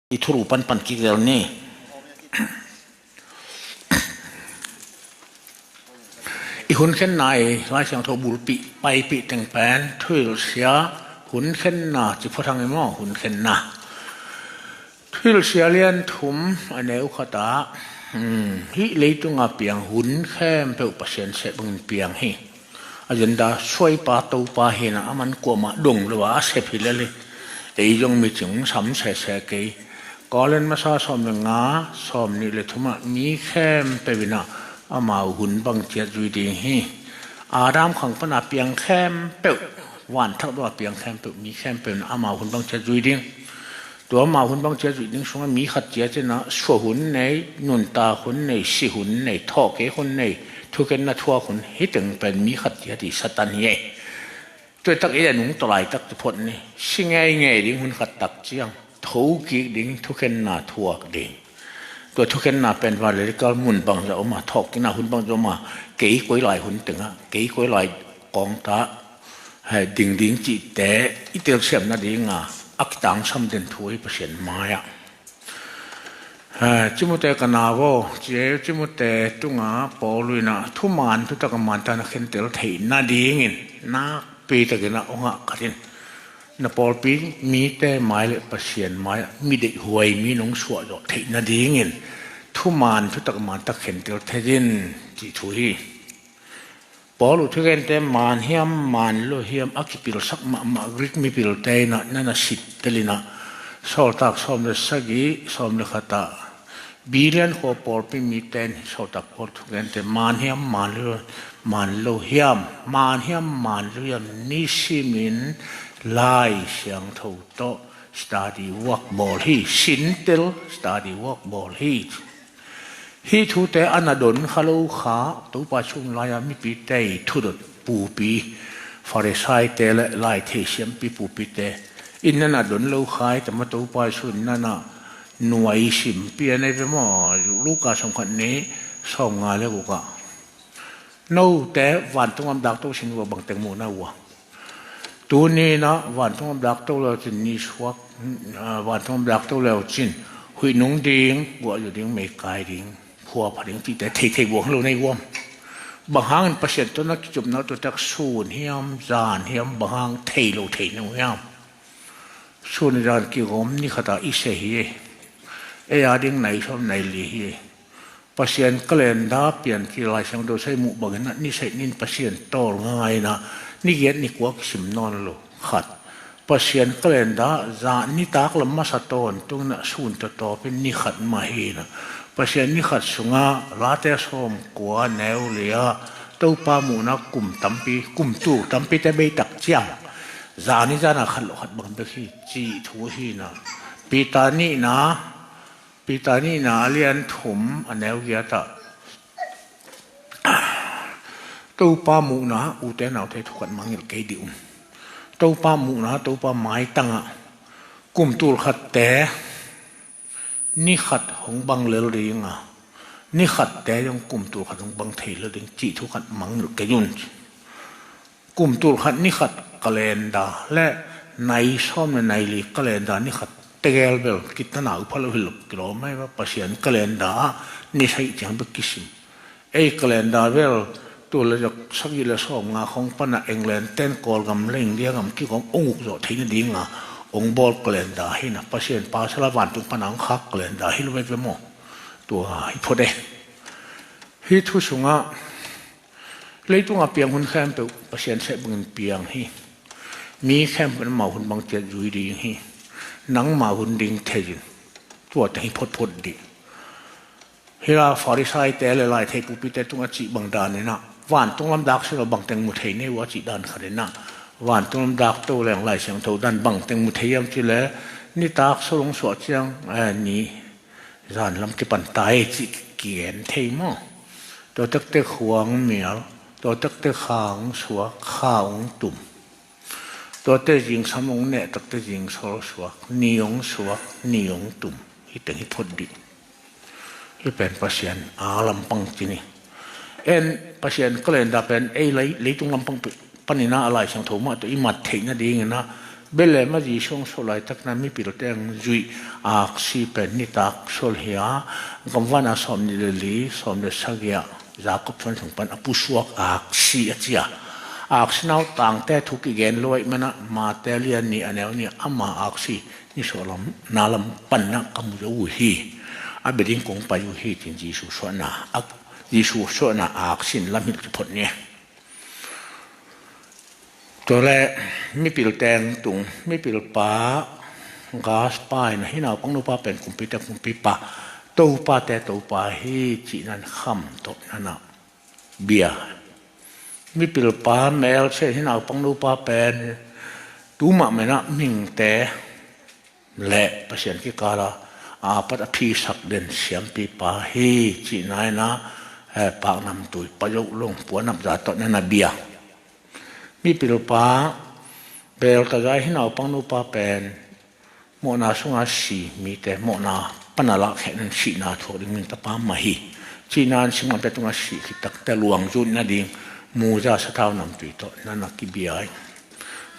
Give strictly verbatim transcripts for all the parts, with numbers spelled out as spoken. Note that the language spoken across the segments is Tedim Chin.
i thulu panpan kik zel ni. I hun khenna i Lai Siangtho bulpih paipih teng pen thuhilhsia hun khenna ci phot hang i maw, hun khenna. Thuhilhsia lian thum a neu khat ah, hmm, hih leitunga piang hun khempeuh Pasian seh bangin piang hi. Agenda suaipa Topa hi na, aman kuamah dong lo a a sep hi lel hi. Ei zong mi cing sam sese kei. Korin masa sawm le nga, sawm nih le thumah mi khempeuh in ah amau hun bang ciat zui ding hi. Adam khang pana piang khempeuh, vanthak dua piang khempeuh, mi khempeuh in ah amau hun bang ciat zui ding. Tua amau hun bang ciat zui ding sungah mi khat ciat in ah suah hun nei, nuntak hun nei, si hun nei, thawhkik hun nei, thukhenna thuak hun, hih teng pen mi khat ciat i Satan hi ei. Tuaitak i le nung tawh laitak ci phot ni, si ngeingei ding hun khat tak ciang, thokik ding, thukhenna thuak ding. Tua thukhenna pen van le kal mun bangzah om a, thawhkikna hun bangzah om a, kei koi lai hun tengah, kei koi lai kawngta, he, ding ding cihte i telsiam nadinga a kitangsam den thu hi Pasian mai-ah. He, Timoti ka nau aw, ci ei, Timoti tunga Paul in ah thuman thutak a mantak na khentel theih nadingin nakpi takin ah hong hahkat in, na pawlpi mite mai le Pasian mai-ah mi deihhuai mi nong suah zawh theih nadingin thuman thutak a mantak khentel thei in, cih thu hi. Paul uh thugente man hiam man lo hiam a kipilsak mahmah Greek mipilte in ah na na sittel in ah, Sawltak sawm le sagih, sawm le khat ah, Berea khua pawlpi mite in Sawltak Paul thugente man hiam man lo, man lo hiam, man hiam man lo hiam, nisimin Lai Siangtho tawh study work bawl hi, sintel study work bawl hi. Hih thute a na don kha lo kha, Topa sun lai-a mipite i thudot pupi, Farisaite le lai theisiampi pupite in na na don lo kha i tam a, Topa sun na na nuai simpi a nei ve maw? Luka sawm khat nih sawm nga le guk ah, note vantung lam dakto sin uh a bangteng muh na uh a. Tuni in ah vantung lam dakto leu cin ni suak, ah, vantung lam dakto leu cin huih nung ding, guah zu ding, meikai ding, phuapha ding cihte theithei buang lo nei uam. Bang hangin Pasian tawh na kicupna tua tak sun hiam, zan hiam, bang hang thei lo thei na uh hiam? Sun zan kigawm ni khat ah i se hi. Ei a ding nai sawm nai li hi. Pasian calendar pian ki Lai Siangtho sai muh bangin ah ni seih nin Pasian tawl ngaingai in ah ni giat ni kua kisim nawn lo. Khat, Pasian calendar zan nitak lam masa tawntung in ah sun tawtawpin ni khat mah hi in ah, Pasian ni khat sungah Late sawm kua neu li ah Topa muhna kum tampi, kum tul tampite bei tak ciang zan i zan a khat lo khat bang bek hi, cih thu hi in ah, Peter nihna Peter nihna a lian thum a neu giat ah Topa muhna, ute naute, thu khat mangngilh kei dih un. Topa muhna, Topa maitangah kum tul khatte ni khat hong bang lel ding a, ni khatte zong kum tul khat hong bang thei lel ding cih thu khat mangngilh kei un. Kum tul khat ni khat calendar le nai sawm le nai li calendar ni khat tegel bel kitana upha lo hi lo kilawm mai va, Pasian calendar ah ni seih ciang bek kisim. Ei calendar bel tul le zok sagih le sawm nga khong pana England ten Kawlgam le India gam kigawm ong uk zawh theih nadinga ong bawl calendar hi na, Pasian pasal a vantung pana ong khak calendar hi lo veve maw? Tua hi phot e. Hi thu sungah Leitunga piang hun khempeuh Pasian seh bangin piang hi. Mi khempeuh in amau hun bang ciat zui ding hi. Nangmau hun ding thei in. Tua teng hi photphot dih. Hila Farisaite le lai thei pupite tungah cih bang dan inah vantung lam dak silo bangteng mu thei nei uh a cih dan khat inah vantung lam dak to leng Lai Siangtho dan bangteng mu thei hiam cih leh nitak so lung suah ciang, eh, ni zan lam kipan ta ei cih kigen thei maw? Tua tektek khua hong mial, tua tektek kha hong suak, kha hong tum. Tua teh zingsam hong neh, tua teh zingsol suak, ni hong suak, ni hong tum. Hih teng hi phot dih. Hih pen Pasian a lampang ci ni. En Pasian calendar pen ei lei, leitung lampang panin ah a Lai Siangtho mah tawh i mat theih nadingin ah Bethlehem ah Jesu hong suah laitak na mipilte hong zuih aksi pen nitak sual hi a, gamvana sawm nih le li, sawm le sagih ah Jakob suan sung pan a pusuak aksi a ci a. Aksi nautangte thu kigen lo ahih manin Mate lian nih a neu nih ama aksi nisuahna lam panna ka mu zo uh hi. A bia ding kong pai uh hi, ci-in Jesu suahna, a, Jesu suahna aksi in lam hilh ci phot ni. Tua leh mipil teng tung, mipil pa Gaspar in, hih naupang nupa pen kumpite kumpipa, Topate Topa hi, cihna in kham tawh na na bia. Mipil pa Mel Sen, hih naupang nupa pen tu mahmah in mihingte le Pasian kikal a apat a phisak den siampipa hi, cihna in, eh, paknamtui pa Zo Lung, puanap za tawh na na bia. Mipil pa Beltazar, hih naupang nupa pen mawhna sunga si mite mawhna pan a lakkhiatna in sihna thuak ding mihing tapa mah hi, cihna in singlamteh tungah sih khit takteh luang zun nading muza sathau namtui tawh na na kibia hi.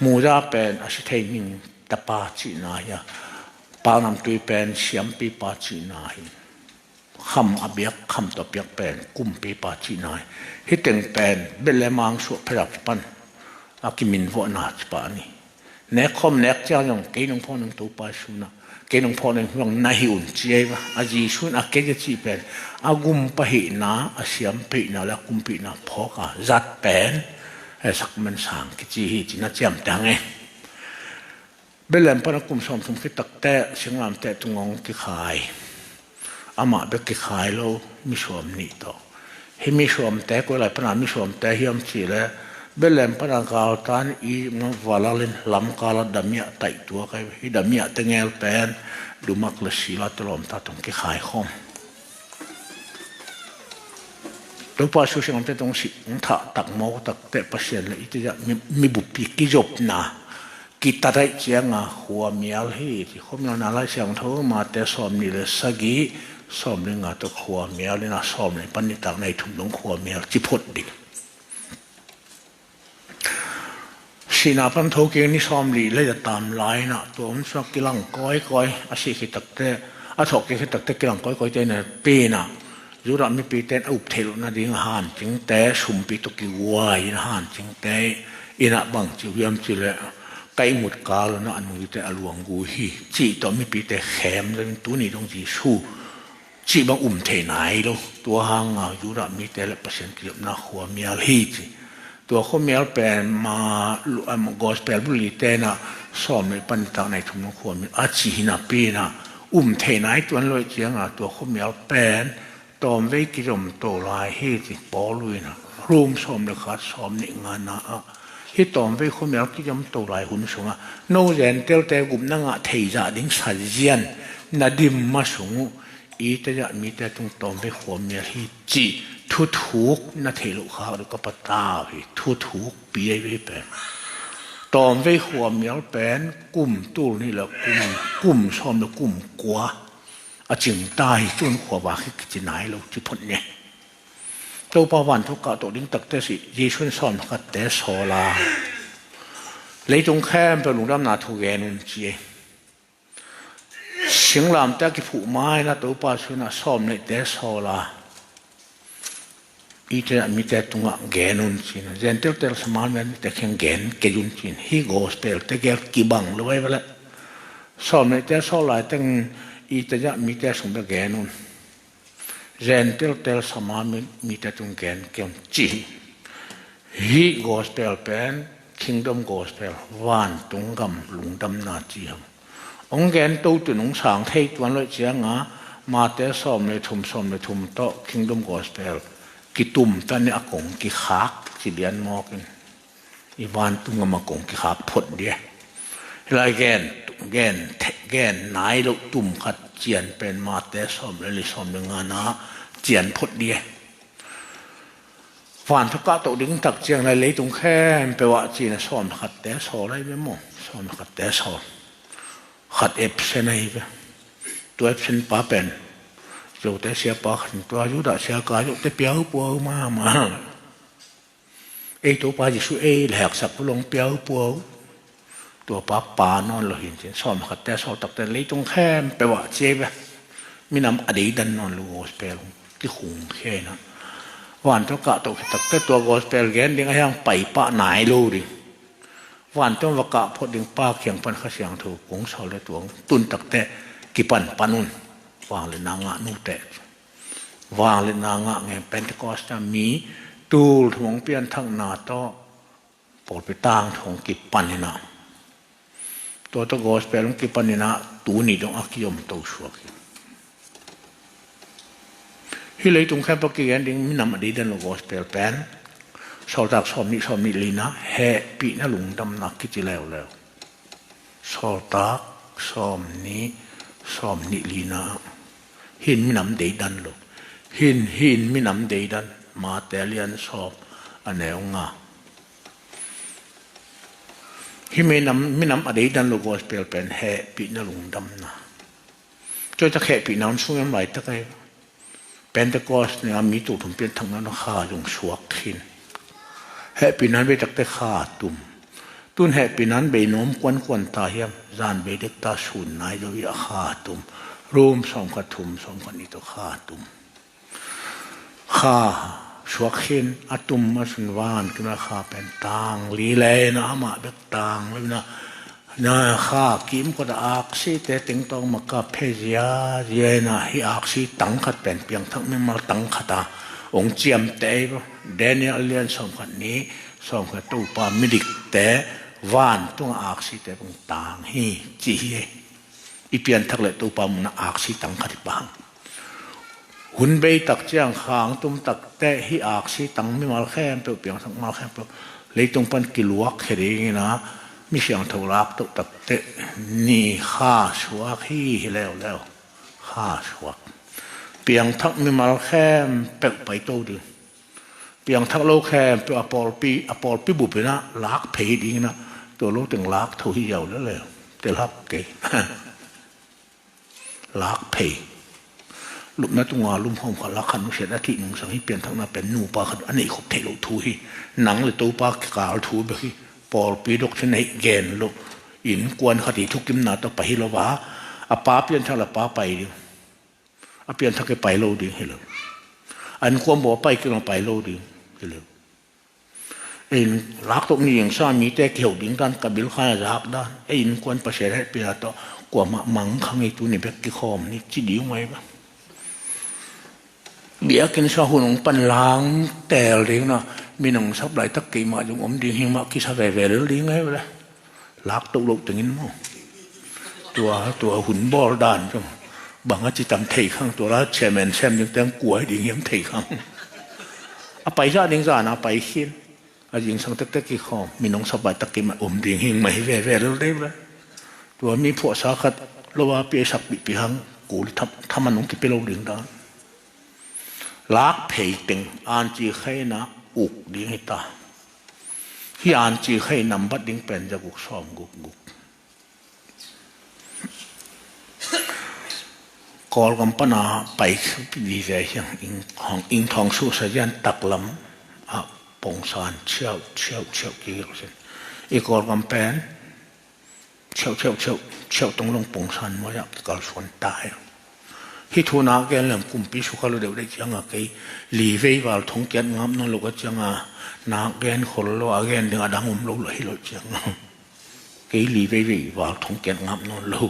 Muza pen a si thei mihing tapa cihna hi a, paknamtui pen siampipa cihna hi. Kham a biak, kham tawh piak pen kumpipa cihna hi. Hih teng pen Bethlehem a hong suah phedap pan a kiminvuahna ci pah ni. Nek khawm nek ciang zong kei nong phawk ning Topa Jesu in, kei nong phawk ning zong na hi un ci ei va. A Jesu in a kei a cih pen a gumpa hihna, a siampa hihna le a kumpi hihna phawk a zat pen, eh, sakman sang kici hi, ci na ciamteh hang e. Bethlehem pan a kum sawmthum khit takteh singlamteh tungah hong kikhai. Amah bek kikhai lo, misuam nih tawh. Hih misuamte koi lai pana misuamte hiam cih leh Bethlehem pana galtan i valal in lamkal a damiah taihtuak ahi. Hih damiah tengel pen Dumak le Sila te lawmta tawh hong kikhai khawm. Topa Jesu singlamteh tungah hong thah tak mawk takteh Pasian le i tizah mi, mibuppi kizopna kitat ahih cianga khuamial hi, ci. Khuamialna Lai Siangtho Mate sawmnih le sagih, sawmli nga tawh khuamial in a, sawmli pan nitak nai thum dong khuamial ci phot ding. Sihna pan thokik ni sawmli le a tam lai in a, tua hun sungah kilang kawikawi, a sih khit takteh, a thawhkik khit takteh kilang kawikawi te in a, pen a Judah mipite in a up theih loh nading a hancingte, sumpi tawh kiguai in a hancingte in a bang ci uh hiam cih leh, ka ihmut kal un a nungzuite a luanggu hi, cih tawh mipite khem ding, tuni dong Jesu cih bang um thei nai lo. Tua hanga Judah mite le Pasian kizopna khuamial hi, ci. Tua khuamial pen ma, lu-, am, Gospel buli te in a sawmli pan nitak nai thum dong khuamial a ci hi napi in a, um thei nai tuan lo ahih cianga tua khuamial pen tawmvei kizom to lai hi, ci Paul in a, Rom sawm le khat, sawmnih ngana ah. Hih tawmvei khuamial kizom to lai hun sungah no Gentile-te gupna ngah thei zah ding sazian na dim ma sung uh, i tizah mite tung tawmvei khuamial hi, cih thuthuk na theih loh khak ding ka patau hi. Thuthukpi ahi ve pen. Tawmvei khuamial pen kum tul nih le kum, kum sawm le kum kua a cingta hi, tun khuavak hi kici nai lo ci phot ni. Topa vantung kahtoh ding takteh si, Jesu in sawm le khatte sawl a, leitung khempeuh lungdamna thu gen un ci ei. Singlamteh a kiphuh ma-in a Topa Jesu in a sawm le nihte sawl a, i tizah mite tungah gen un ci-in a, Gentile-te le Samaria mite kiang gen kei un ci-in, hih Gospel tegel kibang lo ahi ve leh. Sawm le nihte sawl laiteng i tizah mite sung bek gen un. Gentile-te le Samaria mi, mite tung gen kei un ci hi. Hih Gospel pen Kingdom Gospel, vantung gam lungdamna ci hi. Hong gen to tun hong sang thei tuan lo ahih cianga Mate sawm le thum, sawm le thum tawh Kingdom Gospel kitum tan in a kong kikhak ci lian mawk in. I vantung gam a kong kikhak phot ding. Hih lai gen, gen, gen nai loh tum khat cian pen Mate sawm le li, sawm le ngana cian phot ding. Vantung kahtoh ding tak ciang lai leitung khempeuh ah ci-in a sawm le khatte sawl ahi ve maw. Sawm le khatte sawl. Khat absent ahi ve. Tua absent pa pen Zote siapa khat in tua Judah sia ka Zote piaupuau mahmah. Ei Topa Jesu ei le heksak pulong piaupuau. Tua pa pa nawn lo hi in cin, sawm khatte, sawltakte, leitung khempeuh ah ci ei ve. Minam a deidan nawn lo gospel kikhung khia in ah, vantung kah toh khit takteh tua gospel gen ding a hiang pai pah nai lo ding. Vantung va kah phot ding pa kiang pan Kha Siangtho kong sawl le tua tun takteh kipan pan un. Vangliatna ngah nuteh, vangliatna ngah ngen. Pentecost ah mi tul thum hong pianthakna tawh pawlpi tangthu hong kipan in ah, tua tawh gospel hong kipan in ah, tuni dong a kiom to suak hi. Hih leitung khempeuh kigen ding minam a deidan lo gospel pen Sawltak sawmnih, sawmnih lina, hehpihna lungdamna kici leuleu. Sawltak sawmnih, sawmnih lina. Hih in minam deidan lo. Hih in, hih in minam deidan. Mate lian sawm, a neu nga. Hih minam, minam a deidan lo gospel pen hehpihna lungdamna. Tua tak hehpihna hun sung hiam laitak ahi. Pentecost ni a mi tul thum pianthakna na Kha zong suak khin. Hehpihna bei takteh Kha tum. Tun hehpihna bei nuam kuankuan ta hiam, zan bei dek ta sun nai zo hi a Kha tum. Rom sawmkhat thum, sawmkhat nih tawh Kha tum. Kha suak khin, a tum a sun van kina Kha pen tang li le na amah bek tang lo na. Na Kha kimkot a aksite tengtawng maka phe ziazia in ah, hih aksi tang khat pen piangthak mimal tang khat a hong ciamteh ei bo. Daniel lian sawmkhat nih, sawmkhat, Topa midikte vantung a aksite bang tang hi ci hi. I pianthak le Topa munah aksi tang khat hi pah hang. Hun bei tak ciang Kha hong tum takteh hih aksi tang mimal khempeuh, piangthak mimal khempeuh leitung pan kiluak khia ding in ah, mi siangtho lak toh takteh ni Kha suak hi, hi leuleu. Kha suak. Piangthak mimal khempeuh paito ding. Piangthak lo khempeuh a pawlpi, a pawlpi bup in ah lak phei ding in ah, tua lo teng lak tho hi ziau leuleu. Tel hak kei. Lak phei. Lupna tunga lumkhawm khat lak khat nusiat a kih nungsang hi. Pianthakna pen nupa khat a neih khop theih loh thu hi. Nang le Topa kikal thu bek hi. Pawlpi doctrine neih gen loh. Innkuan khat i thukimna tawh pai hi lo a, a pa pianthak le pa pai ding. A pianthak i pai lo ding hi lo. A innkuan bawl a pai kei lo pai lo ding hi lo. Ei in laktok ni engsa mite kiho ding dan, ka bil khan a zak dan. Ei innkuan Pasian hehpihna tawh kuamah mang kha ngei, tuni bek kikhawm ni ci ding uh ahi ve. Biakinn sung hun hong pan lang teel ding na, min hong sap laitak keimah zong om ding hi mah kisa veve lel ding ahi ve le. Laktok loh tengin maw. Tua, tua hun bawl dan zong bang a ci tam thei khang, tua la chairman sem ding teng kua hi ding hiam thei khang. A paizah ding zan a pai khin. A zingsang tektek kikhawm, min hong sap laitak keimah om ding hi mah hi veve lel dei ve. Tua mi phuahsa khat lo a pi a sak pihpih hang, kul tham, thaman hong kipia lo ding dan. Lak phei teng, anci khaina uk ding hi ta. Hih anci khai nambat ding pen za guk sawm guk guk. Kawlgam pana pai vive hiang, ing thawng, ing thawng suhsa zian taklam a pongsan chiau, chiau, chiau kigel sin. I Kawlgam pen chiau, chiau, chiau, chiau tong long pongsan maw ya kalsuan ta hi. Hih thu nak gen lem kumpi sukha lo deuh deuh cianga kei li vei val thong kiat ngap nawn lo ka cianga nak gen khol lo, a gen ding a dang om lo lo hi lo cianga. Kei li vei vei val thong kiat ngap nawn lo.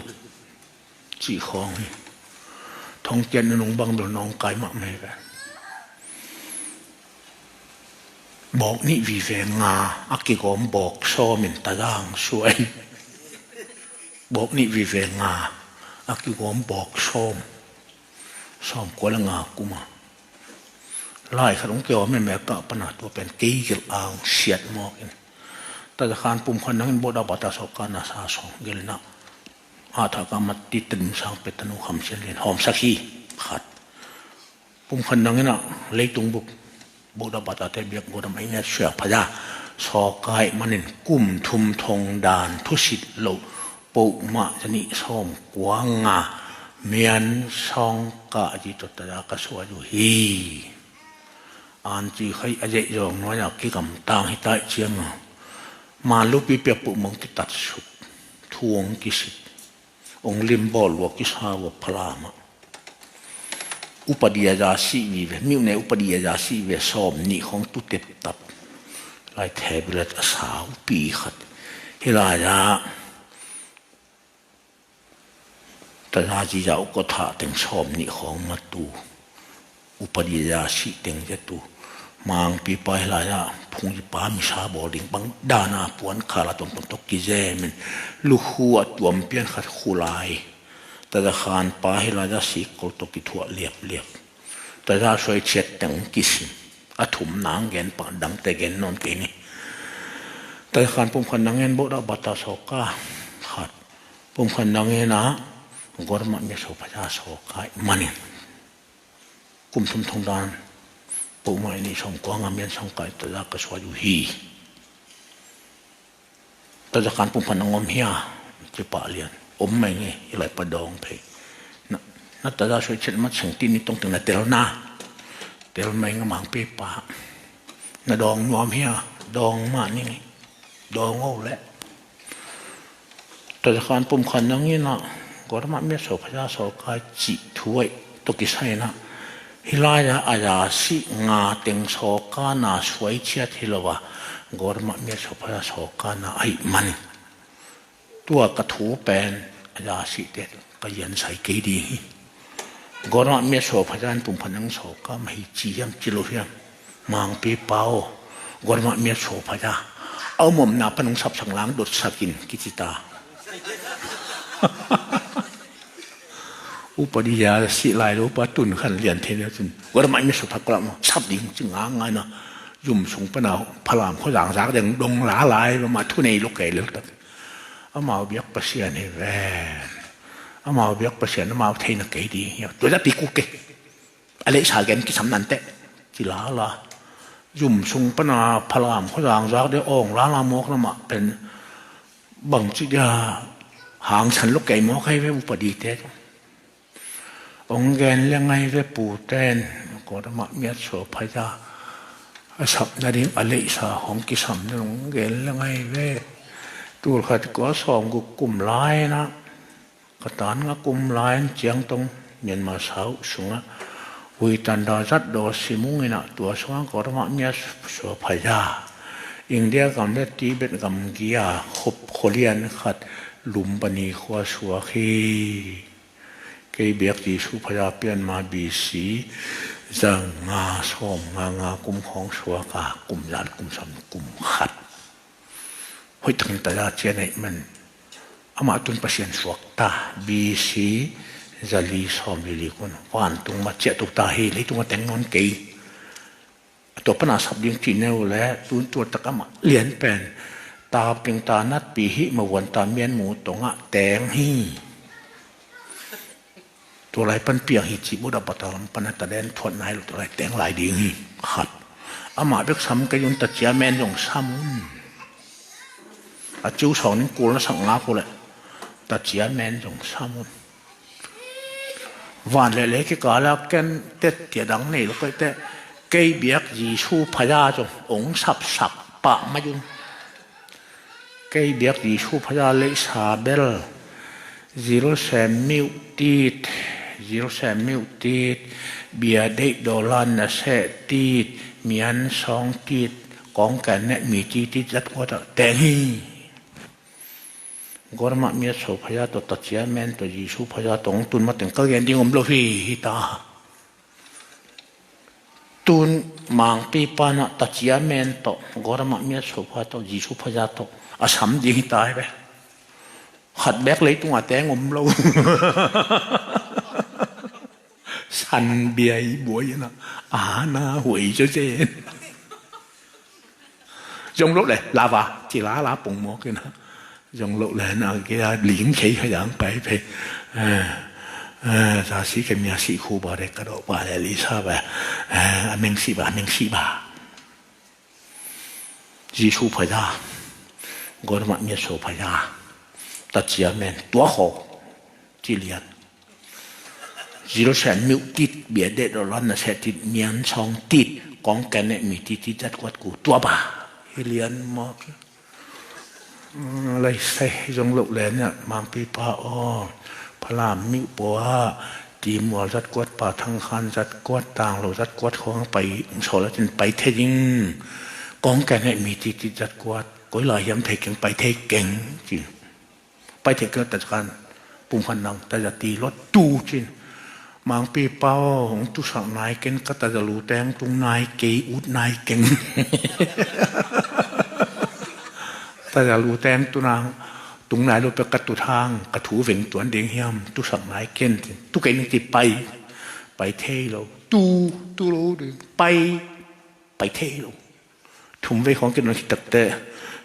Cih khawng hi. Thong kiat nunung bang bel nong kai mah mei ve. Bawk nih vive nga a kigawm bawk sawm in tadang suai. Bawk nih vive nga a kigawm bawk sawm. Sawm kua le nga kuma. Lai khat hong kiawm in America pana tua pen kei gil ang siat mawk in. Tazakhan pumkhan nangin bawda bata sawka na sa sawng gilna. A thaka mat ti tadum sang pe tanu kham sian lin hawmsak hi khat. Pumkhan nangin ah leitung bup bawda batate biak godam a ina suak phaya. Sawka ih manin kum thum thong dan thusit loh poh mah zanih sawm kua nga mian sawngkah zi tawh tada ka suai uh hi. Anci khai a zeih zawng nuai-ah kigamtang hi taih cianga. Manlupi piak puh mong kitat suk. Thu hong kisit, hong limbawl lua kisa ua Falam ah. Upadi a za sih vive, miuh ne upadi a za sih vive sawm nih khawng tu teptap. Lai thebilet a saupi khat. Hih lai-ah taza ziza ukawthah teng sawm nih khawng matu. Upadi a za sih teng zetu. Mangpipa hih lai-ah phungzipa misa bawl ding bang dana puan khala tongtong tawh kizemin lukhu a tuam pian khat khulai. Taza khanpa hih lai-ah sikkol tawh kithuah liapliap. Taza suaiciat teng kisim. A thum nang gen pah dangte gen nawn kei ni. Taza khan pumkhat nang gen bawh dah bata sawka khat. Pumkhat nang gen ah Gormah miat sawphaza sawka ih manin. Kum thum thong dan pumah ih nih sawmkua nga mian sawmkua ih taza ka suai uh hi. Taza khan pumkhat nang om hia? Ci pah lian. Om mai nge, i lai pa dawng phei. Na, na taza suaiciat mat seng ti ni tong teng na tel na. Tel mai nge Mangpipa. Na dawng nuam hia? Dawng mah ni nge. Dawng o leh. Taza khan pumkhat nang gen ah Gormah miat sawphaza sawka ih cih thu aih tawh kisai-in ah hih lai-ah a za sih nga teng sawka na suaiciat hi lo a Gormah miat sawphaza sawka na ahih manin tua ka thu pen a za sihte ka ziansai kei ding hi. Gormah miat sawphaza in pumkhat nang sawka mah hi ci hiam ci lo hiam? Mangpipa aw, Gormah miat sawphaza a om omna pan hong sapsak lang dotsak in kici ta. Upadi a za sih lai lo pa tun khan lian thei le tun Gormah miat sawphaza ka lam sap ding ci ngangai na. Zum sung pana Falam khuazang zak deng dong lalai lo mah thu nei lo kei lel tak. Amau biak Pasian hi ven. Amau biak Pasian amau theina kei ding hi. Tua za pi kuk kei. A leihsa gen kisam nanteh ci lala. Zum sung pana Falam khuazang zak deng awng lala mawk lamah pen bangci dia hangsan lo kei mawk ahi ve upadite. Hong gen le ngai ve puten Gormah miat sawphaza a sapna ding a leihsa hong kisam ding hong gen le ngai ve. Tulkhat kua sawmguk kum lai-in ah ka tan nga kum lai-in Chiang Tung Myanmar sauh sungah Huitanda zatdaw simung in ah tua sungah Gormah miat sawphaza India gam le Tibet gamgi a khup khualian khat Lumbini khua suak hi. Kei biak Jesu phaza pian ma B C za nga sawm nga nga kum khawng suak a kum zat kum sawm kum khat. Hoih takin taza cian ahih man amah tun Pasian suak ta B C za li sawm li li kun vantung mah ciah tuk ta hi leitung a teng nawn kei. A tua pana sap ding cih neu le tun tua tak amah lian pen taping ta natpi hih mavuan ta mianmu tongah teng hi. Tua lai pan piang hi cih buda bata lam pana ta den thuat nai lo tua lai teng lai ding hi. Khat amah bek sam kei un ta cia men zong sam un. A ciu sawng ning kul na sak ngak uh leh ta cia men zong sam un. Van le lei kikal a ken tet tia dang nei lo kei te kei biak Jesu phaza zong ong sapsak pah mai un. Kei biak Jesu phaza leihsa bel zilsem miuh tit, zilsem miuh tit, bia deih dawlan na seh tit, mian sawng tit, kawngken nek mi tit tit zat kuat ah teng hi. Gormah miat sawphaza tawh ta cia men tawh Jesu phaza tawh hong tun mateng ka gen ding om lo hi hi ta. Tun Mangpipa na ta cia men tawh Gormah miat sawphaza tawh Jesu phaza tawh a sam ding hi ta hi ve. Khat bek leitung a teng om lo. San bia i buai ina a na huai zo zen. Zong lo le lava ci lala pong mawk ina. Zong loh le na kia ling khei khei ang pai phei. Za si ke mia si khu ba de ka do ba le li sa ba. A meng si ba, a meng si ba. Jesu phaza. Gormah miat sawphaza. Ta cia men tua kho. Ci lian. Zilsem miuh tit, bia deih dawlan na seh tit, mian sawng tit, kawngken nek mi tit tit zat kuat ku tua ba. Hi lian mawk. Lai sai zong loh le nia, Mangpipa aw, Phalam miuh paw ah Timual zat kuat, Pa Thang Khan zat kuat, Tanglo zat kuat khawng pai, sawl a cin pai thei ding. Kong ken heh mi titit zat kuat, koi lai hiam thei keng, pai thei keng ci. Pai thei keng ta kan pum khan nang ta za ti lot tu cin. Mangpipa aw, hong tusak nai ken, ka ta za lu teng tung nai kei, ut nai keng. Ta za lu teng tu nang tung nai lo pek ka tut hang, ka thu veng tuan ding hiam, tusak nai ken, tu kei ning ci pai, pai thei lo, tu, tu lo ding, pai, pai thei lo. Thum vei khawng kin nang hi takte,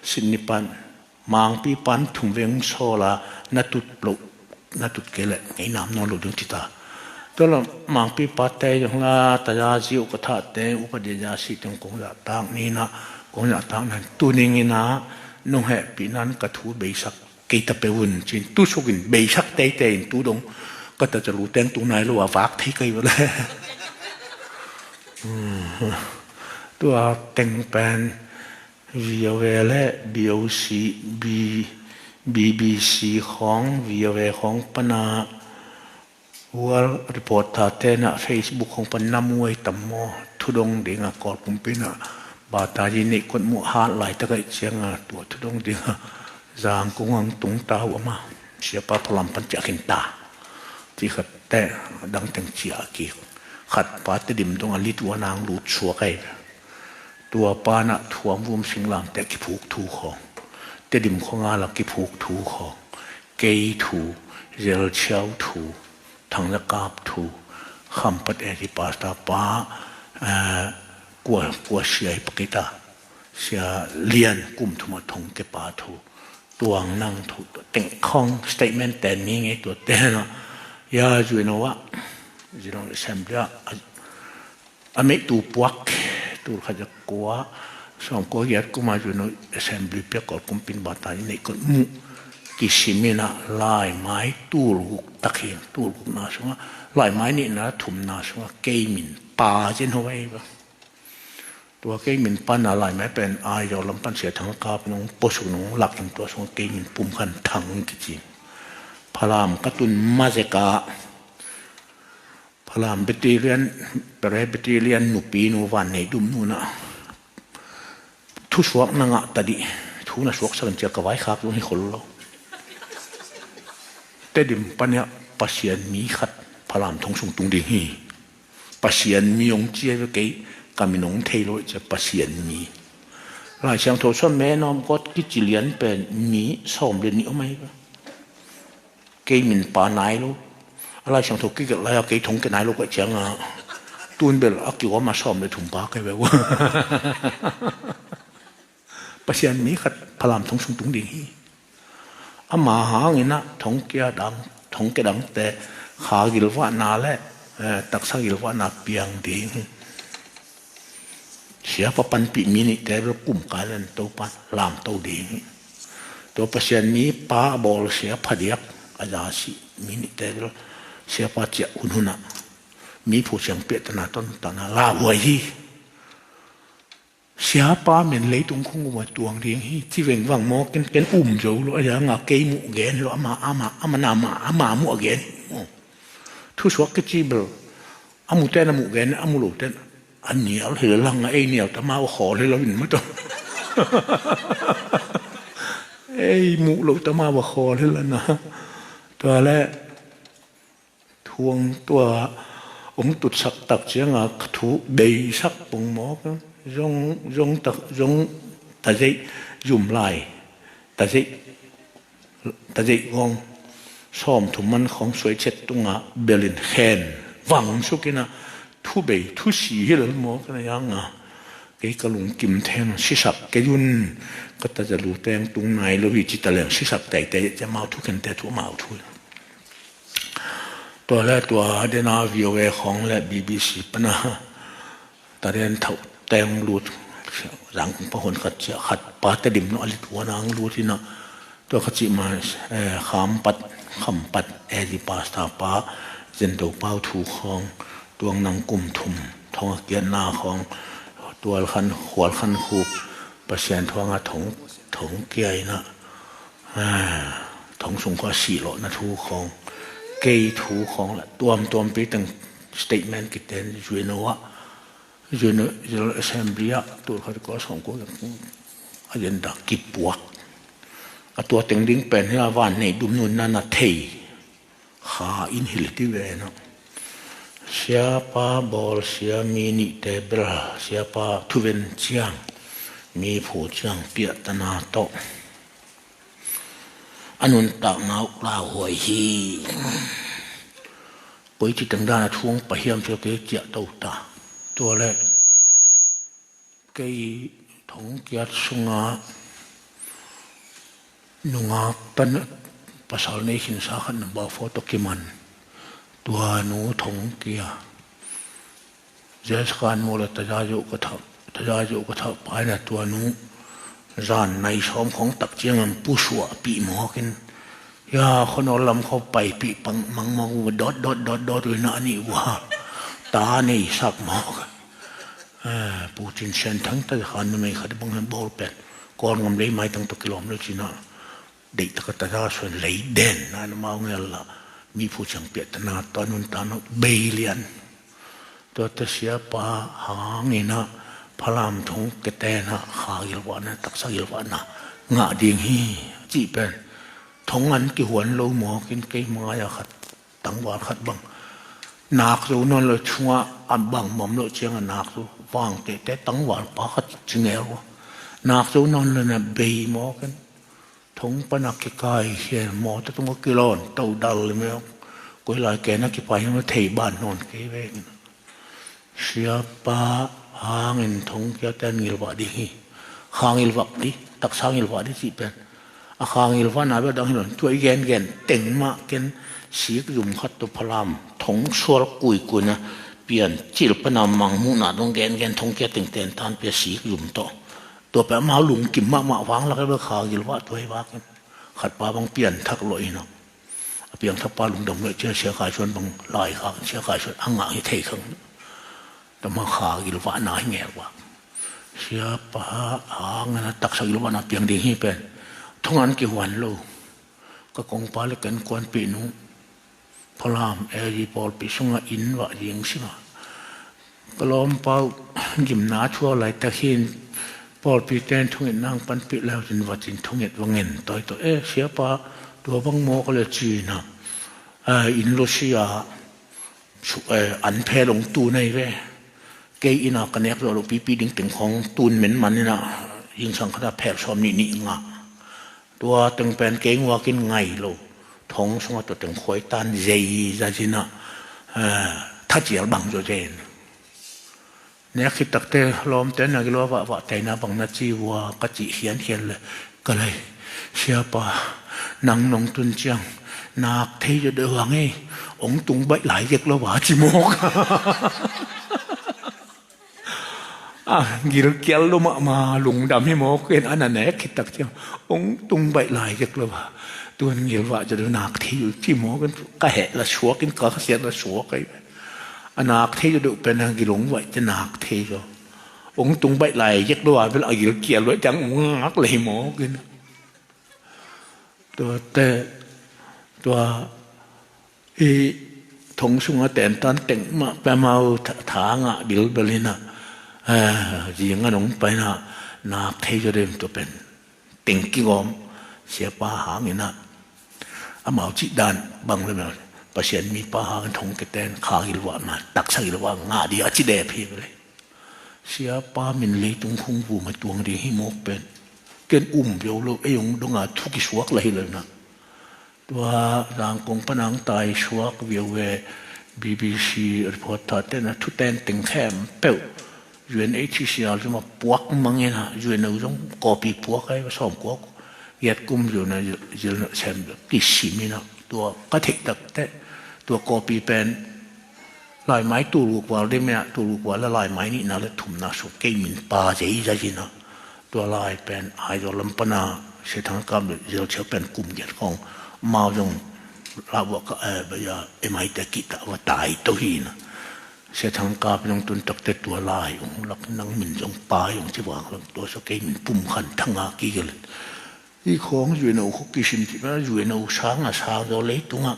sin ni pan, Mangpipan thum vei hong sawl a, na tut lo, na tut kei leh ngei nam nawn lo ding ci ta. Tua lo Mangpipa te zong la, ta za ziu ka thah te, upa dia za si teng kong za tak ni na, kong za tak na, tu ning ina, nong hehpih nan ka thu beisak kei ta pe un cin, tu sukin beisak teitei in tu dong ka ta za lu teng tung nai lo a vak thei kei va le. Tua teng pen V O A le B O C, B, B B C khawng, V O A khawng pana World Reporter te na Facebook khawng pan na muai tam maw? Thudong dinga Kawl pumpi na bata ji neih kot muh hat lai tak ai cianga tua thudong dinga Zangkong ang tung tau ama. Siapa Phalam pan ciah khin ta. Ti khat te dang teng ciah ki. Khat pa Tedim dong a lit ua nang lut suak ai. Tua pa na thuam vum singlam te kiphuk thu khawng. Tedim khawng a la kiphuk thu khawng. Kei thu, Zelchiau thu, Thang Za Kap thu, Khampat eri pasta pa, eh, kua, kua sia hi pakita, sia lian kum thum a thong ke pa thu, tuang nang thu, teng khawng statement ten mi ngei tua ten a, ya zui no a, Zilong Assembly a, a meih tu puak, tul khat za kua, sawm kua giat kuma zui no Assembly pia Kawl kumpin bata i neih kot muh, kisimin a lai mai tul guk tak hi, tul guk na sunga, lai mai nihna thumna sunga, kei min pa cin ho ei ba. Tua kei min pan a lai mai pen ai zo lam pan sia Thang Kap nung, posuk nung lak in tua sunga kei min pum khan thang kici. Phalam ka tun ma zeka, Phalam Battalion, Presbyterian nupi nu van nei dum nu na. Thusuak na ngah ta dih, thu na suak sakin cia ka vai khak zong hi khol lo. Tedim pania Pasian mi khat Phalam thong sung tung ding hi. Pasian mi ong cia ve kei, ka min ong thei lo cia Pasian mi. Lai Siangtho suan me nom kot kici lian pen mi sawm le ni om ai ve. Kei min pa nai lo. A Lai Siangtho kigelh lai a kei thong ke nai lo ka cianga. Tun bel a kiwa ma sawm le thum pa ke ve ua. Pasian mi khat Phalam thong sung tung ding hi. Ama hangin a thong kia dang, thong ke dang te kha gilvahna le, eh, taksa gilvahna piang ding hi. Siapa panpih mi nihte bel kum kai len Topan lamto ding hi. Tua Pasian mi pa a bawl sia phadiak a za si mi nihte bel siapa ciah hunhunah mi phu siang piahtana tontana lauhuai hi. Siapa men leitung khung uma tuang ding hi. Ci vengvang maw ken, ken um zo lo a zanga kei muh gen lo ama, ama, ama na ma, ama muh a gen hi maw. Thusuak kici bel a muten a muh gen, a mu loten a nial hi le lang a, ei nial tama va khawl hi lo in maw tawh. Ei muh lo tama va khawl hi le na. Tua le thuang tua ong tutsak tak cianga ka thu beisak pong mawk zong, zong tak, zong ta zeih zum lai. Ta zeih, ta zeih gawng sawm thum man khawng suai chet tunga belin khen vang sukina thu bei, thu si hi lal maw ka na yanga. Kei ka lungkim theng sisak kei un ka ta za lu teng tung nai lo hi ci ta leng sisak teitei cia mau thu khen te thu mau thu. Tua le tua dena V O A khawng le B B C pana Taren thauh teng lut, Zangkong pa hun khat cia khat pa Tedim no a lit ua nang lut ina, tua khat cih ma, eh, Khampat, Khampat eri pasta pa, Zendo pau thu khawng, tuang nang kum thum, thong a kiatna khawng, tual khan, khual khan khuk, Pasian thuanga thong, thong kia ina, Thong sung khua sihlawhna thu khawng, kei thu khawng la tuamtuampi teng statement kiten Juno ah, Juno General Assembly ah tulkhat kua sawmkua agenda kipuak. A tua teng ding pen hi a van nei dumnun na na thei kha in hilh ti ve na. Siapa bawl sia mi nihte bel siapa thuven ciang mi phu ciang piahtana tawh a nuntakna uh lauhuai hi. Koi ci teng dan a thu hong pai hiam cia kei ciah to ta. Tua le kei thongkiat sunga nungak tan pasal nei khinsa khat number four tawh kiman. Tua nu thongkia Jeskan mu le taza zoh ka thah, taza zoh ka thah paina tua nu zan nai sawm khong tak ciangin pusuahpih mawkin, ya, khuanawl lam khaw paipih pang mangmang uh dawt dawt dawt dawt uh ina a nih uh ha. Ta nei sak mawk. Putin sen thang ta khan numei khat bang hen bawl pen Kawlngam lei maitang tawh kilawm lo cina. Deihtaka taza suan lei den na na mau ngel la mi phu ciang piahtana tawh a nuntakna bei lian. Tua ta siapa hangina Phalam thong ketena kha gilvahna taksa gilvahna ngah ding hi cih pen thong an kihuan lo mawkin kei mangaya khat tangval khat bang nak zo nawn lo chunga a bang mam lo cianga nak zo vangtehte tangval pa khat cingel uh nak zo nawn lo na bei mawkin. Thong pana kikai hian mawta tunga kilawn to dal le meuh koi lai kena kipai hian thei ban nawn kei ve. Siapa hangin thongkiate an ngilvah ding hi. Kha ngilvah dih, taksa ngilvah dih cih pen a kha ngilvahna bel dang hi lo. Tua i gengen teng mah ken sik zum khat tawh Phalam thong sual kuikuina pian cil pana mangmuhna dong gengen thongkia tengten tan pia sik zum tawh. Tua peh amau lungkim mahmah vang lak a bel kha gilvah tua hi vakin khatpa bang pianthak lawh hi na. A piangthakpa lungdam lawh cia sia khai suan bang lai kha sia khai suan a ngah hi thei khang. Tama kha gilvahna hi ngel vak. Siapa hangin a taksa gilvahna piang ding hi pen thongan kihuan lo. Ka kongpa le kan kuanpih nu Phalam A G pawlpi sunga inn vah zing sima ka lawmpa uh gimna thuak laitak hin pawlpite in thungetna ang panpih leu cin vacin thunget va ngen tawi tawh e siapa tua bang maw ka le cina. Inn lo sia an phel ong tu nei ve. Kei ina ka nek zawh loh pipi ding teng khawng tun men man ina zingsang khata phel sawm nih nih ngah. Tua teng pen kei nguakin ngai lo thong sunga tua teng khuai tan zei zazina thacial bang zaw zen. Nek khit takte lawmte na gilua vahvah teina bang na ci vua ka cih khiankhian le ka lei siapa nang nong tun ciang nak thei zaw deuh hang ei ong tung baih lai zek lo va ci mawk. A gilkial lo mahmah lungdam hi mawk in a na nek khit tak ciang ong tung baih lai zek lo va tun gilvah zaw deuh nak thei zaw ci mawk in ka heh la suak in ka khasiat la suak ei. A nak thei zaw deuh pen a gilong vaih te nak thei zaw ong tung baih lai zek lo a bel a gilkial lo ciang ong ngak lei mawk in. Tua te tua i thong sunga tentan teng mah pemau tha ngah bilbel ina zinga nong paina nak thei zaw dem tua pen teng kigawm siapa hangina amau cih dan bang le mel Pasian mipa hangin thong keten kha gilvahna taksa gilvah ngah di a ci dep hi bel. Siapa min leitung khung vuma tuang ding hi mawk pen ken um viau lo ei ong donga thu kisuak la hi lo na. Tua zangkong panang tai suak viau ve B B C reporter tena thuten teng khempeuh U N H C R zuma puak mangena U N O zong kawpi puak ai va sawm kuak giat kum U N O zil sem kisimina tua ka theih takte tua kawpi pen Laimai tuluk val dei mia tuluk val le laimai nihna le thumna suk kei min pa zei zazina. Tua lai pen Aizawl lam pana Sia Thang Kap le Zel Chiau pen kum giat khawng mau zong lauh vua ka eh baya M I te kihta va tai to hina. Sia Thang Kap zong tun takte tua lai ung lak nang min zong pa zong ci vang lak tua suk kei min pum khan thanga kigel. Hih khawng U N O khawng kisim cih mah, U N O sang a sang zaw leitungah,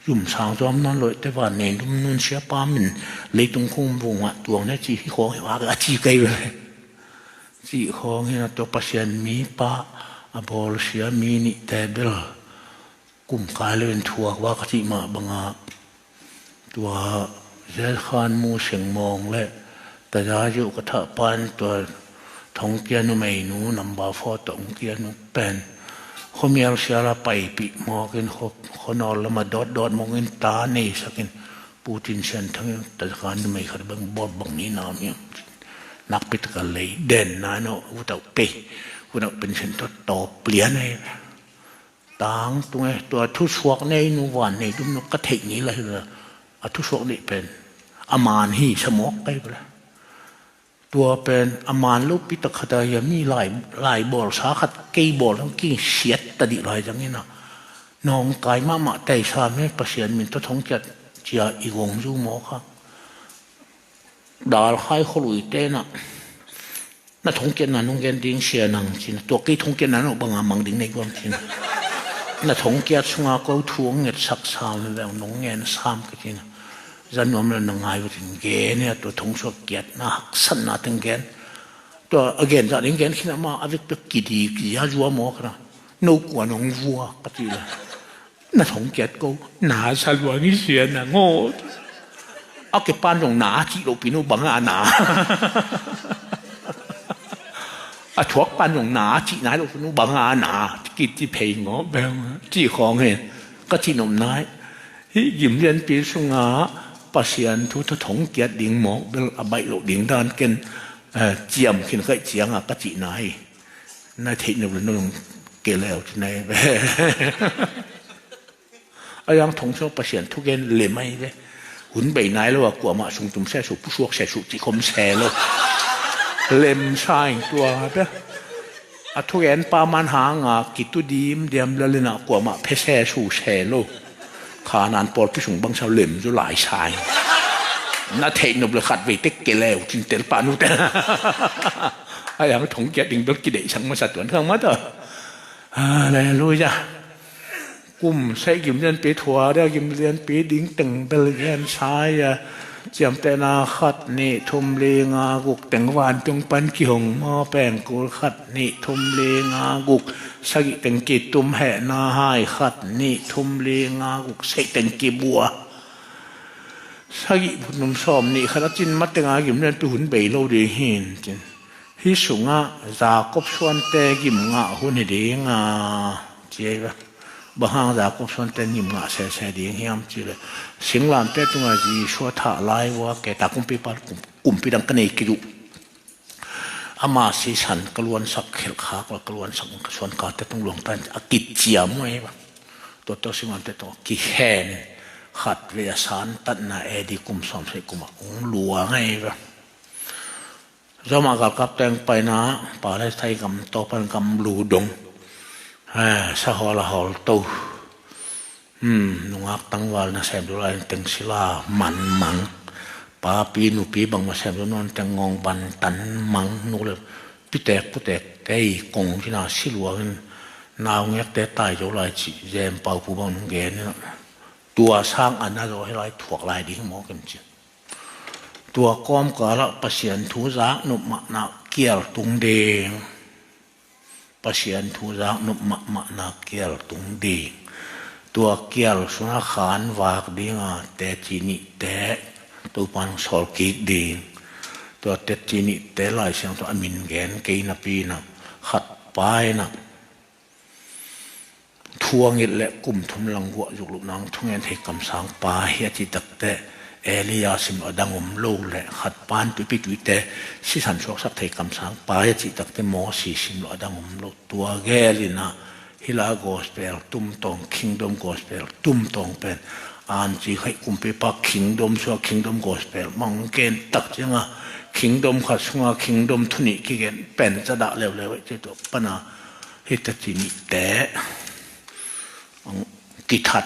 zum sang zaw om nawn lo, te van nei dum nun siapa min leitung khawng vungah tuang ne cih hih khawng hi a, a ci kei ve. Cih khawng hi a, tua Pasian mipa a bawlsia mi nihte bel kum kai lo in thuak va ka cih mah bangah, tua Zet Khan Mu Seng Mawng le Taza Zio ka thah pan tua thongkia numeinu number four thongkia nu pen khuamial siala paipih mawkin khuanawl lama dawtdawt mawkin ta neisakin Putin sianthangin Taza Khan numei khat bang bawt bang ni nam hiam? Nakpi taka lei den na no utau pei utau pension tawh tawp lian ei. Tangtung e, tua thusuak nei nu van nei dum nu ka theih ni la hi la, a thusuak nei pen a man hi sa mawk kei bala. Tua pen a man lopi tak khat a hi a, mi lai, lai bawlsa khat kei bawl thang kisiat ta dih lai zangin a, nawngkai mahmah teisa me Pasian min tawh thongkiat cia i gong zu mawk a. Dalkhai khualui tenah na thongkiatna nong gen ding sia nang cin, tua kei thongkiatna nong banga mang ding nei guam cin. Na thongkiat sunga ko thu ong ngetsak sam veng nong ngen sam ka cin. Za nuam le na ngai utin gen hia, tua thongsuak kiatna haksatna teng gen. Tua a gen zah ding gen khin ama a vekpek kidi kidi a zua mawk na. No kua nong vua ka ti le. Na thongkiat ko na sa luang i sia na ngaw. A ke pan zong na cih lopi no banga na. A thuak pan zong na cih nai lopi no banga na. Kiti phei ngaw beng cih khawng hen ka cih nom nai. Hih gim lianpi sunga Pasian thu thu thongkiat ding mawk bel a baih loh ding dan ken, eh, ciam khin khaih cianga ka cih nai. Na theih nop le no zong ke leu ci nai ve. A yang thong sung Pasian thugen lem ahi ve. Hun bei nai lo a kuamah sungtum sesu pusuak sesu cih khom se lo. Lem sa in tua ve. A thugen pa man hanga kitu dim diam lel inah kuamah phe sesu se lo. Khanan pawlpi sung bangsa lem zu lai sa in. Na theih nop le khat vei tek ke leu cin tel pah nu te. A yang thong kiat ding bel kideih sang masa tuan khang mata. Halleluia. Kum sei gim lianpi thua dia gim lianpi ding teng bel gen sai a. Ciamtehna khat nih thum li nga guk teng vantung pan kihong maw pengkul khat nih thum li nga guk sagih teng kitum hehna hai khat nih thum li nga guk sei teng kibua. Sagih phutnum sawm nih khat a cin matenga gim lianpi hun bei lo ding hin cin. Hih sungah Jakob suante gim ngah hun hi dinga ci ei ve. Bang hang Jakob suante gim ngah sese ding hiam cih le, singlamteh tungah Jesu a thah lai ua kei ta kumpipa kum, kumpi dang ka nei kei uh. Ama sisan ka luansak khelhkhak la ka luansak ka suan kate tung luangtan a kiciam uh ei ve. Tuate singlamteh tungah kihen khat vei a santatna A D kum sawm sei kumah ung luang ei ve. Roma galkap teng paina Palestina gam tawpan gam lu dong, eh, sahawl a hawl to. Hmm, nungak tangval nasem dulai teng sila manmang. Papi nupi bang nasem dulai teng ngong ban tan mang nu le pitek putek tei kong kina siluangin naungekte tai zo lai ci zem paupu bang nung gen ina. Tua sang an a zo hi lai thuak lai ding mawk in ci. Tua kawmkalah Pasian thu zak nop mahna kial tung ding. Pasian thu zak nop mahmahna kial tung ding. Tua kial suna khan vak dinga teci nihte Topan sawl kik ding. Tua teci nihte Lai Siangtho a min gen kei napi na khat paina. Thuangit le kum thum lang guah zuk lup nang thungen thei kamsang pa hi a cih takte Elia sim lo a dang om lo le khat pan tuipi tuite sisan suaksak thei kamsang pa hi a cih takte Mosi sim lo a dang om lo. Tua gel inah hila gospel tumtawng kingdom gospel tumtawng pen an ci khaih kumpipa kingdom sua kingdom gospel mang ken tak cianga kingdom khat sunga kingdom thunih kigen pen cadah leuleu ei ci tua pana. Hita ci nihte ang kithat.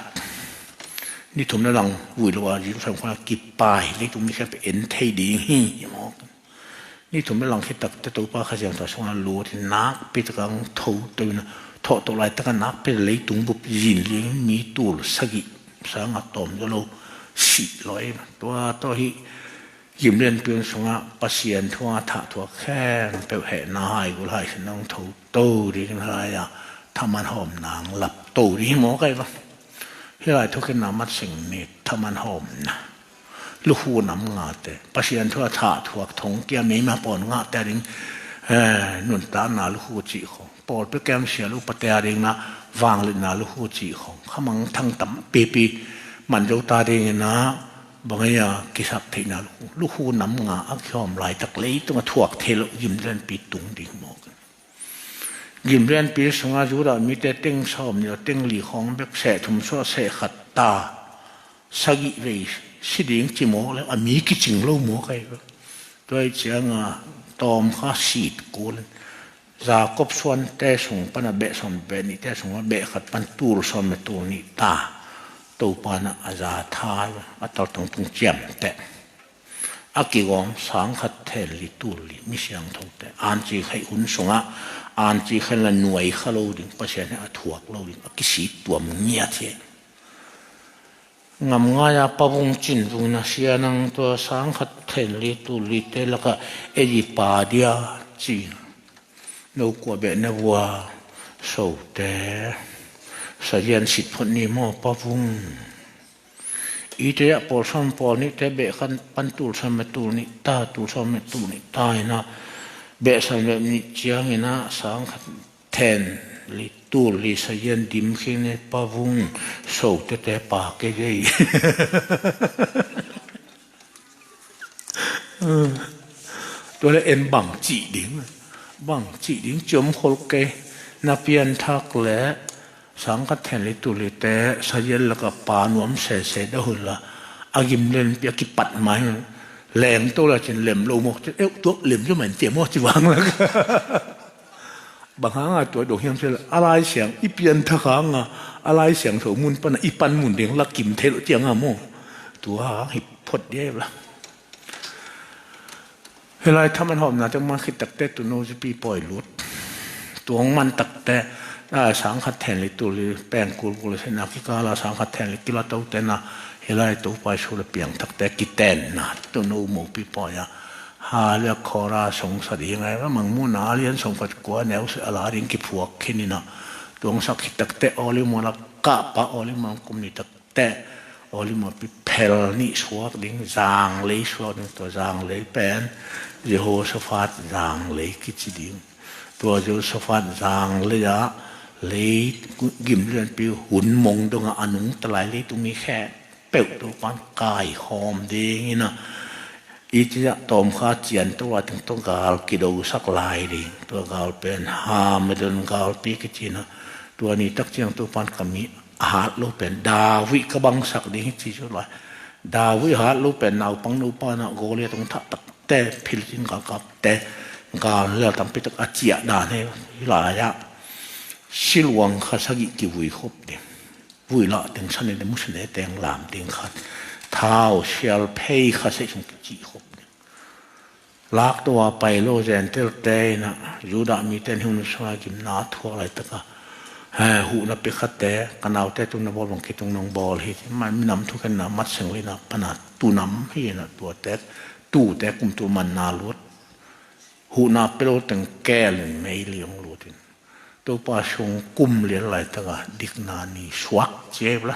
Ni thum na lang vui lo a Jerusalem khona kipai leitung mi khen pe en thei ding hi maw? Ni thum na lang khitak te Topa Kha Siangtho sunga lut hi nakpi tak ang tho to ina thawh tawh laitaka nakpi leitung bup zin liang mi tul sagih sanga tawm zaw lo sih lawi. Tua tawh hih gimlianpi hun sungah Pasian thu a thah thuak khempeuh hehna hai gul hai sin hong tho to ding, hih lai-ah thaman hawmna hong lap to ding hi maw kai va. Hih lai thukhenna mat sing ni, thaman hawmna. Lukhu nam ngate, Pasian thu a thah thuak thong kia meima pawn ngate a ding, eh, nuntakna lukhu cih khong, pawlpi kemsia lupate a dingna vanglitna lukhu cih khong, khamang thang tampipi man zo ta dinginah bang ei a kisap theihna lukhu, lukhu nam nga a kihawm laitak leitung a thuak thei loh gimlianpi tung ding maw. Gimlianpi sunga Judah mite teng sawm nih aw teng li khawng bek seh thum suah seh khat ta sagih vei si ding ci mawk le a mi kicing lo mawk ahi ve. Tua ih cianga tawm kha sit kul in Jakob suante sung pana beh sawm beh nihte sung pana beh khat pan tul sawm le tul nih ta Topa na a za tha a taltong tung ciamteh. A kigawm sang khat then li tul li mi siangthote anci khaih hun sungah anci khaih la nuai kha lo ding, Pasian he a thuak lo ding a kisittuam ngiat hi. Ngam ngai a pavung cin vung na sia nang tua sang khat then li tul li te laka ei i pa dia ci. No kua beh na vua sote sazian sit phot ni maw pavung. Ite ah pawl sawm pawl nihte beh khan pan tul sawm me tul nih ta, tul sawm me tul nih ta inah beh sawm me nih cianginah sang khat then li tul li sazian dim khin i pavung sotete pa kei gei. Tua le en bang cih ding, bang cih ding ciom khol kei na pianthak le sang khat then li tul li te sazian laka pa nuam sese deuh hun la a gimlianpi a kipat mai leng to la cin lem lo mawk cin eu tuak lem zo man tia mawk ci vang laka. Bang hanga tua dong hiam sel a lai siang i pianthak hanga a lai siang tho mun pana i pan mun ding la kim thei lo cianga maw. Tua hi phot dia la. Hih lai thaman hawmna teng man khit takte tuno zipi pawi lut. Tuang man takte a sang khat then li tul li peng kul kul le sena kikala sang khat then li kila to tena hih lai Topa Jesu le piang takte kitenna tuno mopi pawi a. Ha le khora song sa ding ai va mang muna a lian song khat kua neu se a la ding kiphuak khinina. Tuang sak khit takte oli muna kapa oli mang kum ni tak te oli mapi phel nih suak ding, zanglei suak ding, tua zanglei pen Jehoshaphat zanglei kici ding. Tua Jehoshaphat zanglei ah lei gimlianpi hun mong dongah a nungta lai leitung mi khempeuh Topan kaikhawm dinginah i ciah tawmkha cian tua teng tua gal kidosak lai ding. Tua gal pen Hamedon galpi kicinah tua ni tak ciang Topan ka mi a hat lo pen David ka bangsak ding hi ci cu lai. David a hat lo pen naupang nupa na Goliath hong thah takte Philitin galkapte gal lel tampi tak a ciah dan hi lai-ah siluang kha sagih kivui khop ding. Vui lah teng sane le musane teng lam ding khat thau sial phei kha seih sung kicih khop ding. Lak tua pai lo Gentile te inah Judah mite in hun sua gimna thuak laitaka huhna pe khatte ka naute tungna bawl bang kitung nong bawl hi. Minam thukhenna mat seng lina pana tunam hi inah tuate tute kumtul manna lut. Huhna pe lo teng kel in mei liang lut in Topa sung kum lian laitaka dikna ni suak ciai bla.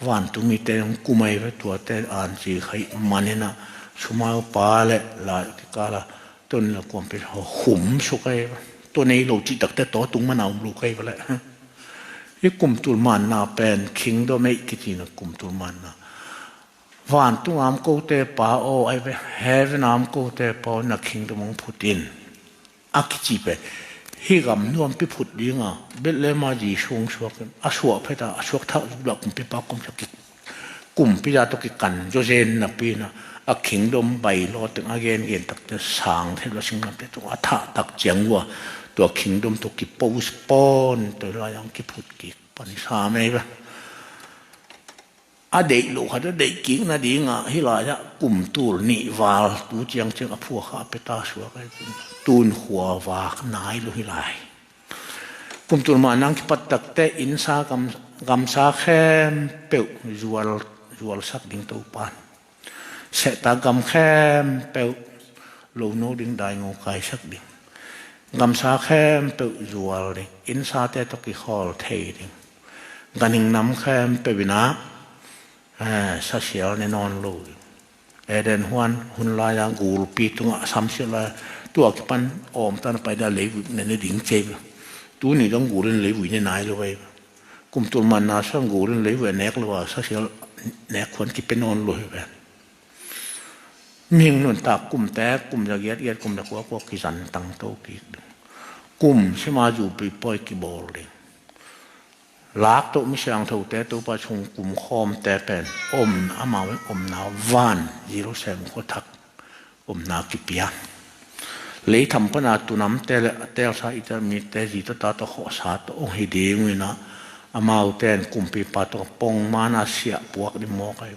Vantung mite hong kum ai ve tuate anci khai manina sumau pa le lai kikala ton la kuampi hum suk ai ve. Tua nei lo cih takte taw tung mana um lo kai ve le. I kumtul manna pen kingdom ei kicina kumtul manna. Vantung am kote pa aw ai ve, heaven am kote pa aw na kingdom hong phut in. A kici pen hih gam nuampi phut dinga Bethlehem a Jesu hong suak in a suah pheta a suak thak zula kumpipa kumsa ki kumpi za tawh kikan zawzen napi na a kingdom bai law teng a gengen takte sang thei lo sing lamte tawh a thah tak ciang ua tua kingdom tawh kipostpone tawh lai ang kiphut kik pan sa mei ve. A deih loh khat a deih kik nadingah hih lai-ah kum tul nih val tu ciangciang a phuakha a peta suak ai tun khua vak nai lo hih lai. Kum tul manna kipat takteh innsa gam, gamsa khempeuh zual, zualsak ding Topa. Sehta gam khempeuh lo no ding, daingo kaisak ding. Gamsa khempeuh zual ding. Innsate tawh kikhawl thei ding. Ganhing nam khempeuh in ah, eh, sasial ne nawn lo ding. Eden huan hun lai-a gulpi tungah samsial lai-a, tua kipan awmta na pai dia leivui ne ne ding ci hi. Tuni dong gul in leivui ne nai lo hi. Kum tul manna sung gul in leivui a nek lo a, sasial nek huan kipia nawn lo hi ve. Mihing nuntak kumte, kum za giatgiat, kum za kuakua kizan tangto kik ding. Kum sima Jubilee pawi kibawl ding. Laktoh mi siangthote Topa sung kumkhawmte pen om, amau in omna van, Jerusalem khuathak omna kipia. Leitham pana tunamte le a teelsa Israel mite zi tawh ta tawh khawhsa tawh hong hi ding uh in ah, amaute in kumpipa tawh pongman a siah puak ding mawk ahi.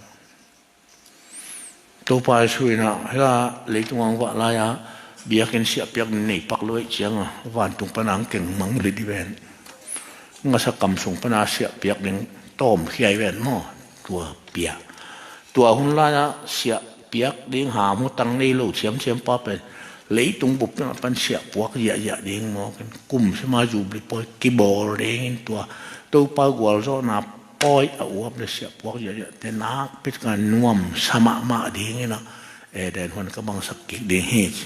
Topa Jesu in ah, hih la leitung a hong vak lai-a biakinn siahpiak ding nei pak lo ahih ciangin vantung pana hong keng mang lit hi ven. Ngasa kam sung pana siahpiak ding tawmkhia hi ven maw? Tua pia. Tua hun lai-a siahpiak ding hamhutang nei lo ciamciam pa pen leitung bup pana pan siah puak ziahziah ding mawk in, kum sima Jubilee pawi kibawl ding in, tua Topa gualzawhna pawi a uap le siah puak ziahziahte nakpi takin nuamsa mahmah ding in ah, Eden huan ka bangsak kik ding hi ci.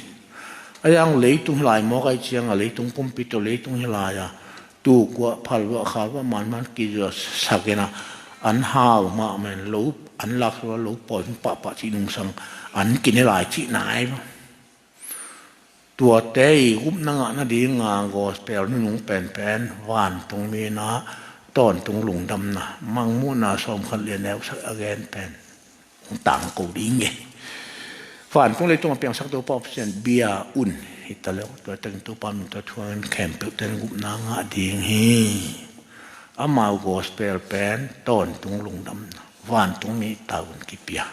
A yang leitung hih lai mawk ahih ciangin, leitung pumpi tawh leitung hih lai-a, tuk uah, phal uah, khal uah, manman kizuasak in ah, an hau mahmah in lo, an lak lo, lo pawi pahpah cih nungsang an kine lai cih nai. Tuate i gupna ngah nadinga gospel nunung penpen vantungmi in ah tawntung lungdamna, Mangmuhna sawmkhat le neu sagih a gen pen hong tangko ding hi. Vantung leitung a piangsak Topa Pasian bia un hi ta lo, tua takin Topa min tawh thu a ngen khempeuhte in gupna ngah ding hi. Amau gospel pen tawntung lungdamna, vantungmi tavuan kipia.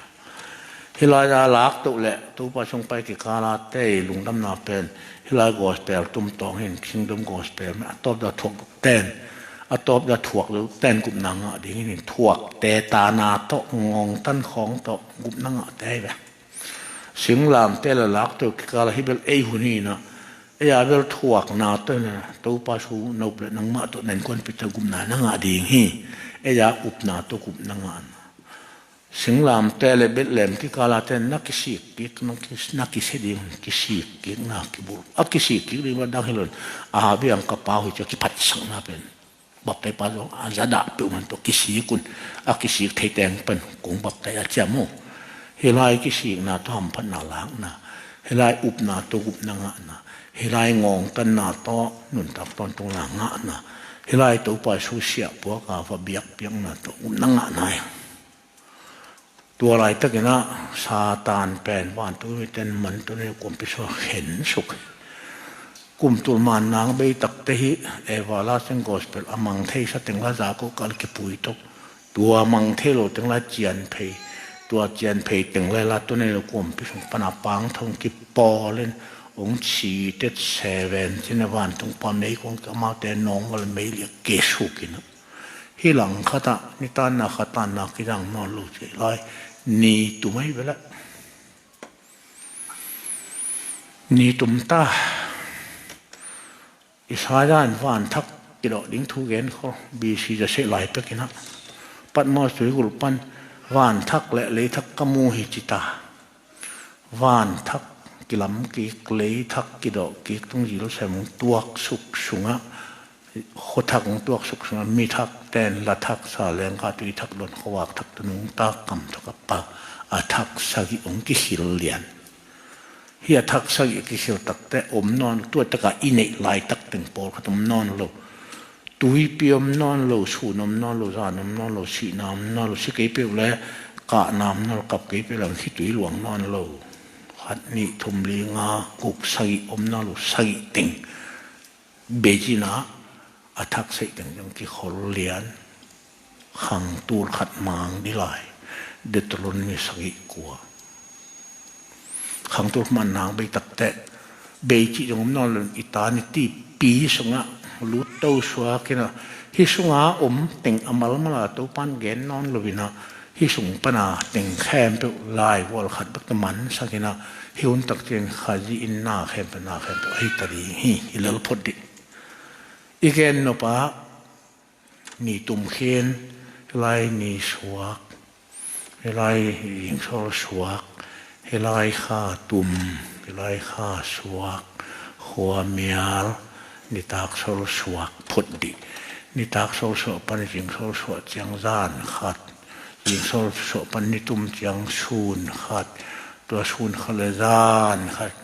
Hih lai-a laktoh le Topa sung pai kikal a tei lungdamna pen hih lai gospel tumtawng hi in, Kingdom Gospel a tawpna thuak lote'n, a tawpna thuak lote'n gupna ngah ding hi in, thuakte tana tawh, ngawngtan khawng tawh gupna ngahte hi ve. Singlamteh le laktoh kikal a hih bel ei hun hi in ah, ei a bel thuakna tawh in ah, Topa Jesu nop le nangmah tawh na innkuanpihte gupna na ngah ding hi. Ei a upna tawh gupna ngahna. Singlamteh le Bethlehem kikal a te'n na kisik kik, na ki, na kisia ding, kisik kikna kibulh. A kisik kik ding bel dang hi lo in, a biang ka pau hi ci-a kiphatsakna pen baptaipa zong a za dah peuhmah tawh kisik un, a kisik thei teng pen kong baptai a ci-a maw. Hih lai kisikna tawh hamphatna lakna, hih lai upna tawh gupna ngahna, hih lai ngawngtanna tawh nuntak tawntungna ngahna, hih lai Topa Jesu siah puak a va biakpiakna tawh gupna ngahna hi. Tua laitakin ah Satan pen vantungmite'n man tawh nei kuampi sua khensuk hi. Kum tul manna bei takteh hih everlasting gospel a mang thei sa teng la za ko kal kipui tok. Tua mang thei lo teng la cianphei. Tua cianphei teng la la tawh nei lo kuampi sung pana pangthong kipawl in hong citet seven cin a vantung pa meikuang amaute nawngval meiliak kisuk in ah, hih lang khat ah nitanna khatanna kizang nawn lo ci lai. Ni tum ahi ve leh. Ni tum ta. Isaiah in vanthak kidawh ding thu gen khol, B C za seh lai pek in ah, Patmos tuigulh pan vanthak le leithak ka mu hi ci ta. Vanthak kilam kik, leithak kidawh kik tung, Jerusalem hong tuaksuk sungah, khuathak hong tuaksuk sungah, mithak ten lathak, sa lengka tuithak dawn, khuavak thak tawh nungta, kam thak a pau, a thak sagih hong kikhil lian. Hih a thak sagih a kikhil takteh om nawn, tua takah i neih laitak teng pawlkhat om nawn lo. Tuipi om nawn lo, sun om nawn lo, zan om nawn lo, sihna om nawn lo, si kei peuh le kahna om nawn lo, kap kei peuh le khitui luang nawn lo. Khat, nih, thum, li, nga, guk, sagih om nawn lo, sagih teng. Beijing ah a thak sagih teng zong kikhol lian. Khangtul khat mang ding lai. Deuteronomy sagih kua. Khangtul khat mang bei takteh, bei cih zong om nawn lo, eternity pi sungah lutto suak in ah, hih sunga om teng a malmal a Topan gen nawn lo in ah, hih sung pana teng khempeuh laivual khat bek tawh mansak in ah, hih hun tak ciang Khazih in na khempeuh, na khempeuh a hi ta ding hi. I lel phot dih. I gen nop a, ni tum khin, hih lai ni suak, hih lai zingsol suak, hih lai kha tum, hih lai kha suak, khuamial, nitak sol suak phot dih. Nitak sol suah pan zingsol suah ciang zan khat, zingsol suah pan ni tum ciang sun khat, tua sun khat le zan khat,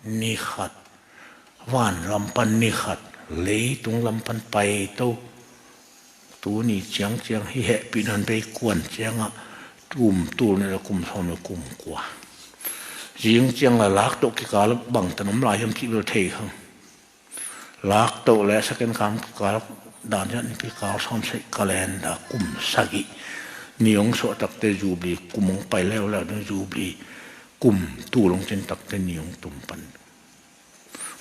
ni khat, van lam pan ni khat, leitung lam pan paito. Tuni ciangciang hih hehpihna hun bei kuan ciangah, kum tul nih le kum sawm le kum kua. Zing ciang la laktoh kikal bangtan om lai hiam cih bel thei khang. Laktoh le second kam kikal dan ciang nipi kal sawm sei kalenda kum sagih. Ni hong suah takte Jubilee kum hong pai leuleu ding, Jubilee kum tul hong cin takte ni hong tum pan.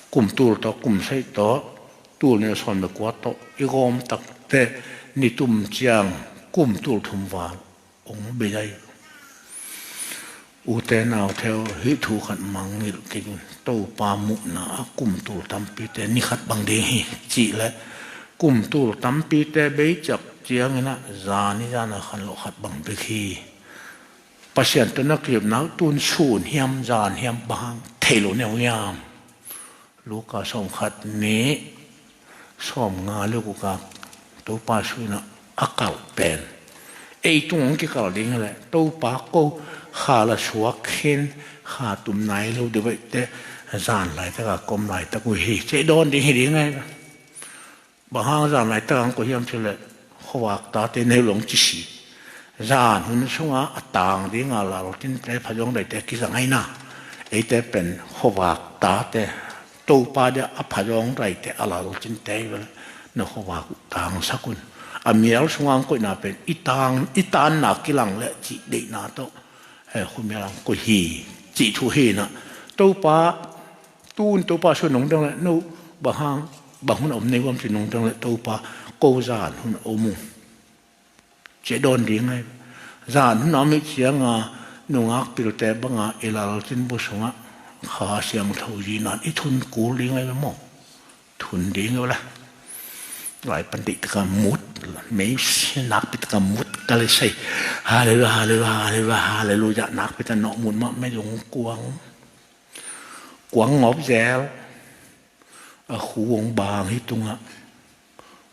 Kum tul tawh, kum sagih tawh, tul nih sawm le kua tawh i gawm takte ni tum ciang kum tul thum val hong bei lai. Ute naute aw, hih thu khat mangngilh kei un. Topa muhna ah kum tul tampite ni khat bang ding hi cih leh, kum tul tampite bei ciang ciangin ah zan i zan a khan loh khat bang bek hi. Pasian tawh na kizopna uh tun sun hiam, zan hiam, bang hang thei lo na hi uh hiam? Luka sawm khat nih, sawm nga le guk ah Topa suina a kalh pen, ei tung hong kikalh ding hi leh, Topa ko kha la suak khin, kha tum nai lo deuh ahih teh, zan laitak a ka om laitak uh hi, ci-a dawn ding hi ding ahi. Bang hang zan laitak hong koih hiam cih leh, khuavak tate nei lo hong ci si. Zan hun sungah a tang ding a laltinte, phazawng daite a kizang ahi na. Eite pen khuavak tate, Topa dia a phazawng daite, a laltinte ahi ve leh, na khuavak uh tangsak un. A mial sungah hong koihna pen i tang, i tanna kilang leh cih deihna tawh, eh, khuamial hong koih hi, cih thu hi na. Topa, tun Topa suan nong dong leh, no, bang hang, bang hun a om na hi uh hiam ci nong dong leh, Topa, ko zan hun a om uh, ci-a dawn ding ahi. Zan hun a om ahih ciangin, nungak pilte bangin i laltin bu sungah Kha Siangtho zi nan i thun kul ding ahi maw? Thun ding ahi ve leh. Lai pan deih tak a mut, mei nakpi tak a mut ka le sei. Halleluia, halleluia, halleluia, halleluia, nakpi tak a nawh mut mah, mei zong kuang. Kuang ngawp zel. A khu hong bang hi tungah.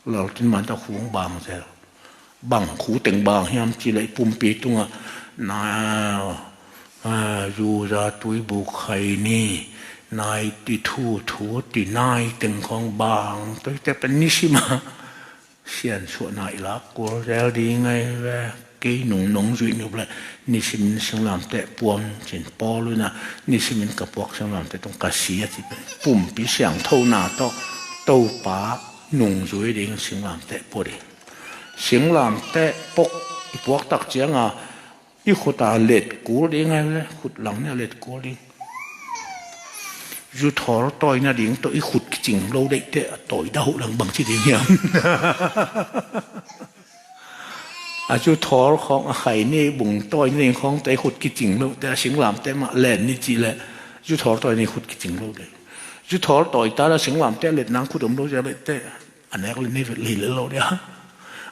Laltin man ta khu hong bang zel. Bang khu teng bang hiam cih leh i pumpi tungah, na, a, zuza tuibuk khai ni, nai ti thu, thu ti nai teng khawng bang. Tuate pen nisim a siansuahna i lak kul zel ding ahi ve. Kei nung nong zuih ni uh leh, nisimin singlamteh puam ci-in Paul in ah, nisimin ka puak singlamteh tung ka si a ci pen, pumpi siangthona tawh Topa nungzui ding singlamteh pua ding. Singlamteh pok i puak tak ciangin i khut a let kul ding ahi ve leh, khut lang nih a let kul ding. Zuthawr tawi nading tawh i khut kicing lo deih teh, a tawi dah uh leh bang ci ding hiam? A zuthawr khawng, a khaini bung tawi nading khawng tawh i khut kicing lo teh, a singlamteh mah let ni cih leh, zuthawr tawi ni khut kicing lo deih. Zuthawr tawi ta leh singlamteh let nang khut om lo zel deih teh, a nek leh nei vet lei lel lo dia.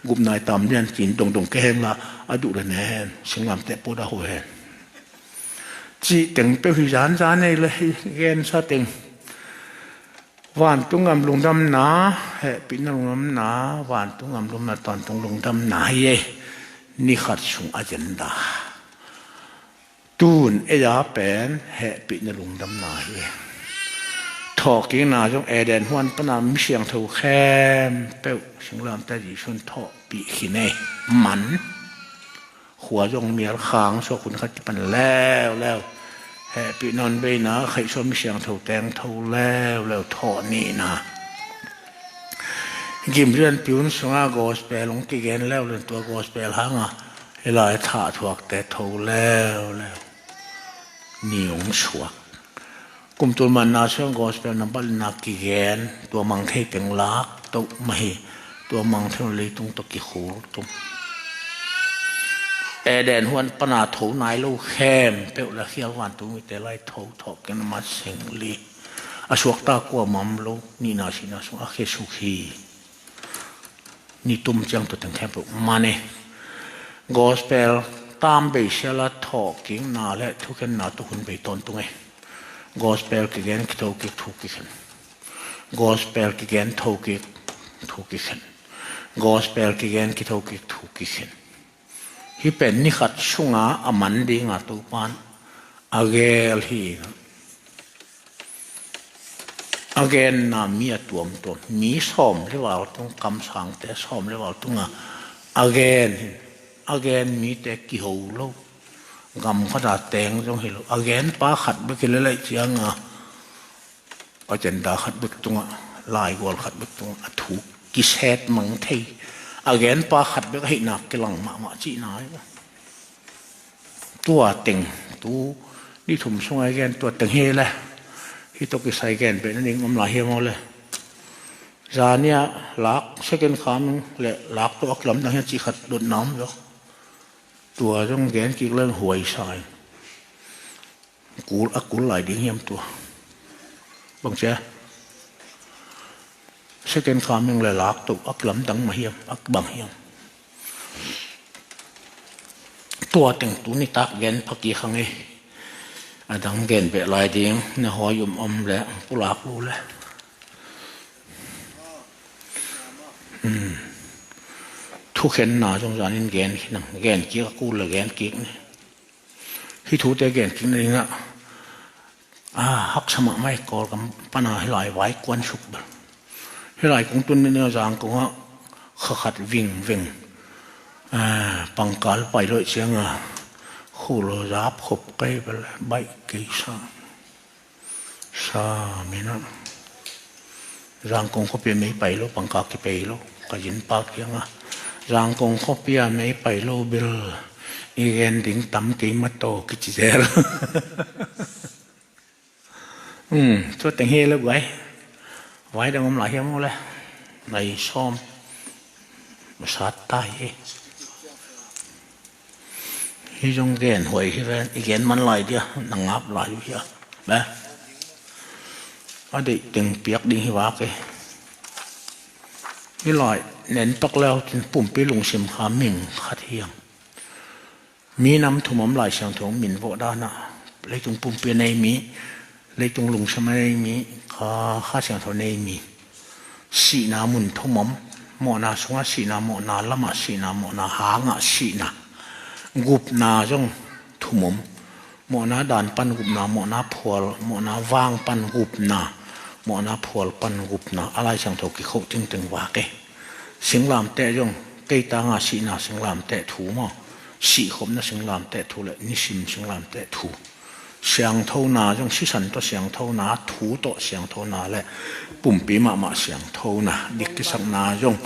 Gupna i tam lian ci-in dongdong kei hen la, a duh leh ne hen, singlamteh pua dah uh hen. Cih teng peuh hi zanzan ei leh, hi gensa teng. Vantung gam lungdamna, hehpihna lungdamna, vantung gam lungdamna, tawntung lungdamna hi ei. Ni khat sung agenda. Tun ei a pen hehpihna lungdamna hi. Thawhkikna zong Eden huan pana mi siangtho khempeuh singlamteh Jesu'n thawhpih khin ei. Man. Khua zong mial khang suak hun khat kipan leuleu. Hehpihna hun beina khaihsuak mi siangtho teng tho leuleu, thawh nihna. Gimrian piun sunga gospel hong kigen leuleu, tua gospel hanga hih lai thah thuakte tho leuleu. Ni hong suak. Kum tul manna sung gospel nambat lina kigen, tua mang thei teng lak, toh mah hi. Tua mangthang leitung tawh kikhul tum. Eden huan pana tho nai lo khempeuh le khial vantung mite lai tho thawh keng na ma seng li. A suakta kua mam lo nihna sihna sung a khesuk hi. Ni tum ciang tua teng khempeuh mane. Gospel tam beisiala thawh kikna le thukhenna tua hun bei tawntung e. Gospel kigen kitho kik thu kikhen. Gospel kigen tho kik thu kikhen. Gospel kigen kitho kik thu kikhen. Hih pen ni khat sunga a man dinga Topan a gel hi. A genna mi a tuamtuam, mi sawm le val tung, kamsangte sawm le val tunga a gen hi. A gen mite kiho lo. Gam khata teng zong hi lo. A gen pa khat bek hi lelai cianga agenda khat bek tungah, laigual khat bek tungah a thu kiset mang thei. A gen pa khat bek ahihna kilang mahmah cihna hi. Tua teng tu ni thum sunga i gen tua teng hi le. Hih tawh kisai gen beh na ding om lai hiam aw le. Zania lak second coming le lak tawh a kilamdang hian cih khat dotna om lo. Tua zong gen kik leng huai sa in. Kul a kul lai ding hiam tua? Bang cia? Second coming le lak tawh a kilamdang mah hiam, a bang hiam? Tua teng tu nitak gen pha kik hang e. A dang gen beh lai ding, na hawi um om le pulak lu le. Thukhenna zong zanin gen khin ang, gen kik a kul le gen kik ni. Hih thute gen kik na dingah a haksa mahmah e. Kawlgam pana hih lai vai kuan suk bel. Hih lai kong tun ni a Zangkongah kha khat vingveng pangkal pai loih cianga khulo zap khop kai bel baih kei sa. Sa mina Zangkong khuapia mei pai lo, pangkal kipei lo. Ka zinpa kianga Zangkong khuapia mei pai lo bel i gen ding tam kei mataw kici zel. Tua teng hi le guai. Vai dang om lai hiam aw le. Nai sawm masat ta hi. Hi zong gen huai hi ven, i gen man lai dia, na ngap lai uh hia. Be a deih teng piak ding hi vak e. Hi lai nen pak leu tin pumpi lungsim kha ming khat hiam? Mi nam thum om, Lai Siangtho min vawh dana leitung pumpi a nei mi, leitung lungsim a nei mi, kha, Kha Siangtho a nei mi. Sihna mun thum om. Mawhna sungah sihna, mawhna lamah sihna, mawhna hangah sihna. Gupna zong thum om. Mawhna dan pan gupna, mawhna phual, mawhna vang pan gupna, mawhna phual pan gupna. A Lai Siangtho kikhoh tingteng vak e. Singlamteh zong kei tanga sihna singlamteh thu maw? Sihkhopna singlamteh thu le nisim singlamteh thu. Siangthona zong sisan tawh siangthona, thu tawh siangthona le pumpi mahmah siangthona, dik kisakna zong,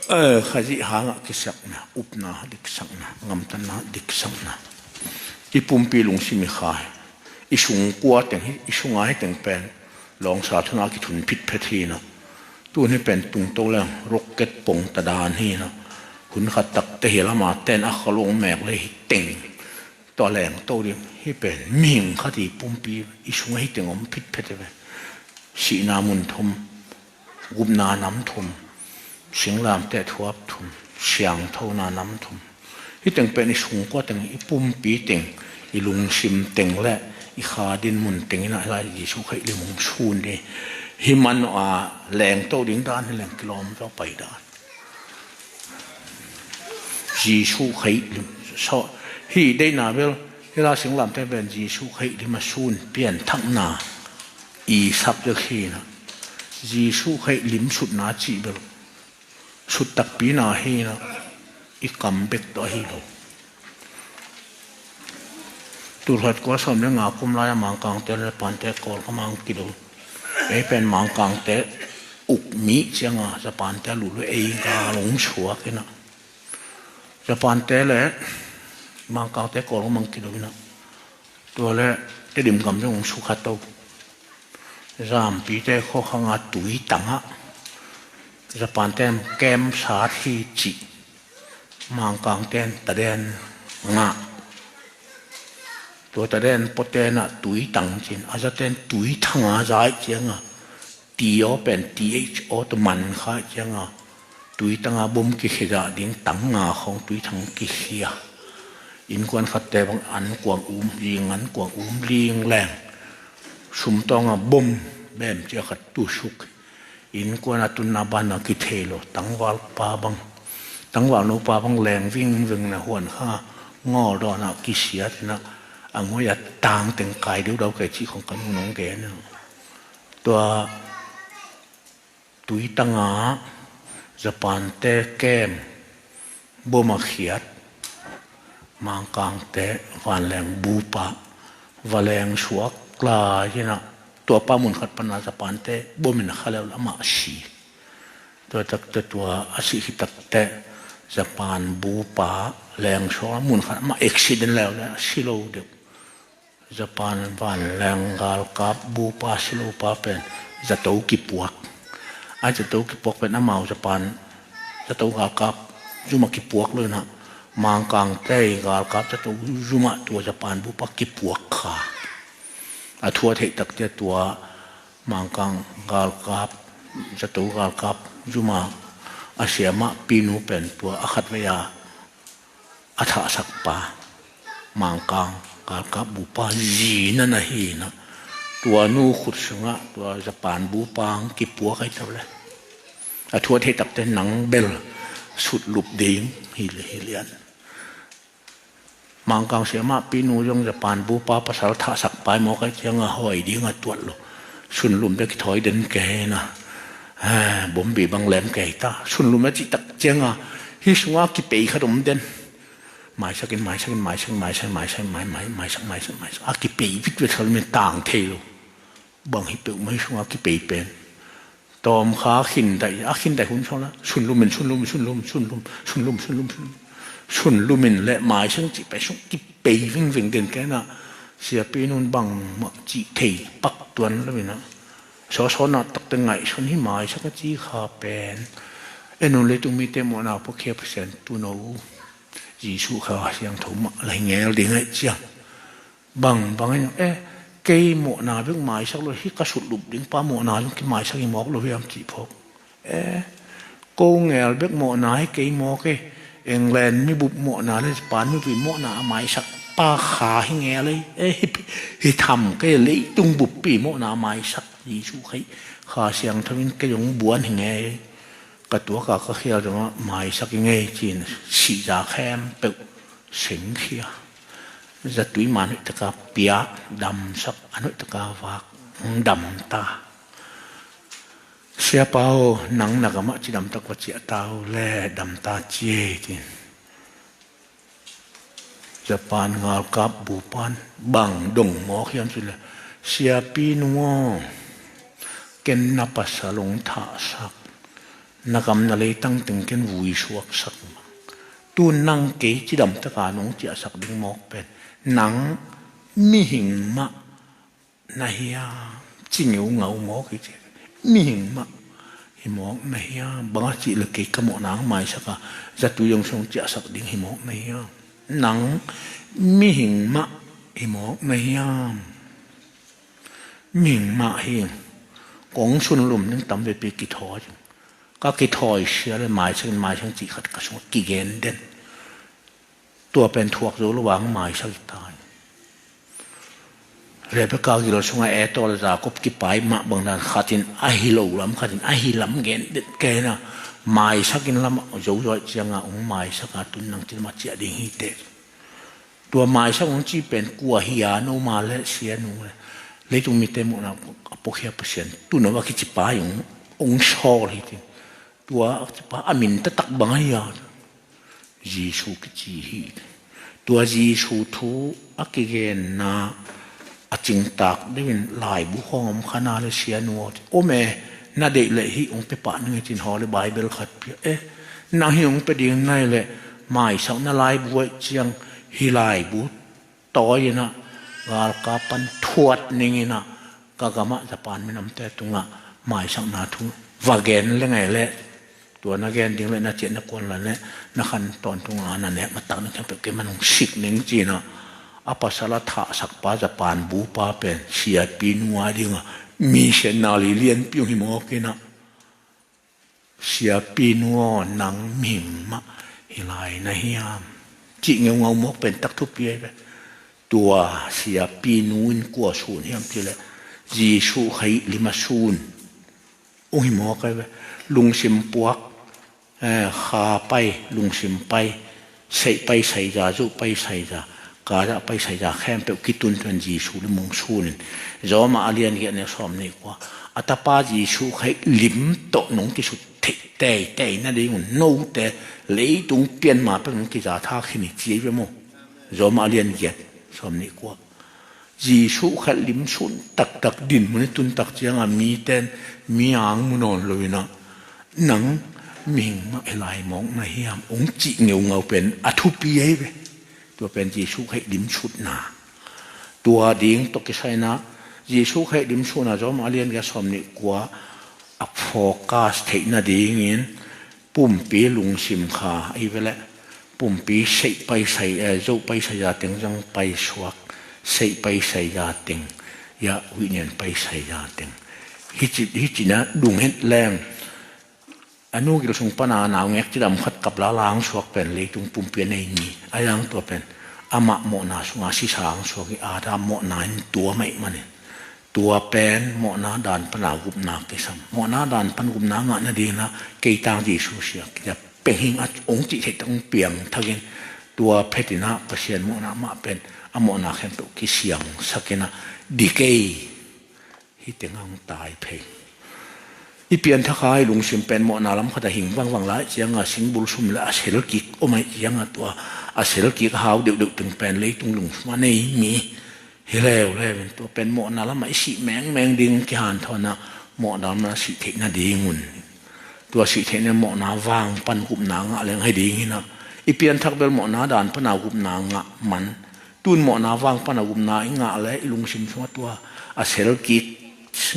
eh, Khazih hangah kisakna, upna dik kisakna, ngamtanna dik kisakna. I pumpi lungsim i kha hi. I sungkua teng hi, i sunga hi teng pen lawngsa thuna kithun phitphet hi na. Tun hi pen tungto leng rocket pong ta dan hi na. Hun khat takte hi lama ten a khaluang mek le hi teng. Tua leng to ding hi pen mihing khat i pumpi i sung hi teng om phitphet hi pen. Sihna mun thum, gupna nam thum, singlamteh thuap thum, siangthona nam thum. Hi teng pen i sungkua teng, i pumpi teng, i lungsim teng le i kha dinmun teng ina hi lai Jesuh Khrih lim hong sun ding. Hi man a leng to ding dan hi leng kilawm zo pai dan. Jesuh Khrih lim, so, hi deihna bel, hi la singlamteh pen Jesuh Khrih lim a sun pianthakna i sak dek hi na. Jesuh Khrih lim sutna cih bel sut takpi na hi na, i kam bek tawh ahi lo. Tulkhat kua sawm le nga kum lai a Mangkangte le Japante Kawlgam ah hong kido. Ei pen Mangkangte uk mi cianga Japante a lulu ei gal hong suak hi na. Japante le Mangkangte Kawlgam ah hong kido hi na. Tua le Tedim gam zong hong sukha to. Zampite khuakhanga tui tangah Japan ten kem sat hi cih, Mangkang ten taden ngah. Tua taden poten ah tuitang cin, a zaten tuitang a zai cianga, ti aw pen ti aw tua man khai cianga, tuitang a bom kikhia ding tang nga khong tuitang kikhia. Innkuan khatte bang an kuang um ling, an kuang um ling leng, sumtawng a bom bem cia khat tusuk. Innkuan a tunna ban a kithei lo, tangval pa bang, tangval no pa bang leng vingving na huan kha ngawl dawn a kisia tina, a ngoi a tang teng kai deuhdau kei cih khong kan nong gen. Tua tuitang a Japan te kem bom a khiat Mangkang te vanleng bupa va leng suak lai hinah, tua pa mun khat pana Japan te bom in a kha leu lamah si. Tua takte tua a sih hi takte Japan bupa leng suak mun khat mah accident leu le a si lo deuh. Japan vanleng galkap bupa si lo pa pen zato kipuak. A zato kipuak pen amau Japan zato galkap zuma kipuak lo inah, Mangkang te galkap zato zuma tua Japan bupa kipuak kha. A thu a theih takte tua Mangkang galkap, zato galkap zuma a siamah pinu pen tua a khatvei a a thahsak pa, Mangkang galkap bupa zi na na hi na, tua nu khut sungah tua Japan bupa ang kipuak ai tau le. A thu a theih takte nang bel sutlup ding hi le hi lian. Mangkang siamah pinu zong Japan bupa pasal thahsak pai mawk ai cianga hoi ding a tuat lo. Sunlum bek i thoi den kei na. Bombi bang lem kei ta. Sunlum a cih tak cianga hi sunga kipei khat om den. Maisakin, maisakin, maisakin, maisakin, maisakin, mai, mai, maisak, maisak, maisak. A kipei vit vit khat om in tang thei lo. Bang hi peuh mai sunga kipei pen. Tawm kha a khindaih, a khindaih hun sawla. Sunlum in, sunlum, sunlum, sunlum, sunlum, sunlum, sunlum. Sunlum in le maisak cih pen sung kipei vingving den kena. Siapi nun bang mah cih thei pak tuan lo ina. Sawsaw na takte ngaihsun hi maisak a ci kha pen. E nun leitung mite mawhna pawkhia Pasian tu no. Jesuh Kha Siangtho mah la hi ngel ding aih ciang. Bang, bang in, eh, kei mawhna bek maisak lo, hi ka sutlup ding pa mawhna zong kimaisak hi mawk lo hiam cih phawk. Eh, ko ngel bek mawhna hi kei mawk e. England mibup mawhna le Japan mibup mawhna a maisak pa kha hi ngel e. Eh, hi, hi tham kei leitung buppi mawhna a maisak Jesuh kei Kha Siangtho in kei zong buan hi ngei. Ka tuaka ka khial zongah maisak hi ngei cin sihza khempeuh sengkhia. Zatui man hoih taka pia, damsak an hoih taka vak, damta. Siapa aw, nang na gamah cidamtak va ciah ta uh le damta ci ei tin. Japan ngalkap bupan bang dong mawk hiam cih le, siapi nung aw, ken na pasal hong thahsak, na gam na leitang teng ken vui suaksak mah. Tu nang kei cidamtaka nong ciahsak ding mawk pen nang mihing mah na hiam, ci ngeungau mawk hi ci. Mihing mah hi mawk na hiam, bang a cih le kei ka mawhna hong maisak a, zatui hong song ciahsak ding hi mawk na hiam. Nang mihing mah hi mawk na hiam. Mihing mah hi. Kong sunlum ding tam veipi kithawi. Ka kithawi sia le maisak in maisak cih khat ka sungah kigen den. Tua pen thuak zo lo vang maisak i tai. Rebecca gil sungah Esau le Jacob kipai mah bang dan khatin a hi lo lam khatin a hi lam gen det kei na. Maisak in lam zo zo cianga hong maisak a tun nang cin mah ciah ding hi te. Tua maisak hong ci pen kua hi a no ma le sia nu le. Leitung mite muhna a pawkhia Pasian tu no a kici pai hong, hong sawl hi tin. Tua a kici pa a min taktak bang a hi a. Jesu kici hi. Tua Jesu thu a kigenna a cingtak deuhin laibu khawng om khana le sia nu aw ti. Om e, na deih leh hih hong pia pah ning e cin haw le Bible khat pia e. Nang hih hong pia ding nai le maisak na laibu aih ciang hih laibu tawi inah galkap pan thuat ning inah ka gamah Japan minamte tungah maisakna thu va gen le ngai le Tua na gen ding le na ciah na kuan la le na khan tawntung a na nek matak na khempeuh kei man hong sik ning ci-in ah, a pasal a thahsakpa Japan bupa pen siapinu a dingah missionary lianpi hong hi mawk in ah, siapinu aw, nang mihing mah hi lai na hiam? Cih ngeungau mawk pen tak thupi ahi ve. Tua siapinu in kua sun hiam cih leh Jesuh Khrih lim a sun hong hi mawk ahi ve. Lungsim puak, eh, kha pai, lungsim pai, seih pai saiza, zoh pai saiza, kazah pai saiza khempeuh kitun tuan Jesuh lim hong sun in, Rom ah a lian giat a neu sawm nih kua, a tapa Jesuh Khrih lim tawh nong kisut theih teitei nadingun note leitung pian ma pek nong kiza thak hi ni ci ahi ve maw? Rom ah a lian giat sawm nih kua. Jesuh Khrih lim sun taktak dinmun i tun tak ciangah miten mi ang mu nawn lo in ah, nang mihing mah hi lai mawk na hiam? Hong cih ngeungau pen a thupi ahi ve. Tua pen Jesuh Khrih lim sutna. Tua ding tawh kisai in ah Jesuh Khrih lim sutna Rom ah a lian giat sawm nih kua a focus theih nadingin pumpi lungsim kha ahi ve leh, pumpi seih pai sai, eh, zoh pai saiza teng zong pai suak, seih pai saiza teng, ya huih nian pai saiza teng. Hici, hici na dung het leng, a nu gil sung pana naungek cidam khat kap lala ang suak pen leitung pumpi a nei ni a yang tua pen amah mawhna sunga sisa ang suak hi. Adam mawhna in tua maih manin tua pen mawhna dan pana gupna kisam. Mawhna dan pan gupna ngah nadingin ah kei tang Jesuh siak kiap peng hing a hong cih theih tak hong piang thakin tua phetin ah Pasian mawhna mah pen a mawhna khempeuh kisiangsak in ah dik ei. Hih teng ah hong tai phei. I pianthak a i lungsim pen mawhna lam khat a hing vangvang lai ciangah singbul sum le a sel kik om aih ciangah tua a sel kik a hau deuhdeuh teng pen leitung lungsim a nei mi hi leuleu in tua pen mawhna lamah i sih mengmeng ding kihanthawn ah mawhna lamah sih theih nadingun tua sih theih na mawhna vang pan gupna ngah leng hi ding hi in ah i pianthak bel mawhna dan pana gupna ngah man. Tun mawhna vang pana gupna i ngah le i lungsim sungah tua a sel kik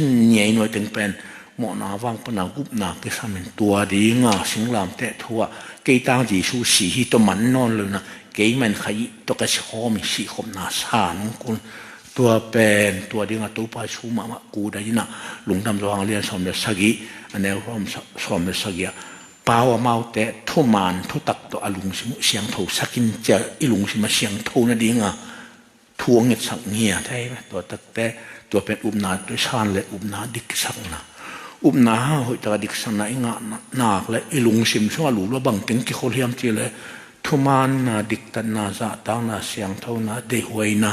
niainuai teng pen mawhna vang pana gupna kisam in tua dinga singlamteh thu ah kei tang Jesuh si hi tawh man nawn lo in ah kei man kha i tawh ka si khawm hi sihkhopna sa nong kul. Tua pen tua dingah Topa Jesuh mahmah kudai in ah Lungdam Johan a lian sawm le sagih a neu sawm le sagih ah pau amaute thuman thutak tawh a lungsim uh siangtho sak in ci-a i lungsim a siangtho nadinga thu a ngetsak ngiat hi ve. Tua takte tua pen upna tuisan le upna diksakna, upna hoih taka diksakna i ngah nak le i lungsim sungah lulu a bangteng kikhol hiam cih le thumanna, diktatna, zahtakna, siangthona, deihhuaina,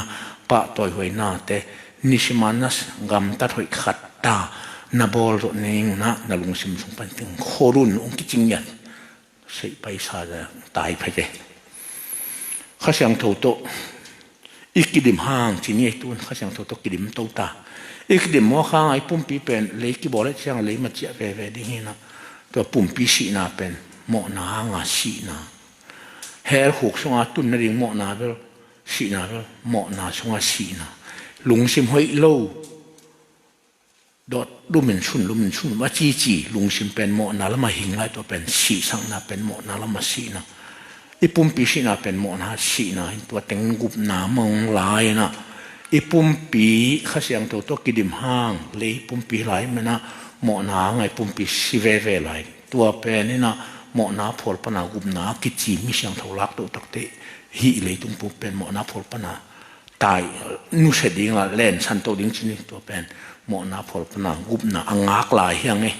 pahtawihuainate, nisimanna, gamtat hoih khat ta na bawl zawh ning na, na lungsim sung pan teng khol un, hong kicing ngiat. Seih paisa za tai phei te. Kha Siangtho tawh i kidim hang ci ni ei tun, Kha Siangtho tawh kidim to ta. I kidim mawk hang a i pumpi pen lei kibawl leh ciang lei maciah veve ding hi na. Tua pumpi sihna pen mawhna hanga sihna. Hell khuk sunga tun nading mawhna bel, sihna bel mawhna sunga sihna. Lungsim hoih lo, dawt lumin sun, lumin sun, a cici lungsim pen mawhna lama hing lai, tua pen sihsakna pen mawhna lama sihna. I pumpi sihna pen mawhna sihna in tua teng gupna mawng lai na. I pumpi Kha Siangtho tawh kidim hang lei pumpi lai mena mawhna ngai pumpi si veve lai. Tua pen ina mawhna phual pana gupna kici mi siangtho lak to takte hi leitung pumpi pen mawhna phual pana tai nusia ding a lensan to ding ci ni. Tua pen mawhna phual pana gupna a ngak lai hi ang e.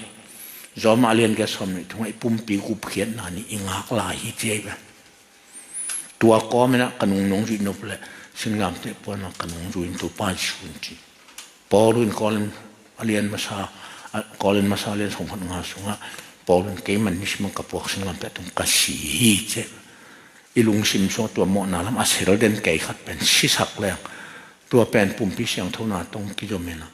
Zawma a lian giat sawm nih thungah i pumpi gupkhiatna nih i ngak lai hi ci ei ve. Tua kawm ina ka nung nong zuih nop le singlamteh puan ma ka nung zuih in Topa Jesu in ci. Paul in Korin a lian masa, a, Korin masa a lian sawm khat nga sungah Paul in keiman nisim ka puak singlamteh tung ka si hi ci ei ve. I lungsim sungah tua mawhna lam a sel den kei khat pen sisak leng tua pen pumpi siangthona tawh kizom ina.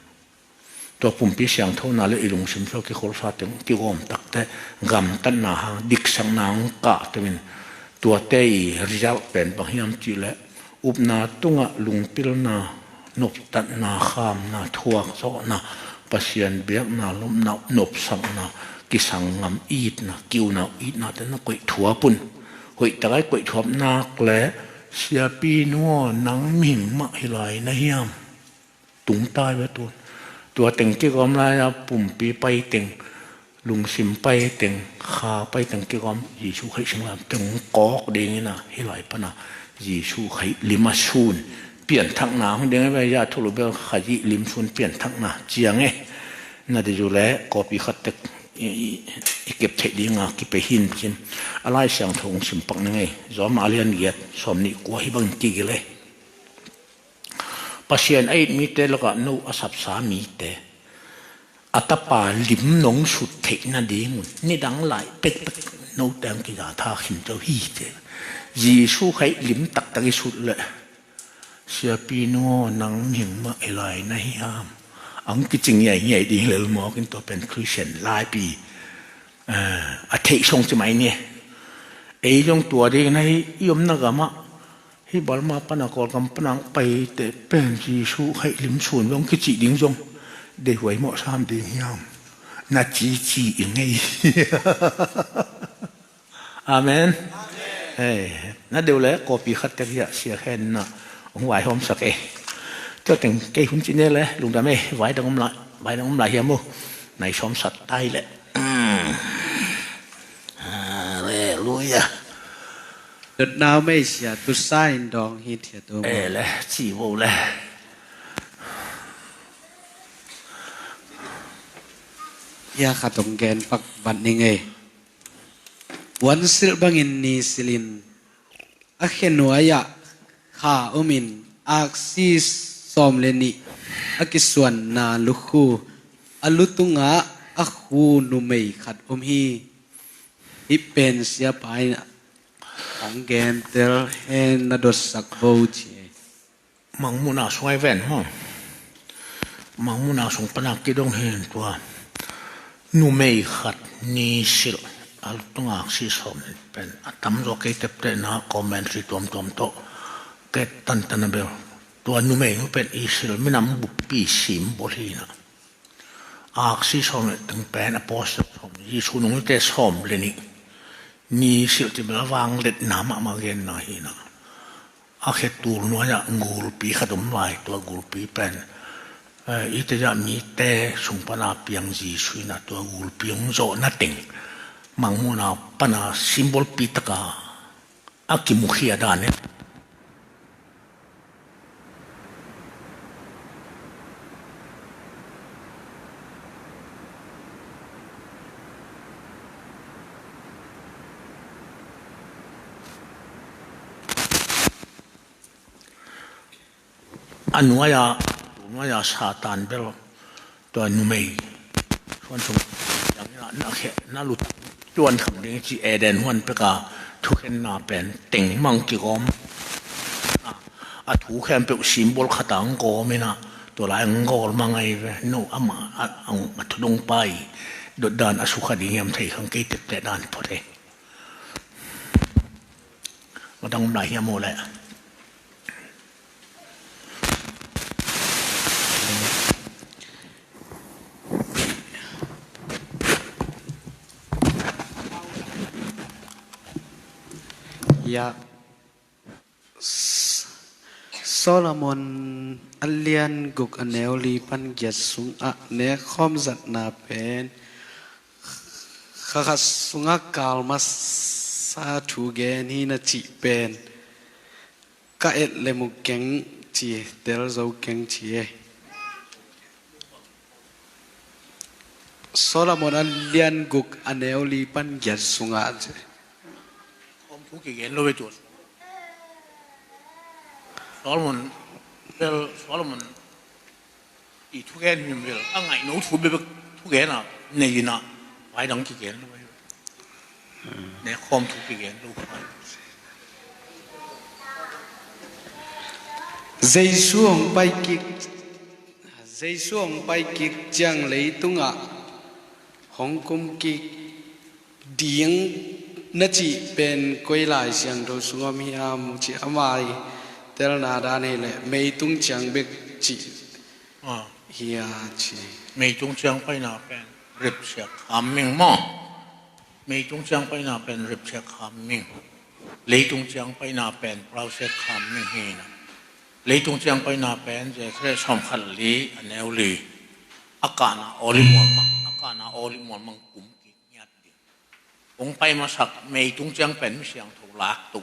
Tua pumpi siangthona le i lungsim sungah kikholsa teng kigawm takte gamtatna hang diksakna hang kah tengin tuate i result pen bang hiam cih leh upna tungah lungpilna, noptatna, khamna, thuakzawhna, Pasian biakna, lupna, nopsakna, kisang ngam itna, kiunau itna te na koih thuap un. Hoih takai koih thuap nak le, siapi nu aw, nang mihing mah hi lai na hiam? Tungtai ve tun. Tua teng kigawm lai-a pumpi pai teng, lungsim pai teng, kha pai teng kigawm, Jesu Khrih singlam teng kawk dingin a, hih lai pana Jesu Khrih lim a sun pianthakna hong ding ve, ya thulu bel Khazih lim sun pianthakna ciang e. Na dih zu le kawpi khat tek i, i, i kep theih dinga kipia hin cin. A Lai Siangtho hong simpak ning ei. Rom a lian giat, sawm nih kua hih bangin kigil ei. Pasian a it mite lakah no a sapsa mite a Tapa lim nong sut theih nadingun nidang lai pekpek note hong kiza tha khin zo hi ci. Jesu Khrih lim taktak i sut leh, siapi nu aw, nang mihing mah hi lai na hiam? Ang kicing ngiaingiai ding lel mawk in, tua pen Khristian laipi, eh, a theih song ci mai ni. Ei zong tua ding na hi, i omna gamah hih Burma pana Kawlgam pana hong paite pen Jesu Khrih lim sun zong kicih ding zong deihhuai mawh sam ding hiam? Na cici i ngei. Amen. Hei, na deuh le kawpi khat tek hiah sia khen na hong vaihawmsak e. Tua teng kei hun ci ne le lungdam e, vai dang om lai, vai dang om lai hiam uh? Nai sawm sat tai le. Halleluia. Tutnau mei sia tusa in dawng hi thiat um. E le, ci vo le. Ia khat hong gen pak bat ning ei. Vuansilh bangin nisilhin a khe nuai-ah kha omin aksi sawm le nih a kisuanna lukhu a lu tungah a khu numei khat om hi. Hih pen siapa in hong gentel hen na dotsak vo ci. Mangmuhna sung ai ven maw? Mangmuhna sung pana kidong hen tua numei khat nisilh a lu tungah aksi sawm pen a tamzaw kei teptehna commentary tuamtuam tawh kei tantan a bel tua numei nu pen Israel minam buppi symbol hi na. Aksi sawm le teng pen apostle sawm, Jesu nungte sawm le nih nisilh ci bel a vangletna mahmah genna hi na. A khe tul nuai-ah gulpi khat om lai, tua gulpi pen, eh, ite zah mite sung pana piang Jesu in a tua gulpi hong zawhna teng Mangmuhna pana symbolpi taka a kimukhia dan e. A nuai-a, nuai-a Satan bel tua numei suan sung na khe na lut tuan kham ding ci Eden huan peka thukhenna pen teng mang kigawm. A thu khempeuh symbol khata ang gawm ina tua lai ang gawl mang ai ve. No ama a, a, a thudong pai dotdan a sukha ding hiam thei khang kei tepteh dan phot e. Madang um lai hiam uh leh. Ya. S-, Solomon a lian guk a neu li pan giat sungah nekkhawm zatna pen kha khat sungah kal masa thu gen hi na cih pen ka et le mu keng ci, tel zo keng ci e. Solomon a lian guk a neu li pan giat sungah ci. Khawm thu kigen lo ve tua. Solomon, bel Solomon i thugen hi vel a ngaih no thu bebek thugen a nei ina vai dang kigen lo. Ne khawm thu kigen lo. Jesu hong pai kik, Jesu hong pai kik ciang leitungah hong kum kik ding na cih pen koi lai siangtho sung om hiam cih a mai telna dan hi leh meitung ciang bek cih. Ah. Hi a ci. Meitung ciang paina pen. Ripsiak khamming maw? Meitung ciang paina pen ripsiak khamming. Leitung ciang paina pen plausiak khamming hi na. Leitung ciang paina pen Zechariah sawmkhat li a neu li. A kahna olive mual mang, a kahna olive mual mang kum kik ngiat ding. Hong pai masak meitung ciang pen mi siangtho lak to.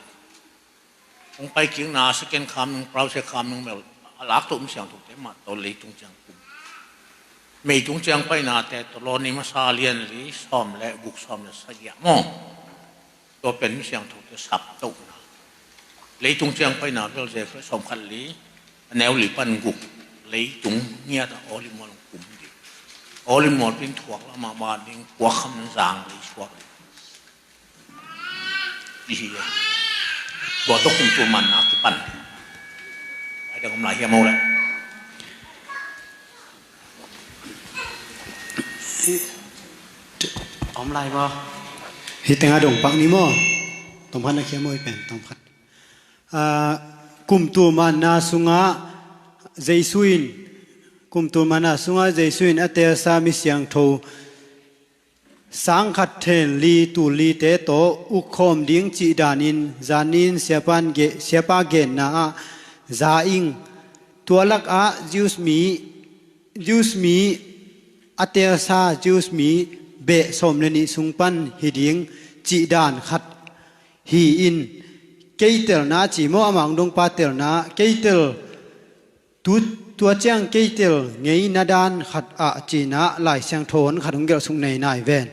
Hong pai kikna second coming, plausiak khamming bel a lak to mi siangthote mah tawh leitung ciang kum. Meitung ciang painate tawh law ni masa lian li sawm le guk sawm le sagih ah maw? Tua pen mi siangthote sap tohna. Leitung ciang paina bel Zechariah sawmkhat li a neu li pan guk. Leitung ngiat a olive mual kum ding. Olive mual pen thuak lamah ban ding, puak kham zang li suak ding. Ihi e. Tua tawh kumtul manna kipan. Ai dang om lai hiam o le. Om lai maw? Hi tengah dong pak ni maw? Tawmkhat na khiam o hi pen, tawmkhat. Ah, kumtul manna sungah Jesu in, kumtul manna sungah Jesu in a teelsa mi siangtho sangkhat then li tul lite tawh ukkhawm ding cih danin zanin siapan ge-, siapa genna ah za ing. Tua lakah Jews mi, Jews mi a teelsa Jews mi beh sawm le nih sung pan hi ding cih dan khat hi in, keitelna ci maw, amah hong dongpa telna, keitel tu, tua ciang keitel ngeina dan khat ah cinah Lai Siangtho hon khat hong gelh suk nei nai ven.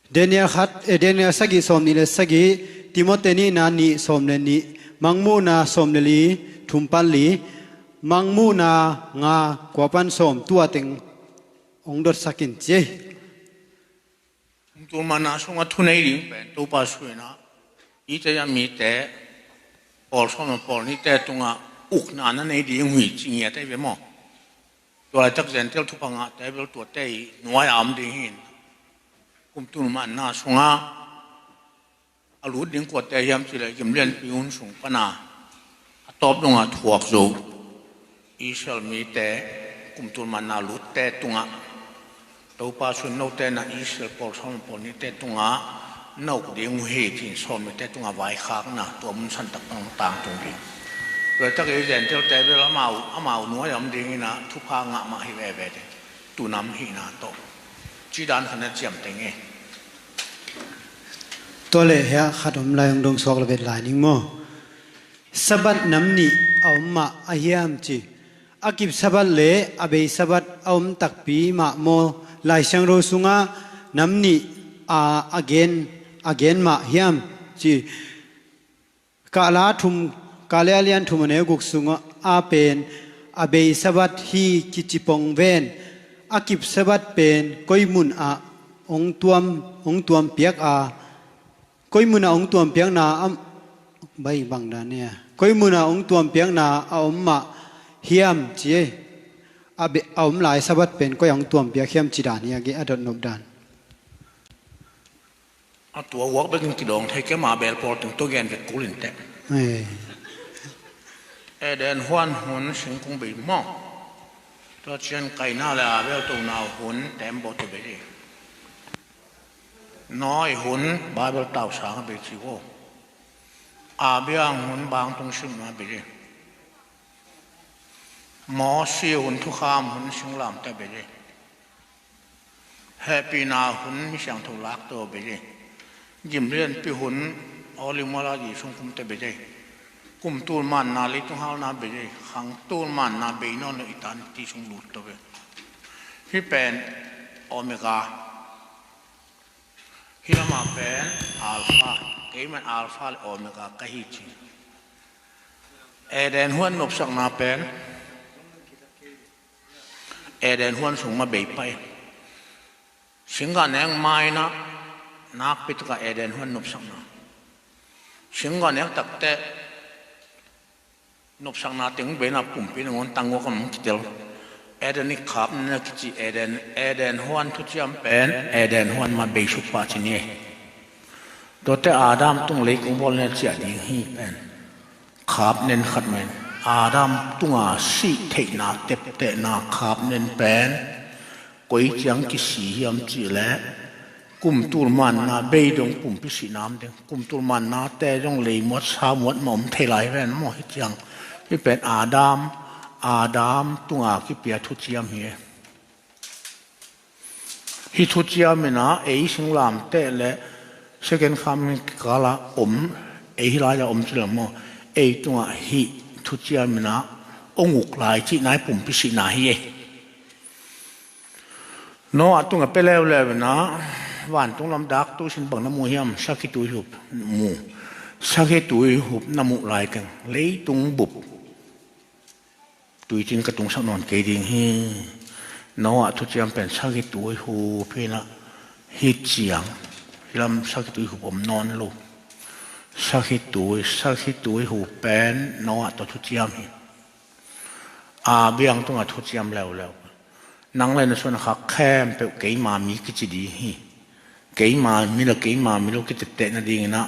Daniel khat, eh, Daniel sagih sawm nih le sagih, Timote nihna nih sawm le nih, Mangmuhna sawm le li, thum pan li, Mangmuhna nga kua pan sawm, tua teng hong dotsak in ci ei. Kumtul manna sungah thu nei ding pen Topa suina, i te a mite, pawl sawm le pawl nihte tungah ukna na nei ding uh hi ci ngiat ei ve maw? Tua laitak Gentile thupha ngahte bel tuate i nuai a om ding hi. Kumtul manna sungah a lut ding kuate hiam cih leh gimlianpi hun sung pana a tawp dongah thuak zo Israel mite kumtul manna lutte tungah Topa suin note na Israel pawl sawm le pawl nihte tungah na uk ding uh hi, ci-in sawm mite tungah vaikhakna tua mun santak pan tangtung ding. Tua tak i Gentile te bel amau, amau nuai a om ding in a thupha ngah mah hi veve ding. Tunam hihna tawh. Ci dan khat na ciamteng e. Tua leh hiah khat om lai hong dong suak lo vet lai ning maw? Sabbath nam nih a om mah a hiam ci. A kip Sabbath le a bei Sabbath a om takpi mah maw? Lai Siangtho sungah nam nih a, a gen, a gen mah hiam ci. Kahla thum, Kahla a lian thum a neu guk sungah a pen a bei Sabbath hi kici pong ven. A kip Sabbath pen koi mun ah hong tuam, hong tuam piak a, koi mun ah hong tuam piakna a, bai bang dan nia. Koi mun ah hong tuam piakna a om mah hiam ci ei. A be-, a om lai Sabbath pen koi ah hong tuam piak hiam ci dan hi a, a dot nop dan. A tua uak bekin kidawng thei kei mah bel pawl teng tua gen vet kul in teh. Ei. Eden huan hun singkung bei maw? Tua cian Kaina le Abel tona hun tembaw tua bei hi. Noah hun Babel tausang a bei ci vo. Abraham hun bangtung simna bei hi. Mosi hun thukham hun singlamteh bei hi. Hehpihna hun mi siangtho lakto bei hi. Gimlianpi hun olive mual a Jesu hong kumte bei hi. Kumtul manna leitung halna bei hi. Khangtul manna bei nawn lo eternity sung lut to bei. Hih pen Omega. Hih lamah pen Alpha. Keiman Alpha le Omega ka hi ci. Eden huan nopsakna pen Eden huan sung mah bei pah in. Singgah nek mai-in ah nakpi takah Eden huan nopsakna. Singgah nek takteh nopsakna teng bei in ah pumpi nangawn tangguak a mong kitel. Eden i khapnen a kici Eden, Eden huan thuciam pen Eden huan mah bei suk pah ci ni. Tuate Adam tung lei kong bawl nen ciah ding hi pen. Khapnen khat mah in Adam tunga sih theihna teptehna khapnen pen Koi ciang kisi hiam cih leh kum tul manna bei dong pumpi sihna om ding. Kum tul mannate zong leimuat samuat mah om thei lai ven maw. Hih ciang hih pen Adam, Adam tunga kipia thuciam hi. Hih thuciam in ah ei singlamteh le second coming kikala om, ei hih lai-a om ci lo maw. Ei tungah hih thuciam in ah ong uk lai cihna hi, pumpi sihna hi ei. Noah tungah pia leuleu in ah vantung lam dak tu sin bang na mu hiam? Sakhi tuihup mu. Sakhi tuihup na muh lai teng leitung bup, tuicing ka tungsak nawn kei ding hi. Noah thuciam pen sakhi tuihup hi in ah, hih ciang hih lam sakhi tuihup om nawn lo. Sakhi tui, sakhi tuihup pen Noah tawh thuciam hi. Abiang tungah thuciam leuleu. Nang le na suan a khak khempeuh keima mi kici ding hi. Keima mi le keima mi lo kitepteh nadingin ah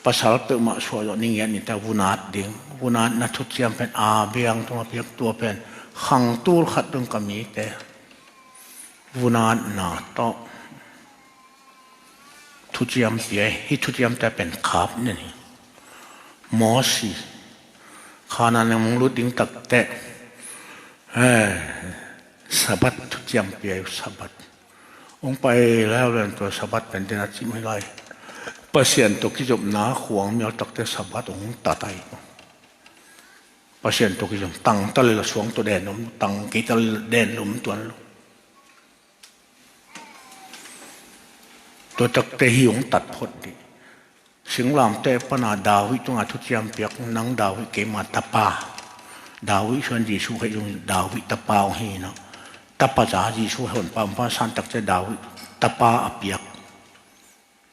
pasal peuhmah suahzawh ni ngiat ni ta vun at ding. Vun atna thuciam pen Abiang tungah piak, tua pen khang tul khat tung ka mite vun atna tawh thuciam pia hi. Hih thuciamte pen khap nen hi. Mosi Kanaan lam hong lut ding takteh, eh, Sabbath thuciam pia hi. Sabbath hong pai leuleu in tua Sabbath pen den a cim hi lai. Pasian tawh kizopna khuang mial takteh Sabbath hong tat hi. Pasian tawh kizom, tang ta leh la suang tawh den om, tang kei ta leh den om tuan lo. Tua takteh hih hong tat phot ding. Singlamteh pana David tungah thuciam piak, nang David keima tapa. David suan Jesu kha zong David tapa hong hi in ah, tapa za Jesu hon pa hong pa san takteh David tapa a piak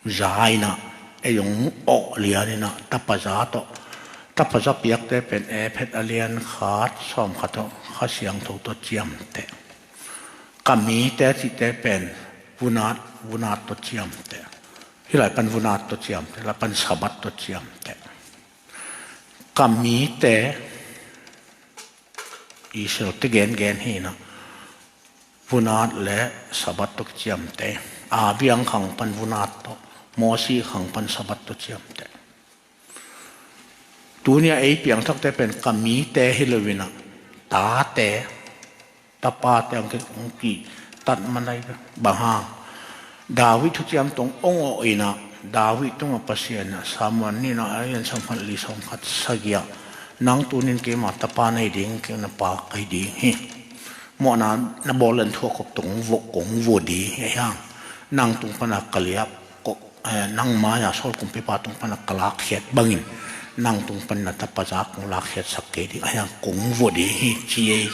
za in ah, ei hong awh lian in ah tapa za tawh. Tapa za piakte pen Efet a lian khat sawm khat tawh Kha Siangtho tawh ciamteh. Ka mite cihte pen vun at, vun at tawh ciamteh. Hih lai pan vun at tawh ciamteh, lai pan Sabbath tawh ciamteh. Ka mite, Israel te gengen hi in ah, vun at le Sabbath tawh kiciamteh. Abiang khang pan vun at tawh, Mosi khang pan Sabbath tawh ciamteh. Tuni a ei piangthakte pen ka mite hi lo in ah, tate, tapate hong ki, hong kitat man ahi ve. Bang hang? David thuciam tawh hong awh in ah, David tungah Pasian in ah, Samuel nihna a lian sawm khat li, sawm khat sagih ah, nang tuni in keima tapa na hi ding, kei na pa ka hi ding hi. Mawhna na bawl leh thu a khop tawh kong vua, kong vua ding hi. Ahi hang nang tung pana ka liap, ko, eh, nang mai-a Saul kumpipa tung pana ka lakkhiat bangin, nang tung pana na tapa za kong lakkhiatsak kei ding, ahi hang kong vua ding hi, ci hi.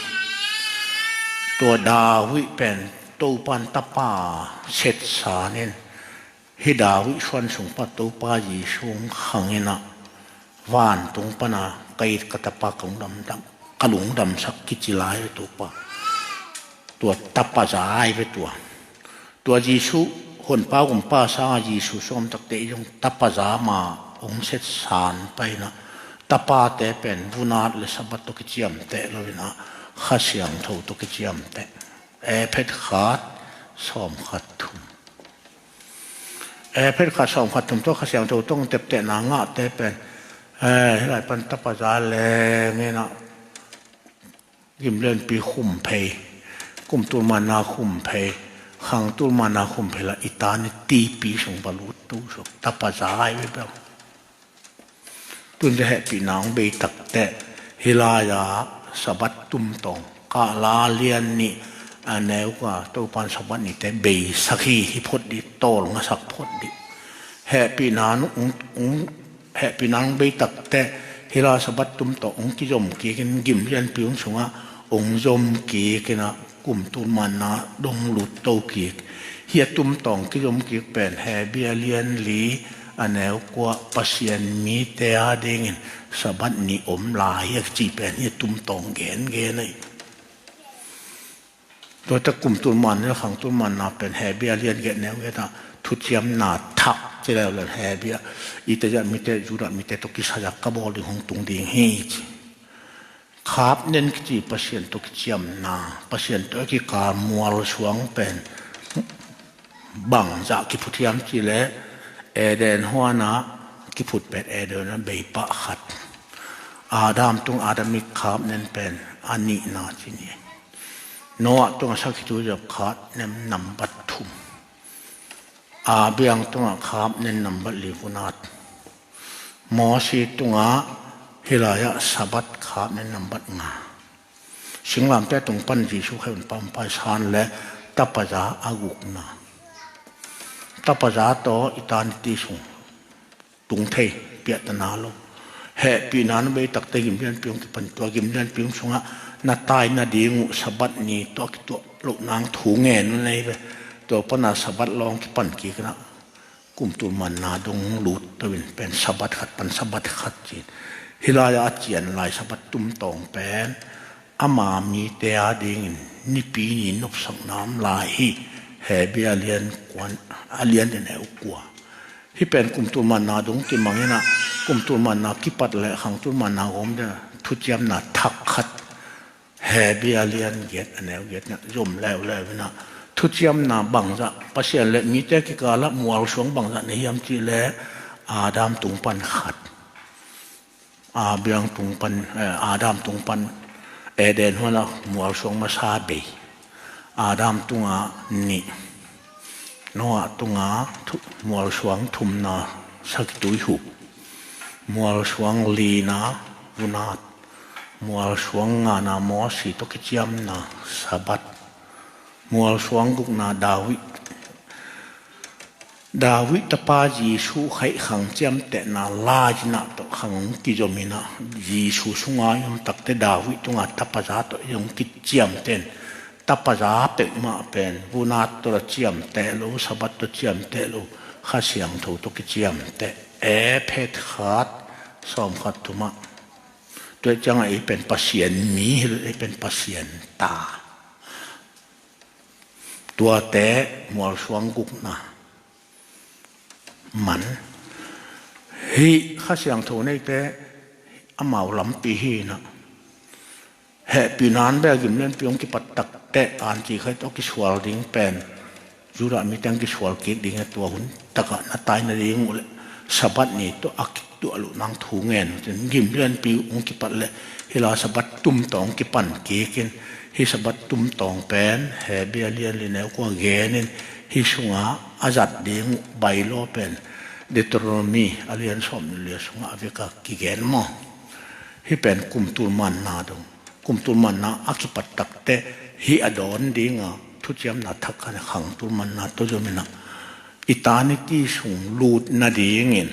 Tua David pen Topa in tapa setsan in, hih David suan sung pan Topa Jesu hong khang in ah, vantung pana ka it ka tapa ka lungdam, ka lungdamsak kici lai Topa. Tua tapa za ahi ve tua. Tua Jesu honpa gumpa sanga Jesu suang takteh zong tapa za mah hong setsan pai in ah, tapate pen vun at le Sabbath tawh kiciamteh lo in ah, Kha Siangtho tawh kiciamteh. Efet khat sawm khat thum. Efet khat sawm khat thum tawh Kha Siangtho tawh teptehna ngahte pen, eh, hih lai pan tapa za leng in ah, gim lianpi khum phei, kum tul manna khum phei, khang tul manna khum phei, la eternity pi sung va lut tu suk, tapa za ahi ve bel. Tun te hehpihna hong bei takteh, hih lai-a Sabbath tumtawng, Kahla lian nih, a neu kua, Topa in Sabbath nite beisak hi, hi phot dih, tawlngasak phot dih. Hehpihna hong, hong, hehpihna hong bei takteh, hih lai-a Sabbath tumtawng hong kizom kik in, gim lianpi hong sungah hong zom kik in ah, kum tul manna dong lut to kik. Hih a tumtawng kizom kik pen Hebru a lian li, a neu kua, Pasian mite a dingin Sabbath ni om lai hi a kici pen hih a tumtawng gengen ahi. Tua tak kum tul manna, khang tul manna pen Hebru a lian giat neu giat ah thuciamna thak ci leuleu, Hebru a, ite zah mite, Judah mite tawh kisai a ka bawl ding hong tung ding hi ci. Khap nen kici Pasian tawh kiciamna, Pasian tawh a kikal mualsuang pen bangzah kiphut hiam cih leh, Eden huanah kiphut pen Eden huanah beipah khat. Adam tung Adamic khap nen pen a nihna ci ni. Noah tungah sakhi tuizop khap nen nambat thum. Abiang tungah khap nen nambat li vunat. Mosi tungah hilai-ah Sabbath khap nen nambat nga. Singlamteh tung pan Jesu khai un pampai san le tapaza a gukna. Tapaza tawh eternity sung tung thei, piahtana lo. Hehpihna na bei takte gimlianpi hong kipan, tua gimlianpi hong sungah na tai nading uh Sabbath ni tawh a kituah loh nang thu ngen uh nei ve. Tua pana Sabbath lawng kipan kik na. Kumtul manna dong lut to in pen Sabbath khat pan Sabbath khat cin. Hilai-ah a cian lai Sabbath tumtawng pen ama mite adingin nipi ni nopsakna om lai hi. Hebru a lian kuan, a lian in eu kua. Hih pen kumtul manna dong kimangin ah, kumtul manna kipat le khangtul manna gawm ding thuciamna thak khat. Hebru a lian giat a neu giat na zom leuleu in ah, thuciamna bangzah Pasian le mite kikalah mualsuang bangzah na hiam cih leh Adam tung pan khat. Abiang tung pan, eh, Adam tung pan Eden huanah mualsuang masa bei. Adam tungah nih. Noah tungah thu-, mualsuang thumna sakhi tuihup. Mualsuang lina vunat. Mualsuang ngana Mosi tawh kiciamna Sabbath. Mualsuang gukna David. David tapa Jesu khaih khang ciamtehna lai-in ah tawh khang hong kizom in ah, Jesu sunga i om takte David tunga tapaza tawh i hong kiciamteh in, tapaza peuhmah pen vunat tawh ciamteh lo, Sabbath tawh ciamteh lo, Kha Siangtho tawh kiciamteh. Efesa khat, sawm khat thumah. Tua ciangah ei pen Pasian mi hi lo, ei pen Pasian ta. Tuate mualsuang gukna man. Hih Kha Siangtho neite amau lampi hi in ah, hehpihna an bek a gimlianpi hong kipat takte anci khai tawh kisual ding pen Judah mite hong kisual kik ding a, tua hun takah na tai nading uh le Sabbath ni tawh a kituah loh nang thu ngen uh cin, gimlianpi hong kipat le hih lai Sabbath tumtawng kipan kik in, hih Sabbath tumtawng pen Hebru a lian li neu kua gen in, hih sungah a zat ding uh bylaw pen Deuteronomy a lian sawm le li sungah a vek a kigen maw. Hih pen kumtul manna dong. Kumtul manna a kipat takte hih a dawn dinga thuciamna thak khat, khangtul manna tawh zom in ah, eternity sung lut nadingin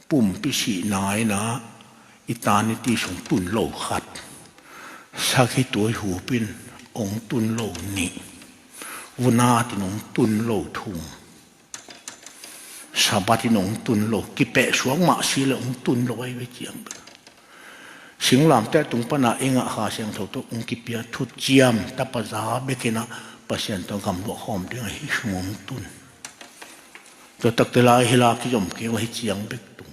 pumpi sihna in ah eternity sung tun lo khat. Sakhi tuihup in hong tun lo nih. Vunat in hong tun lo thum. Sabbath in hong tun lo, kipehsuak mah si le hong tun lo ahi ve ciang bek. Singlamteh tung pana i ngah Kha Siangtho tawh hong kipia thuciam, tapaza bek in ah Pasian tawh gamluah khawm ding ahi sung hong tun. Tua takte lai hih lai kizom kei uh ahi ciang bek tung.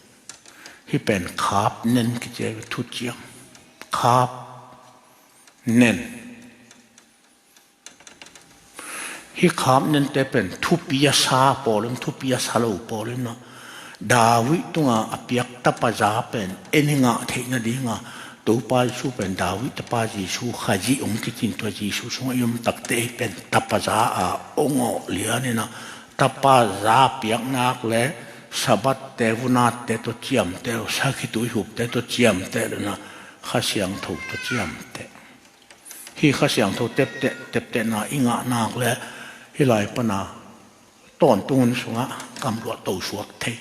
Hih pen khap nen kici a, thuciam. Khap nen. Hih khap nente pen thupi a sa pawl in, thupi a sa lo pawl in ah, David tunga a piak tapaza pen en i ngah theih nadinga Topa Jesu pen David tapa Jesu Khazih hong kici in, tua Jesu sungah i om takte ei pen tapaza a hong awh lian in ah, tapaza piaknak le Sabbath te, vunat te tawh ciamteh lo, sakhi tuihupte tawh ciamteh lo in ah, Kha Siangtho tawh ciamteh. Hih Kha Siangtho tepteh, teptehna i ngahnak le hih lai pana tawntung hun sungah gamluah tosuak thei.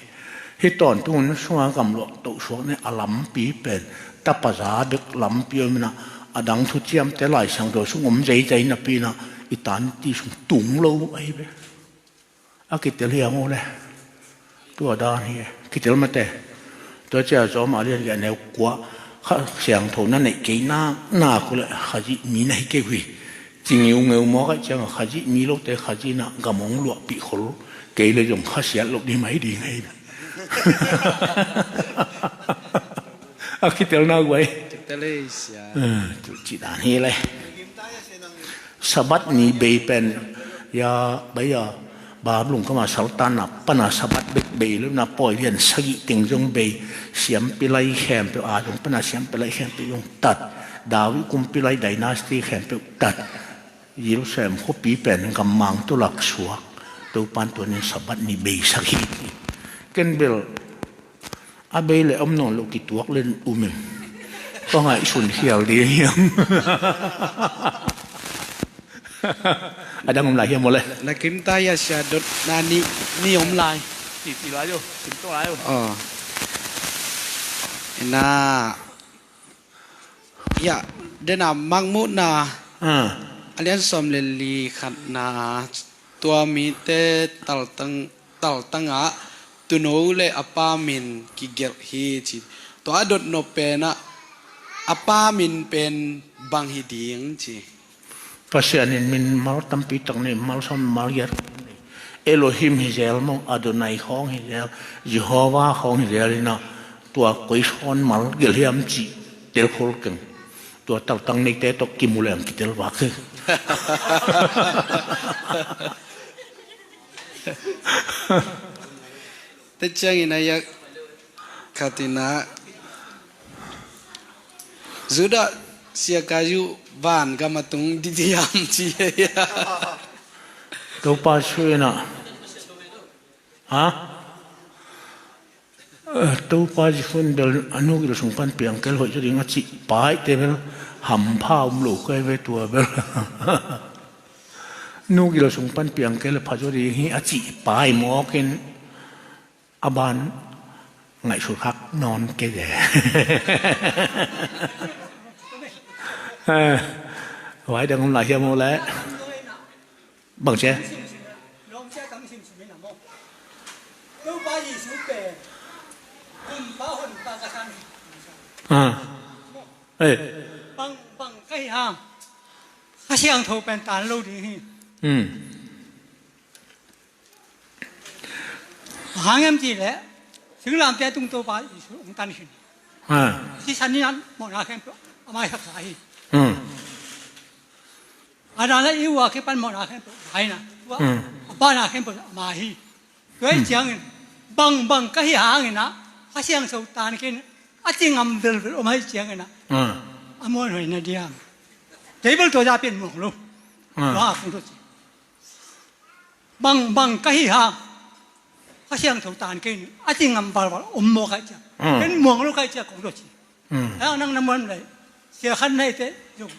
Hih tawntung hun sungah gamluah tosuak nih a lampi pen tapaza bek lampi om in ah, a dang thuciamte Lai Siangtho sung om zeizai napi in ah, eternity sung tung lo ahi ve. A kitel hiam uh le. Tua dan hi e. Kitel mate. Tua cia Rom a lian giat neu kua, Kha Siangtho na neih kei nak nak uh le Khazih mi na hi kei uh hi. Ci ngeungeu mawk ahih ciangah Khazih mi lote Khazih in ah gam hong luahpih khol kei le zong khasiat loh ding mai ding hi. A kitelna guai. Malaysia. Eh, tu ci dan hi le. Sabbath ni bei pen, ya, bai ya, ba lungkam a saltanna pana Sabbath bek bei lo na, pawi lian sagih teng zong bei, siampi lai khempeuh a zong pana siampi lai khempeuh zong tat, David kumpi lai dynasty khempeuh tat, Jerusalem khuapi pen gammang tawh laksuak, Topan tuanin Sabbath ni bei sagih. Ken bel a bei le om nawn lo kituak len um in. Kua ngaihsun khial ding hiam? A dang om lai hiam maw le? Na kim ta ya sia dot na ni, ni om lai. Ti, ti lai yo, kim to lai yo. Oh. Na, ya, dena Mangmuhna. Ah. A lian sawm le li khatna, tua mite taltang, taltang ah tuuno le a pa min kigelh hi ci. Tua a dotnop pen ah a pa min pen bang hi ding ci. Pasian in min mal tampi tak nei, mal sawm, mal giat. Elohim hi zel maw, Adonai khawng hi zel, Jehovah khawng hi zel in ah, tua koi sawn mal gelh hiam cih tel khol keng. Tua taltang neite tawh kimu leng kitel vak hi. Tua ciangin a yak khat in ah, Judah siakaiyu van gam a tung didi hiam ci hi. Topa Jesu in ah. Ha? Eh, Topa Jesu in bel a nu gil sung pan piang kei le hoih zaw ding a cih pa ahih teh bel hampha om lo kei ve tua bel. Nu gil sung pan piang kei le pha zaw ding hi a cih pa ahih mawk in a ban ngaihsut khak nawn kei ve. Eh, vai dang om lai hiam maw le? Bang cia? Ah. Eh. Bang, bang ka hi hang. Kha Siangtho pen tan lo ding hi. Hmm. Bang hang hiam cih leh, singlamteh a tung Topa Jesu hong tan khin. Ah. Sisan in a mawhna khempeuh a maisaksa hi. Hmm. A dan a i ua kipan mawhna khempeuh a hi na. Tua, hmm, a pana khempeuh ama hi. Tua hi, hmm, ciangin bang bang ka hi hangin ah, Kha Siangtho tan kei in a ci ngam velvel om ahih ciangin ah, hmm, a muanhuai na diam? Table tua zah pen muang lo. Hmm. Tua a kong tua ci. Bang bang ka hi hang, Kha Siangtho tan kei in a ci ngam valval om maw ka hih ciang. Hmm. Ken muang lo ka hih ciang kong tua ci. Hmm. Ai, nang na muan lai. Sia khan nai te zong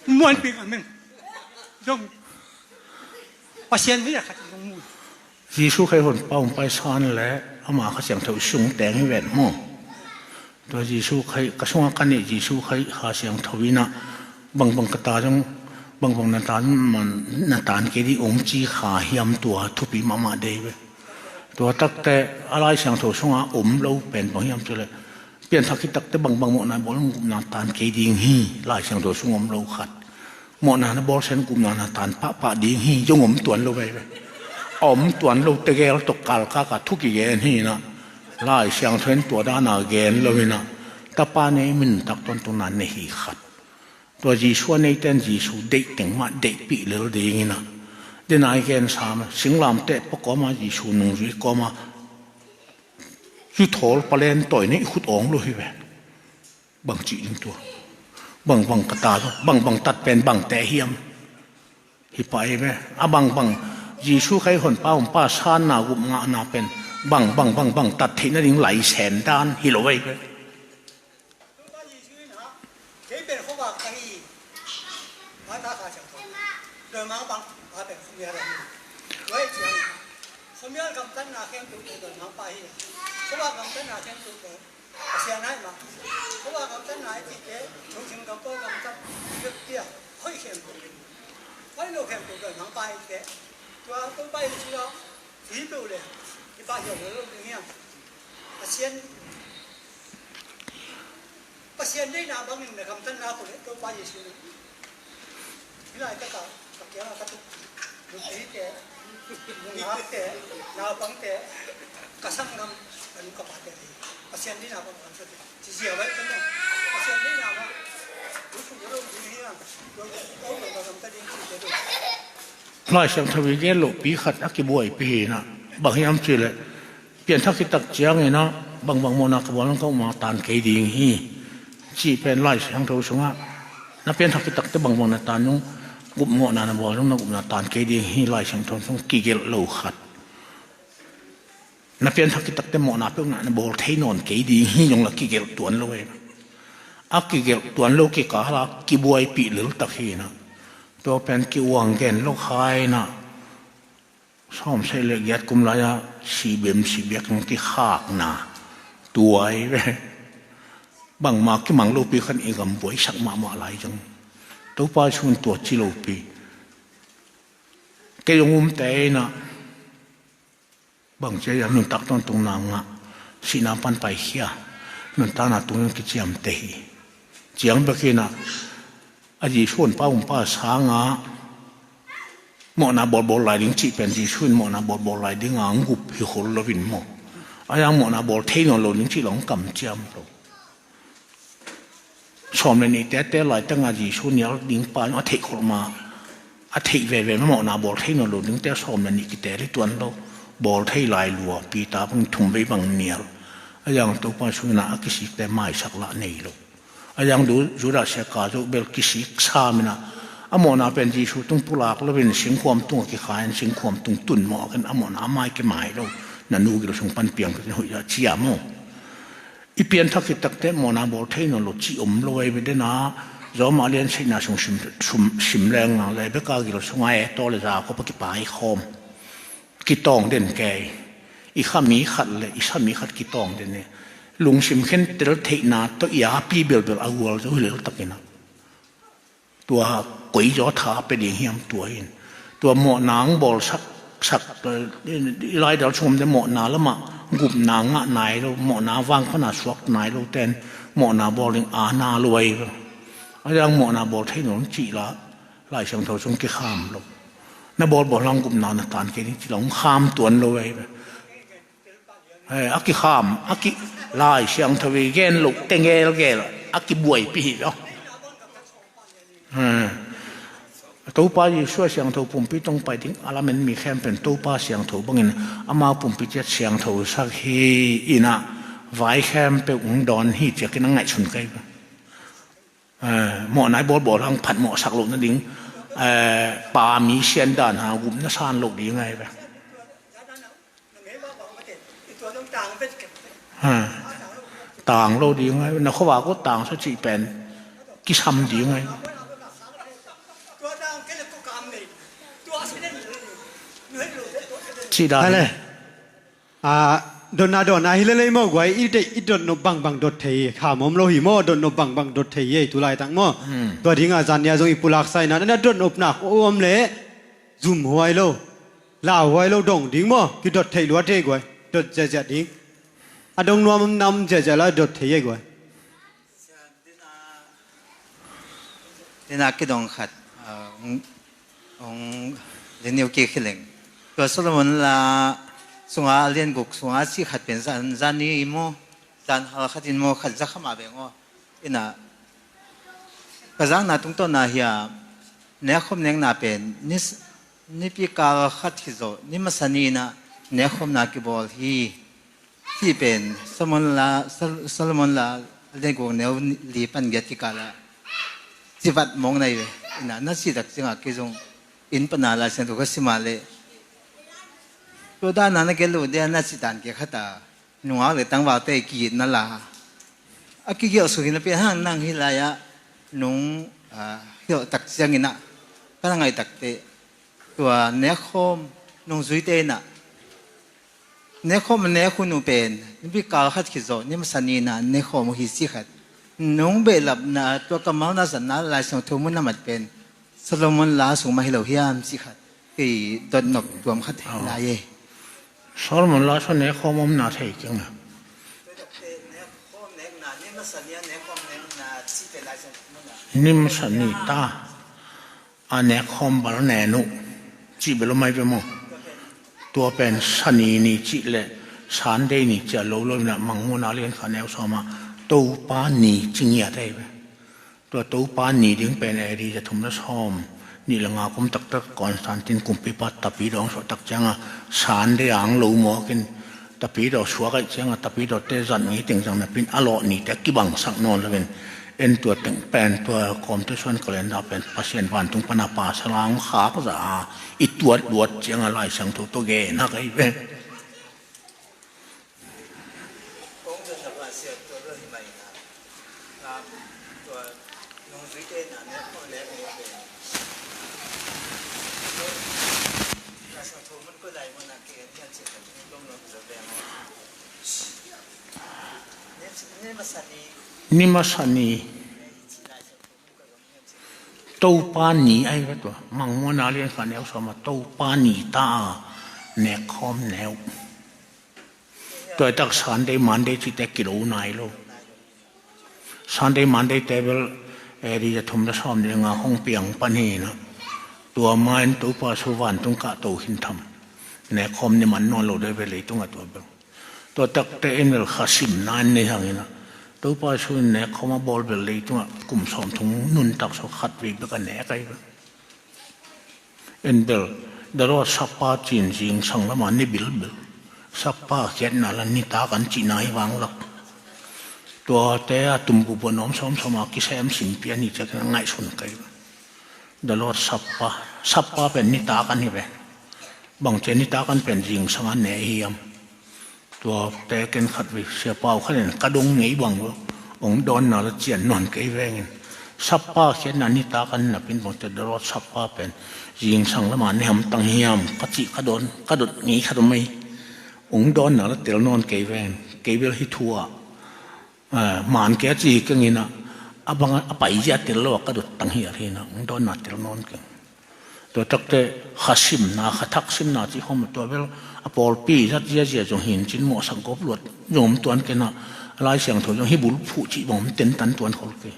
muanpih a meng zong Pasian mi a khat zong mu. Jesu Khrih honpa hong paisan le ama Kha Siangtho sung teng hi ven maw. Tua Jesu Khrih, ka sungah ka neih Jesu Khrih Kha Siangtho in ah, bangbang ka ta zong, bangbang na tan, man, na tan kei ding hong ci kha hiam, tua thupi mahmah dei ve. Tua takte a Lai Siangtho sungah om lo pen bang hiam cih leh, pianthak khit takte bangbang mawhna bawl in gupna tan kei ding hi, Lai Siangtho sung om lo khat. Mawhna na bawl sen gupna na tan pahpah ding hi, zong om tuan lo ve ve. A om tuan lo tegel tawh kalkak a thu kigen hi in ah, Lai Siangtho in tua dan a gen lo hi in ah, Tapa nei, min nuntak tawntungna nei hi khat. Tua Jesu a neite in Jesu deih teng mah deihpih lel ding in ah, dena i gen sam, singlamteh pa kawm a, Jesu nungzui kawm a, zuthawl palen tawi nei khut awng lo hi ve. Bang cih ding tua? Bangbang ka ta lo, bangbang tat pen bangte hiam? Hi pah hi ve. A bangbang, Jesu Khrih honpa hong paisanna, gup ngahna pen bangbang, bangbang tat theih nading laisen dan hi lo ve hi ve. Topa Jesu in ah, kei pen khuavak ka hi. Mata Kha Siangtho. Dawimangpa pen khuamial ahi. Tua hi ciang, khuamial gamtatna khempeuh pen dawimangpa hi. Khuavak gamtatna khempeuh pen Pasian ahi mah. Khuavak gamtatna i cih teh, lungsim gam, pawi gamtat, biakpiak, hoih khempeuh, hoih lo khempeuh dawimangpa hi teh. Tua Topa Jesu ah hi peuh leh, i pah hiau lo ding hiam? Pasian, Pasian deihna bangin na gamtatna ko leh Topa Jesu in hih laitak ah ka kiangah ka tuk nupite, nungakte, naupangte, ka sanggam, ka nu ka pate hi. Lai Siangtho i gen lohpi khat a kibuaipih hi inah, bang hiam cihleh, pianthak khit tak ciangin ah bangbang mawhna ka bawl zong ka upna tan kei ding hi, cih pen Lai Siangtho sungah, na pianthak khit takte bangbang na tan zong, gup mawhna na bawl zong na upna tan kei ding hi, Lai Siangtho sung kigelh lo khat. Na pianthak khit takte mawhna peuhmah na bawl thei nawn kei ding hi, zong la kigelh tuan lo hi. A kigelh tuan lo kikal a kibuaipih lel tak hi inah, tua pen ki-uang gen lo kha inah, sawmsagih le giat kum lai-a sibem sibiak kikhakna tua hi ve. Bangmah kimang lopi khan i gam buaisak mahmah lai zong, Topa Jesu in tua ci lopi. Kei zong umte inah bang ci hiam, nuntak tawntungna ngah, sihna pan paikhia, nuntakna tung in kiciamteh hi. Ciang bek inah, a Jesu honpa umpa sangah mawhna bawlbawl lai ding cih pen Jesu in mawhna bawlbawl lai dingah hong gup hi khol lo in maw. A yang mawhna bawl thei nawn lo ding cih lo hong kamciam lo. Sawm le nih tete laitengah Jesu nial ding pa a theih khol mah, a theih veve mah mawhna bawl thei nawn lo dingte sawm le nih kiteel hi tuan lo. Bawl thei lai lua, Peter bang thum vei bang nial. A yang Topa Jesu inah a kisikte maisak lah nei lo. A yang Judas Iskariot bel kisik sam inah, a mawhna pen Jesu tung pulak lo in singkhuam tungah kikha in singkhuam tung tun mawh a, ken a mawhna a mai kei mai lo. Na nu gil sung pan piang pen hoih a ciam aw. I pianthak khit takte mawhna bawl thei nawn lo cih om lo ei ve dena. Zawma a lian sagihna sung sim, sim, sim leng a, Rebekah gil sungah Esau le Jakob a kipai khawm, kitawng den kei. I kha mi khat le i sa mi khat kitawng den e. Lungsim khentel theihna tawh i api belbel a gual zo hi lel tak inah, tua koi zaw tha a pia ding hiam tua in. Tua mawhna hong bawlsak, sak, i laidal sungte mawhna lamah gupna ngah nai lo, mawhna vang pana suak nai lo ten mawhna bawl ding a na luai lo. A yang mawhna bawl thei nawn cih la, Lai Siangtho sung kikham lo. Na bawlbawl hang gupna na tan kei ding cih la hong kham tuan lo ei ve. Eh, a kikham, a ki, Lai Siangtho i gen loh tengelgel a kibuaipih hi lo. Eh, Topa Jesu a siangtho pumpi tong pai ding a lamen mi khempeuh in Topa siangtho bangin ama pumpi ciat siangtho sak hi inah, vai khempeuh hong dawn hi ciakin a ngaihsun kei. Eh, mawhna i bawlbawl hang phatmawh sak loh nading, eh, pa mi sian dan hang gupna san loh ding ahi ve. Ha. Tang lo ding ahi ve. Na khuavak uh tangsa cih pen kisam ding ahi ve. Cih dan. Hale. A, dotna dotna hi lelei maw guai, i deih i dotnop bangbang dot thei hi, kha mawm lo hi maw, dotnop bangbang dot thei hi, tu laitak maw. Hmm. Tua dinga zan nia zong i pulak sa ina, na dotnopna om le, zum huai lo, lau huai lo dong ding maw, kidot thei lua thei guai, dot ziahziah ding. A dong nuam om nam ziahziah la dot thei hi guai. Tina kidong khat, ah, hong, hong liniu kik hi leng. Tua Solomon la sunga a lian guk sunga a cih khat pen zan, zan ni i maw, zan hal khat in maw, khat za kha mah veng aw. Ina, ka zakna tungtawna hi a, nekkhawm nekna pen, ni, nipi kal khat hi zawh, ni masa ni ina nekkhawmna kibawl hi. Cih pen Solomon la, Sol-, Solomon la a lian guk neu li pan giat kikal ah civat mawk na hi ve. Ina, na cih tak ciangah kei zong inn pana Lai Siangtho ka sim a leh tua dana na gelh uh dia na cih dan kei khat a nungak le tangvalte i kiitna la a kigelh suk hi napi hang nang hih lai-ah nung, ah, hilh tak ciangin ah ka na ngaih tak teh tua nekkhawm nungzuite in ah nekkhawm a nek hun uh pen nipi kal khat khit zawh ni masa ni in ah nekkhawm uh hi cih khat. Nung behlapna tua kammal na zatna Lai Siangtho mun a mat pen Solomon la sung mah hi lo hiam cih khat kei dotnop tuam khat hi lai e. Solomon la sung nekkhawm omna thei keng a. Ni masa ni ta a nekkhawm bal nen uh cih bel om ahi ve maw? Tua pen sani ni cih leh Sunday ni cia lo lo inah Mangmuhna lian khat neu sawm ah Topa ni ci ngiat ahi ve. Tua Topa ni ding pen A D za thum le sawm nih le nga kum taktak Constantine kumpipa Tapidaw suah tak cianga Sunday ang lo mawkin Tapidaw suak aih cianga Tapidawte zat ngei tengzang napin a lawh nite kibangsak nawn loin en tua teng pen tua kawmte suan calendar pen Pasian vantung pana pa salang khak za a i tuat luat cianga Lai Siangtho tawh gen hak ahi ve. Ni masa ni Topa ni ahi ve tua. Mangmuhna lian khat neu sawm ah Topa ni ta a nekkhawm neu. Tua tak Sunday Monday cite kilo nai lo. Sunday Monday te bel A D za thum le sawm nih le nga hong piang pan hi inah tua ma in Topa Jesu vantung kahto khin tham. Nekkhawm ni man nawn lo deuh ve leitungah tua bel. Tua takte in bel kha simna in nei hang inah Topa Jesu in nekkhawm a bawl bel leitungah kum sawmthum nuntak sawm khat vei bek a nek ahi bel. En bel, the Lord Supper cin zingsang lama ni bilbil. Supper khiatna la nitak an cihna hi vanglak. Tuate a tumbubuan awm sawmsawm a kisem simpian hi ciakin a ngaihsun kai. The Lord Supper, Supper pen nitak an hi ve. Bangcia nitak an pen zingsang an ne hiam? Tua te ken khat vei siapa uh khat in ka dong ngei bang lo. Ong dawnna la cian nawn kei vengin. Supper khiatna nitak an napin bangte the Lord Supper pen zingsang lama ne hamtang hiam ka cih ka dawn ka dot ngei khat om ei. Ong dawnna la tel nawn kei vengin. Kei bel hi thu ah, eh, man kei a ci hi keng inah a bang a paizia tel lo a ka dot tang hi a hi inah ong dawnna tel nawn keng. Tua takte kha simna, kha thak simna cih khawm tua bel a pawlpi zat ziazia zong hin cin mawhsak gawp luat zong om tuan kei inah Lai Siangtho zong hi bulphuh cih bang om tentan tuan khol kei.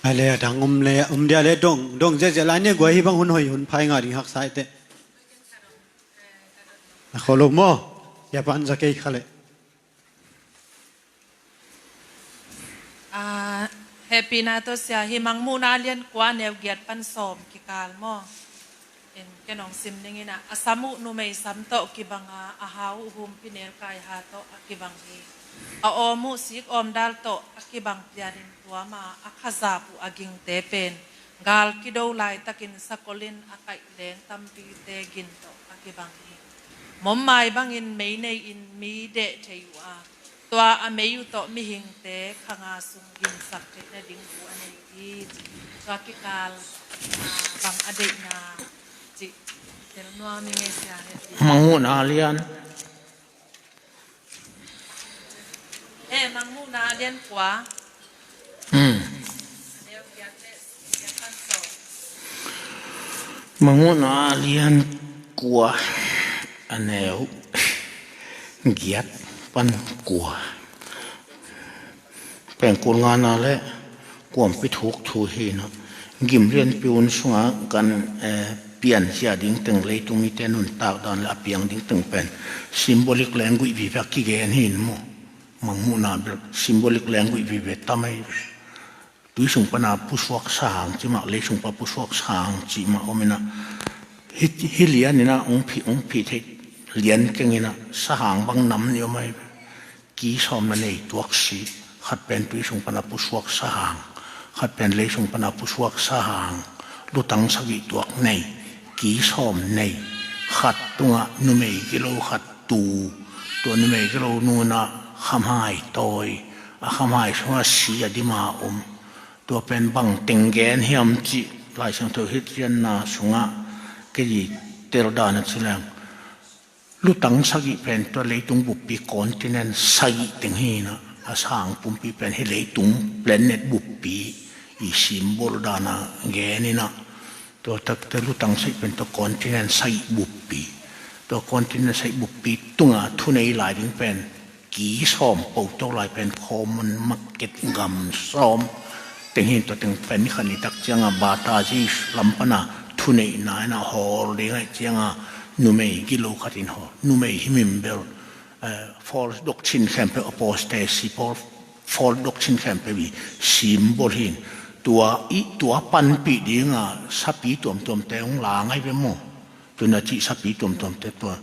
A le a dang om le om dia le dong dong ziazia lai ne guai hi bang hun hoi hun phai nga ding haksa ite. A kholo maw? Ia pan za kei kha le. Ah, hehpihna tawh sia hi Mangmuhna lian kua neu giat pan sawm kikal maw? In ken ong sim ding inah a sam uh numei sam tawh kibang a, a hau uh humpi nelkai ha tawh a kibang hi. A awm uh sik awm dal tawh a kibang pianin tuam a, a khazap uh a gingte pen gal kido laitakin sakolin a kaih leng tampite gin tawh a kibang hi. Mommai bangin mei nei-in mi deh thei uh a, tua a mei uh tawh mihingte khanga sung ginsak theih nading bu a nei hi. Tua kikal ah, bang a deihna cih tel nuam i ngei sia he. Mangmuhna lian. Eh, Mangmuhna lian kua. Hmm. Mangmuhna lian kua a neu giat pan kua. Pengkul ngana le kuampi thuk thu hi na. Gim lianpi hun sunga kan, eh, pian sia ding teng leitung mite nuntak dan le a piang ding teng pen symbolic language vive a kigen hi in maw. Mangmuhna bel symbolic language vive tam ei. Tui sung pana pusuak sahang cimah, lei sung pa pusuak sahang cimah om ina. Hi, hi lian ina ong phi, ong phi thei lian keng ina sahang bang nam ni om ai. Ki sawm na nei tuak si, khat pen tui sung pana pusuak sahang, khat pen lei sung pana pusuak sahang, lutang sagih tuak nei, ki sawm nei, khat tunga numei gilo khat tu, tua numei gilo nuna khamhai tawi, a khamhai sunga si a dima om. Tua pen bang teng gen hiam cih Lai Siangtho hit rianna sunga kei tel dan a ci leng. Lutang sagih pen tua leitung buppi continent sagih teng hi na, a sang pumpi pen hi leitung planet buppi i symbol dan a gen ina. Tua takte lutang sagih pen tua continent sagih buppi. Tua continent sagih buppi tunga thunei lai ding pen ki sawm poto lai pen common market gam sawm teng hi. Tua teng pen ni khan i tak cianga bata ji lam pana thuneihna ina hawl ding ai cianga Numei gilo khat in hawl, numei hi mim bel, eh, false doctrine khempeuh, apostasy, false doctrine khempeuh i symbol hi in. Tua i, tua panpih dinga sapi tuamtuamte hong la ngai ve maw. Tuna cih sapi tuamtuamte tua,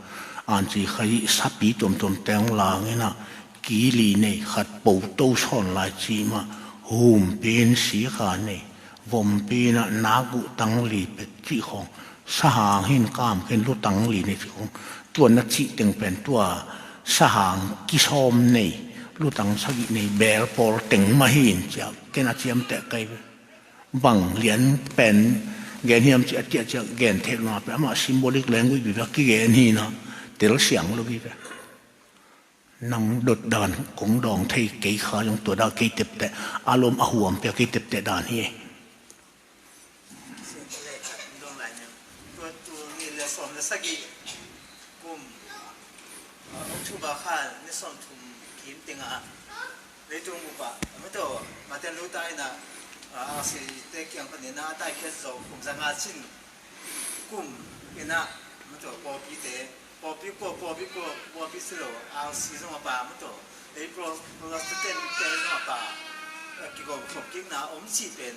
anci khai sapi tuamtuamte hong la ngai inah, kili nei khat po to sawn lai cih mah, humpi in sikha nei, vompi inah nak uh tangli pek cih khawng, sahang hin kam khin lutang li nei cih khawng, tua na cih teng pen tua sahang kisawm nei, lutang sagih nei, beel pawl teng mah hi in ci-a ken a ciamteh kei ve. Bang lian pen gen hiam ci-a tiah ciah gen theih lo na pen amah symbolic language vive a kigen hi inah, telsiang lo vive. Nang dot dan kong dawng thei kei kha zong tua dan kei tepteh, a lom a huam pia kei tepteh dan hi. Tua tul nih le sawm le sagih kum, ah, October kha ni sawm thum kim tengah leitung bup ah, a mataw, Martin Luther inah, ah, R C te kiang panin a taikhiat zo kum zanga cin kum inah, a mataw, pawlpite, pawlpi kua, pawlpi kua, pawlpi si lo, R C zong a pa, a mataw, ei Pro-, Protestant te zong a pa, ah, kigawm khop kikna om cih pen,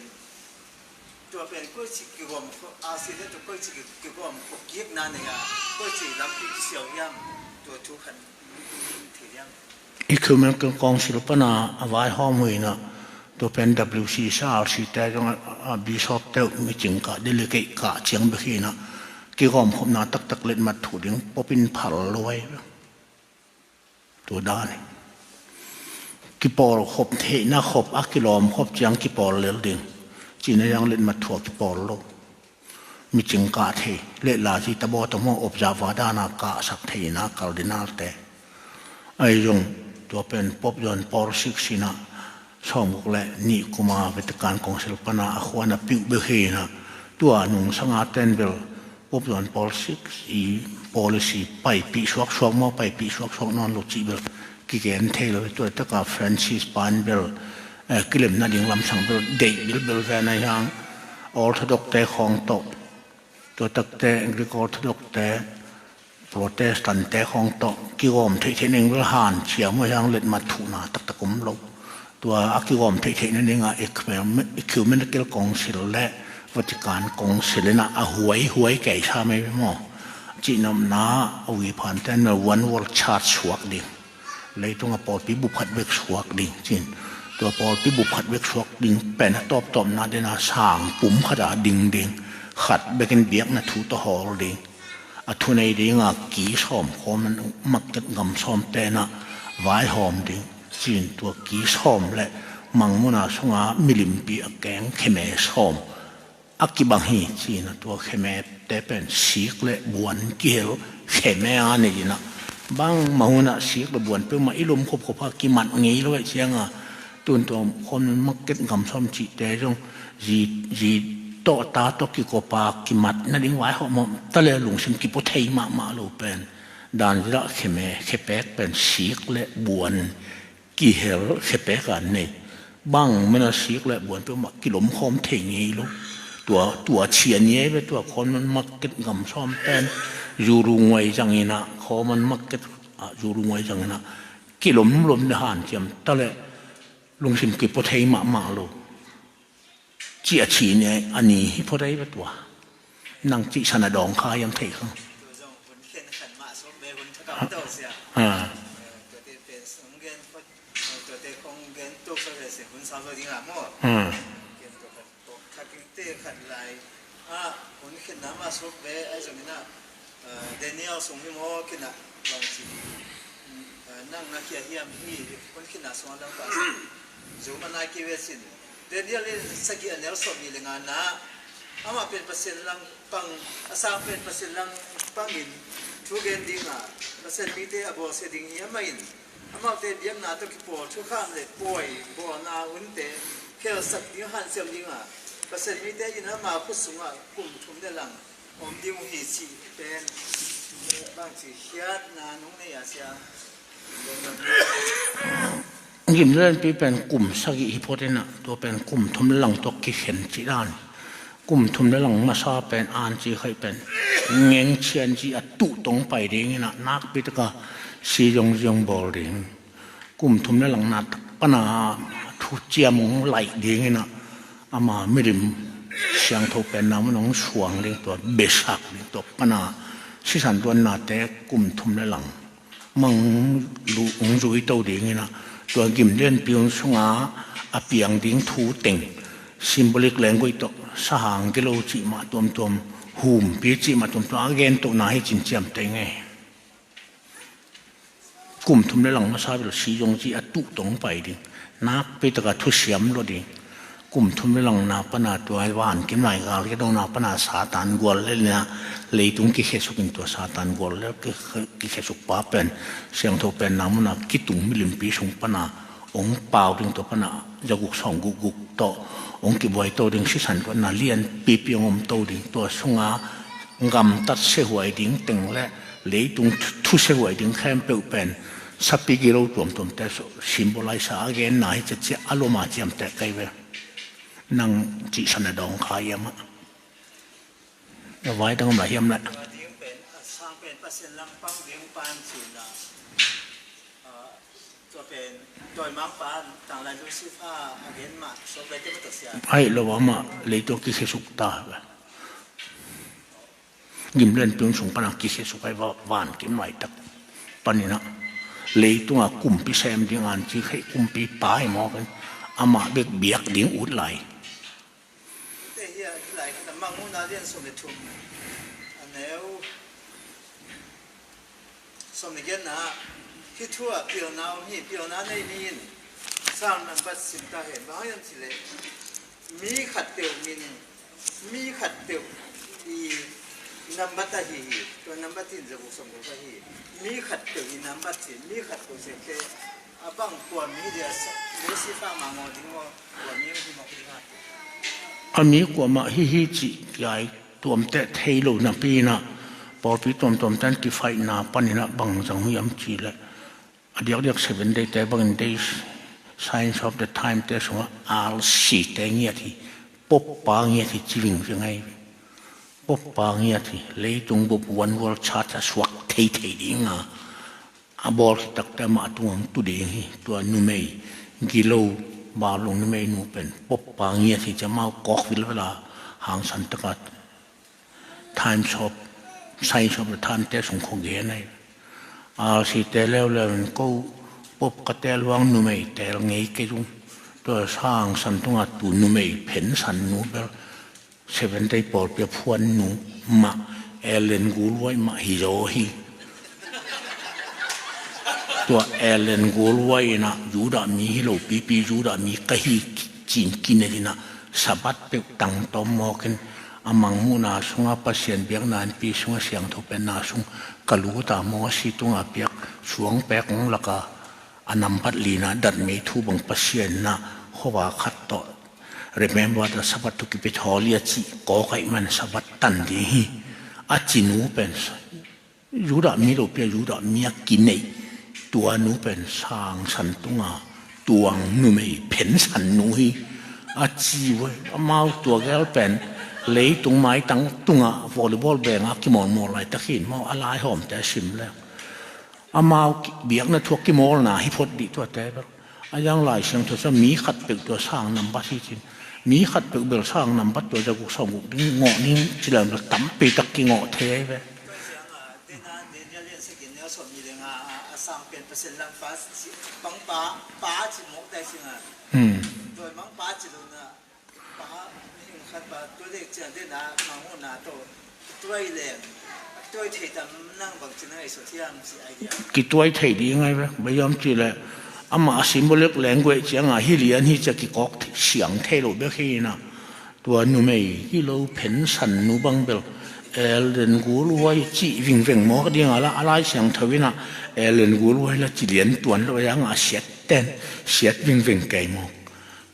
tua pen koici kigawm khop, a si le tua koici ki-, kigawm khop kikna nei a, koici lampi kisiau hiam, tua thu khat thei hiam. Ecumenical Council pana a vaihawm uh inah, tua pen W C C R C te zong a, a bishop te uh micing kah, delegate kah ciang bek hi inah, kigawm khopna taktak letmat thuh ding pope in phal lo ai. Tua dan hi. Kipawl khop theihna khop a kilawm khop ciang kipawl lel ding cihna hiang letmat thuah kipawl lo. Micing kah thei, leh lazi tabaw tamaw observer dana kahsak thei inah cardinal te. Ahi zong tua pen Pope John Paul six inah sawmguk le nih kuma Vatican Council pana a khua na piuh bek hi inah, tua nungsanga ten bel Pope John Paul six i policy paipih suaksuak maw, paipih suaksuak nawn lo cih bel kigen thei lo. Tua taka Francis pan bel, eh, kilemna ding lamsang bel deih bilbel ve na hiang, Orthodox te khawng tawh, tua takte Greek Orthodox te, Protestant te khawng tawh kigawm theihtheih ning bel hanciam uh hiang, letmat thuhna taktak om lo. Tua a kigawm theihtheih nadinga Ecumen-, Ecumenical Council le Vatican Council inah a huaihuai kei sa mai maw. Cihnopna a ui phan ten a one world church suak ding, leitunga pawlpi bup khat bek suak ding cin. Tua pawlpi bup khat bek suak ding pen a tawptawpna dena sang pum khata ding ding, khat bekin biakna thu tawh hawl ding. A thunei dinga ki sawm khawm, market gam sawm tenah vaihawm ding cin. Tua ki sawm le Mangmuna sunga milimpi a keng kheme sawm a kibang hi cin. A tua kheme te pen sik le buan kihel kheme a nei inah, bangmah hunah sik le buan peuhmah i lom khopkhop a kimat ngei lo eh cianga, tun tua khawm market gam sawm cihte zong zi, zi tawh ta tawh kikopa kimat nading vaihawm ta le lungsim kipua thei mahmah lo pen. Dan zilah kheme, khepek pen sik le buan kihel khepek a nei. Bangmah hunah sik le buan peuhmah kilom khawm thei ngei lo. Tua, tua cian ngei ve tua khawm market gam sawm pen, zuru nguai zang inah, khawm market ah zuru nguai zang inah, kilomlom le hanciam ta le lungsim kipua thei mahmah lo. Ci a ci ni a ni hi phot ai ve tua. Nang cihsan a dawng kha hiam thei kha. Tua zong hun khen khan mah sawm be hun thakam tawh sia. Ah. Eh, tuate pen sung gen phot, eh, tuate kong gen tuk sa ve sia hun sau zo ding a maw. Ah. Gen tuk khat tuk khat kik te khat lai. Ah, hun khenna mah sawm be ai zong inah. Ah, Daniel sung hi maw kinah bang ci. Ah, nang na khia hiam hi hun khenna sung a lam pa. Zo man ai kei ve cin. Daniel in sagih a neu sawm nih le nga na, amah pen Pasian langpang, a sang pen Pasian langpangin thu gen dinga, Pasian mite a bawlsia ding hi amah in, amaute biakna tawh kipawl thukham le pawi bawlna hunte khelsak ding hanciam dinga, Pasian mite in ama khut sungah kum thum le lang om ding uh hi cih pen bangci khiatna nung nei a sia. Gimlenpi pen kum sagih hi phot inah, tua pen kum thum le lang tawh kikhen cih dan. Kum thum le lang masa pen anci khaih pen ngeng cianci a tuhtong pai dingin ah nakpi taka si zongzi zong bawl ding. Kum thum le lang na tak pana thuciam hong laih dingin ah ama milim siangtho penna mun hong suang ding, tua besak ding, tua pana sisan tuannate kum thum le lang mang lu hong zui to dingin ah, tua gim lianpi hun sunga a piang ding thu teng symbolic language tawh sahang gilo cih mah tuamtuam, humpi cih mah tuamtuam a gen tohna hi cin ciamteh ing ei. Kum thum le lang masa bel si zongzi a tuhtong pai ding, nakpi taka thusiam lua ding. Kum thum le lang na pana tua vankim lai gal kidong na pana Satan gual le na leitung kikhesuk in, tua Satan gual le kikhesuk pa pen siangtho penna muna kitung milimpi sung pana hong pau ding, tua pana zaguk sawm gukguk tawh hong kibuai to ding, sisan tua na lianpipi hong om to ding, tua sunga gamtat siahuai ding teng le leitung thu, thu siahuai ding khempeuh pen sapi gilo tuamtuamte symbolize a genna hi ciacia a loma ciamteh kei ve. Nang cihsan a dawng kha hiam ah? A vai dang om lai hiam le? Tua ding pen a sang pen Pasian lampang ding pan cina. Tua pen dawimangpa tanglai Lucifer a gen mah suak gai te mah tawh sia. Ahi lo amah leitung kikhesuk ta. Gim lianpi hun sung pana kikhesuk ai va, vankim laitak paninah leitunga kumpi sem ding anci khaih kumpi pai mawkin amah bek biak ding ut lai. Te hi a, hi lai khat a Mangmuhna lian sawm le thum a neu sawm le giatna ah hih thu ah pilna om hi. Pilna nei ni in sang nambat sim ta hen. Bang hang hiam cih leh mi khatpeuh min, mi khatpeuh i nambat ahi hi. Tua nambat in zaguk sawm guk ahi. Mi khatpeuh i nambat hi. Mi khatpeuh sek te a bang kua mi dia sa, Lucifer mah ngaw ding maw, kua mi hong hi mawk ding a. A mi kuamah hi hi cih kiai tuamteh thei lo napi inah pawlpi tuamtuamte an kifaihna paninah bang zang hiam cih leh a diakdiak Seven Day te bangin Day Signs of the Time te sungah R C te ngiat hi, Pope pa ngiat hi ci vingving ahi. Pope pa ngiat hi, leitung bup one world church a suak theithei dinga a bawl khit takte amah tungah hong tu ding hi. Tua numei gilo, Barlung numei nu pen Pope pa ngiat hi ci amau kawk vilvela hangsan taka Times of, Signs of the Time te sung khuagen ahi. R C te leuleu in ko Pope ka tel huang numei tel ngei kei zung. Tua sang san tunga tu numei phensan nu bel Seven Day pawlpi a phuan nu mah Ellen Gulwai mah hi zaw hi. Tua Ellen Gulwai inah Judah mi hi lo pipi, Judah mi ka hi cin kinet inah Sabbath peuh tangtawm mawkin a Mangmuhna sunga Pasian biakna anpi sunga siangtho penna sung ka luta Mosi tunga piak suang pek hong laka a nambat lina datmei thu bang Pasian na khuava khat tawh Remember the Sabbath to keep it holy a cih kawkaih man Sabbath tan ding hi. A ci nu pen Judah mi lopi a Judah mi a kineih tua nu pen sang san tunga tuang numei phensan nu hi. A ci uh a, amau tua gel pen leitung maitang tunga volleyball benga kimawlmawl laitak hi in maw, a laihawmte a sim le. Amau biakna thuak kimawlna hi phot dih tuate bel. A yang Lai Siangtho sa mi khat peuh tua sang nambat hi cin. Mi khat peuh bel sang nambat tua zaguk sawmguk ding ngawh ning ci lem bel tampi tak kingawh thei ahi ve. Hmm. Kituai thei ding ahi ve. Bang hiam cih leh amah a symbolic language ciangah hi lian hi cia kikawk siang thei lo bek hi inah. Tua numei hi lo phensan nu bang bel Ellen Gulwai cih vingveng mawk ding a la, a Lai Siangtho inah Ellen Gulwai la ci lian tuan lo, a yang a siat ten, siat vingveng kei mawk.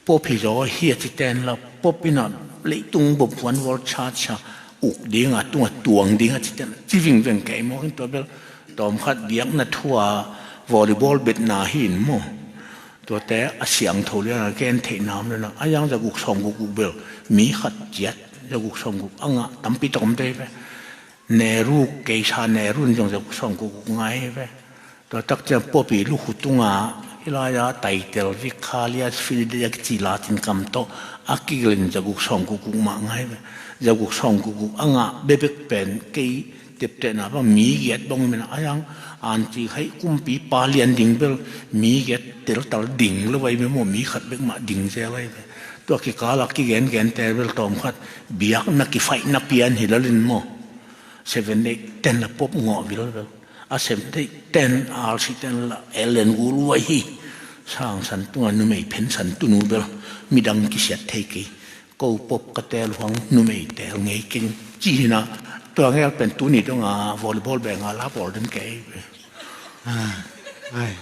Pope hi zaw hi a ci ten la, Pope inah leitung bup one world church a uk ding a tunga tuang ding a ci ten, ci vingveng kei mawk in tua bel tawmkhat biakna thu a volleyball betna hi in maw. Tuate a siangtho lian a gen theihna om le na, a yang zaguk sawmguk guk bel mi khat ciat Zaguk sawmguk a ngah tampi tak om tei ve. Nehru, keisa Nehru in zong zaguk sawmguk guk ngah hi ve. Tua tak ciang Pope i lukhu tungah hih lai-a title Vicarius Filii Dei a kici Latin kam tawh a kigelh in zaguk sawmguk guk mah ngah hi ve. Zaguk sawmguk guk a ngah bekbek pen kei teptehna bang mi giat bang om in a, a yang anti khai kumpipa lian ding bel mi giat teltal ding lo vai ve maw, mi khat bek mah ding zel ai ve. Tua kikal a kigengente bel tawmkhat biakna kifaihna pian hi lel in maw, Seventh Day ten la Pope ngawh vilvel. A Seventh Day ten, R C ten la Ellen Gu Lwai hi. Sangsan tungah numei phensan tunu bel midang kisiat thei kei. Ko Pope ka teel huang numei teel ngei keng ci hi na. Tua ngel pen tuni dong a volleyball beng a la bawl den kei. Ah, ai.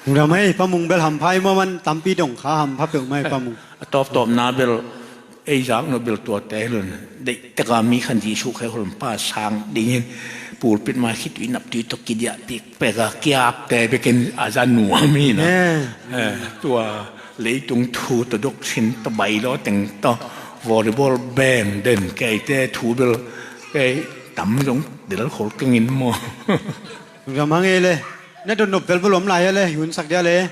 Lungdam ei, Pa Mung bel hampha i maw, man tampi dong kha hampha peuhmah ei, Pa Mung. A tawptawpna bel ei zak nop bel tuate hi lo in. Deih teka mi khan Jesu khe holh pa sang dingin pulpit mai khitui naptui tawh kidiah pikpek a kiapte bekin a za nuam hi na. Eh. Eh, tua leitung thu tawh doctrine tawh bylaw teng tawh volleyball beng den keite thu bel kei tam zong del khol keng in maw. Gamang ei le. Na dot nop bel bel om lai ei le, hun sak dia le.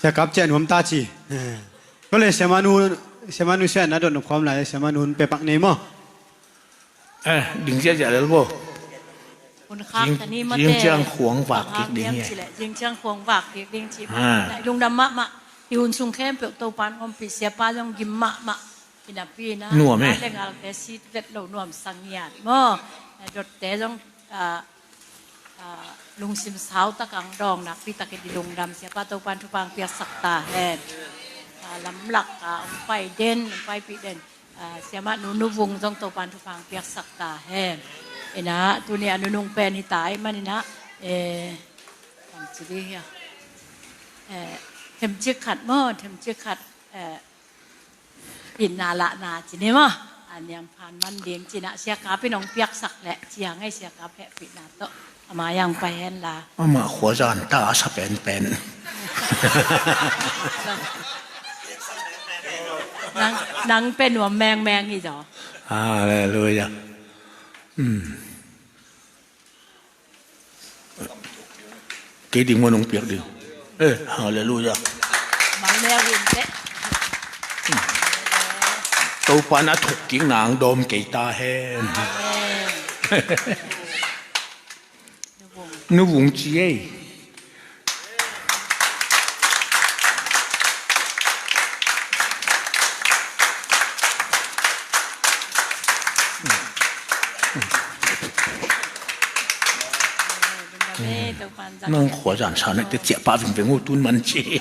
Sia Kap ciah nuam ta ci. Ko le Sia Manu, Sia Manu sia na dot nop khawm lai, Sia Manu hun pepak nei maw. Eh, ding ziahziah lel bo. Hun khak zing, ta ni mate. Zing ciang khuang vak kik ding hi. Zing ciang khuang vak kik ding ci. Ah. Lungdam mahmah. I hun sung khempeuh Topan ompih, siapa zong gim mahmah. Ina pi na. Nuam eh. Na le ngalte sit vet lo nuam sang ngiat maw. Eh, dotte zong, ah, ah, lungsim sau tak ang dawng nakpi takin i lungdam siapa Topan thupha ang piaksak ta hen. Ah, lamlak, ah, ang pai den, ang paipih den. Ah, siamah Nu Nu Vung zong Topan thupha ang piaksak ta hen. Ina, tuni a nunung pen hi ta i man ina, eh, ang ci di hia. Eh, themcik khat maw, themcik khat, eh, itna lahna ci ni maw. A niam phan man ding ci na, Sia Kap in hong piaksak leh ciang ei, Sia Kap hehpihna tawh. Ama yang pai hen la. Ama khuazan ta a sa penpen. Nang, nang pen nuam mengmeng hi zaw. Halleluia. Hmm. Kei ding maw nong piak ding. Eh, halleluia. Mang neu hin teh. Topan a thukkik nang dawm kei ta hen. Amen. Nu Vung ci ei. Nang khuazan sa na te ciah pah vingveng uh tun man ci.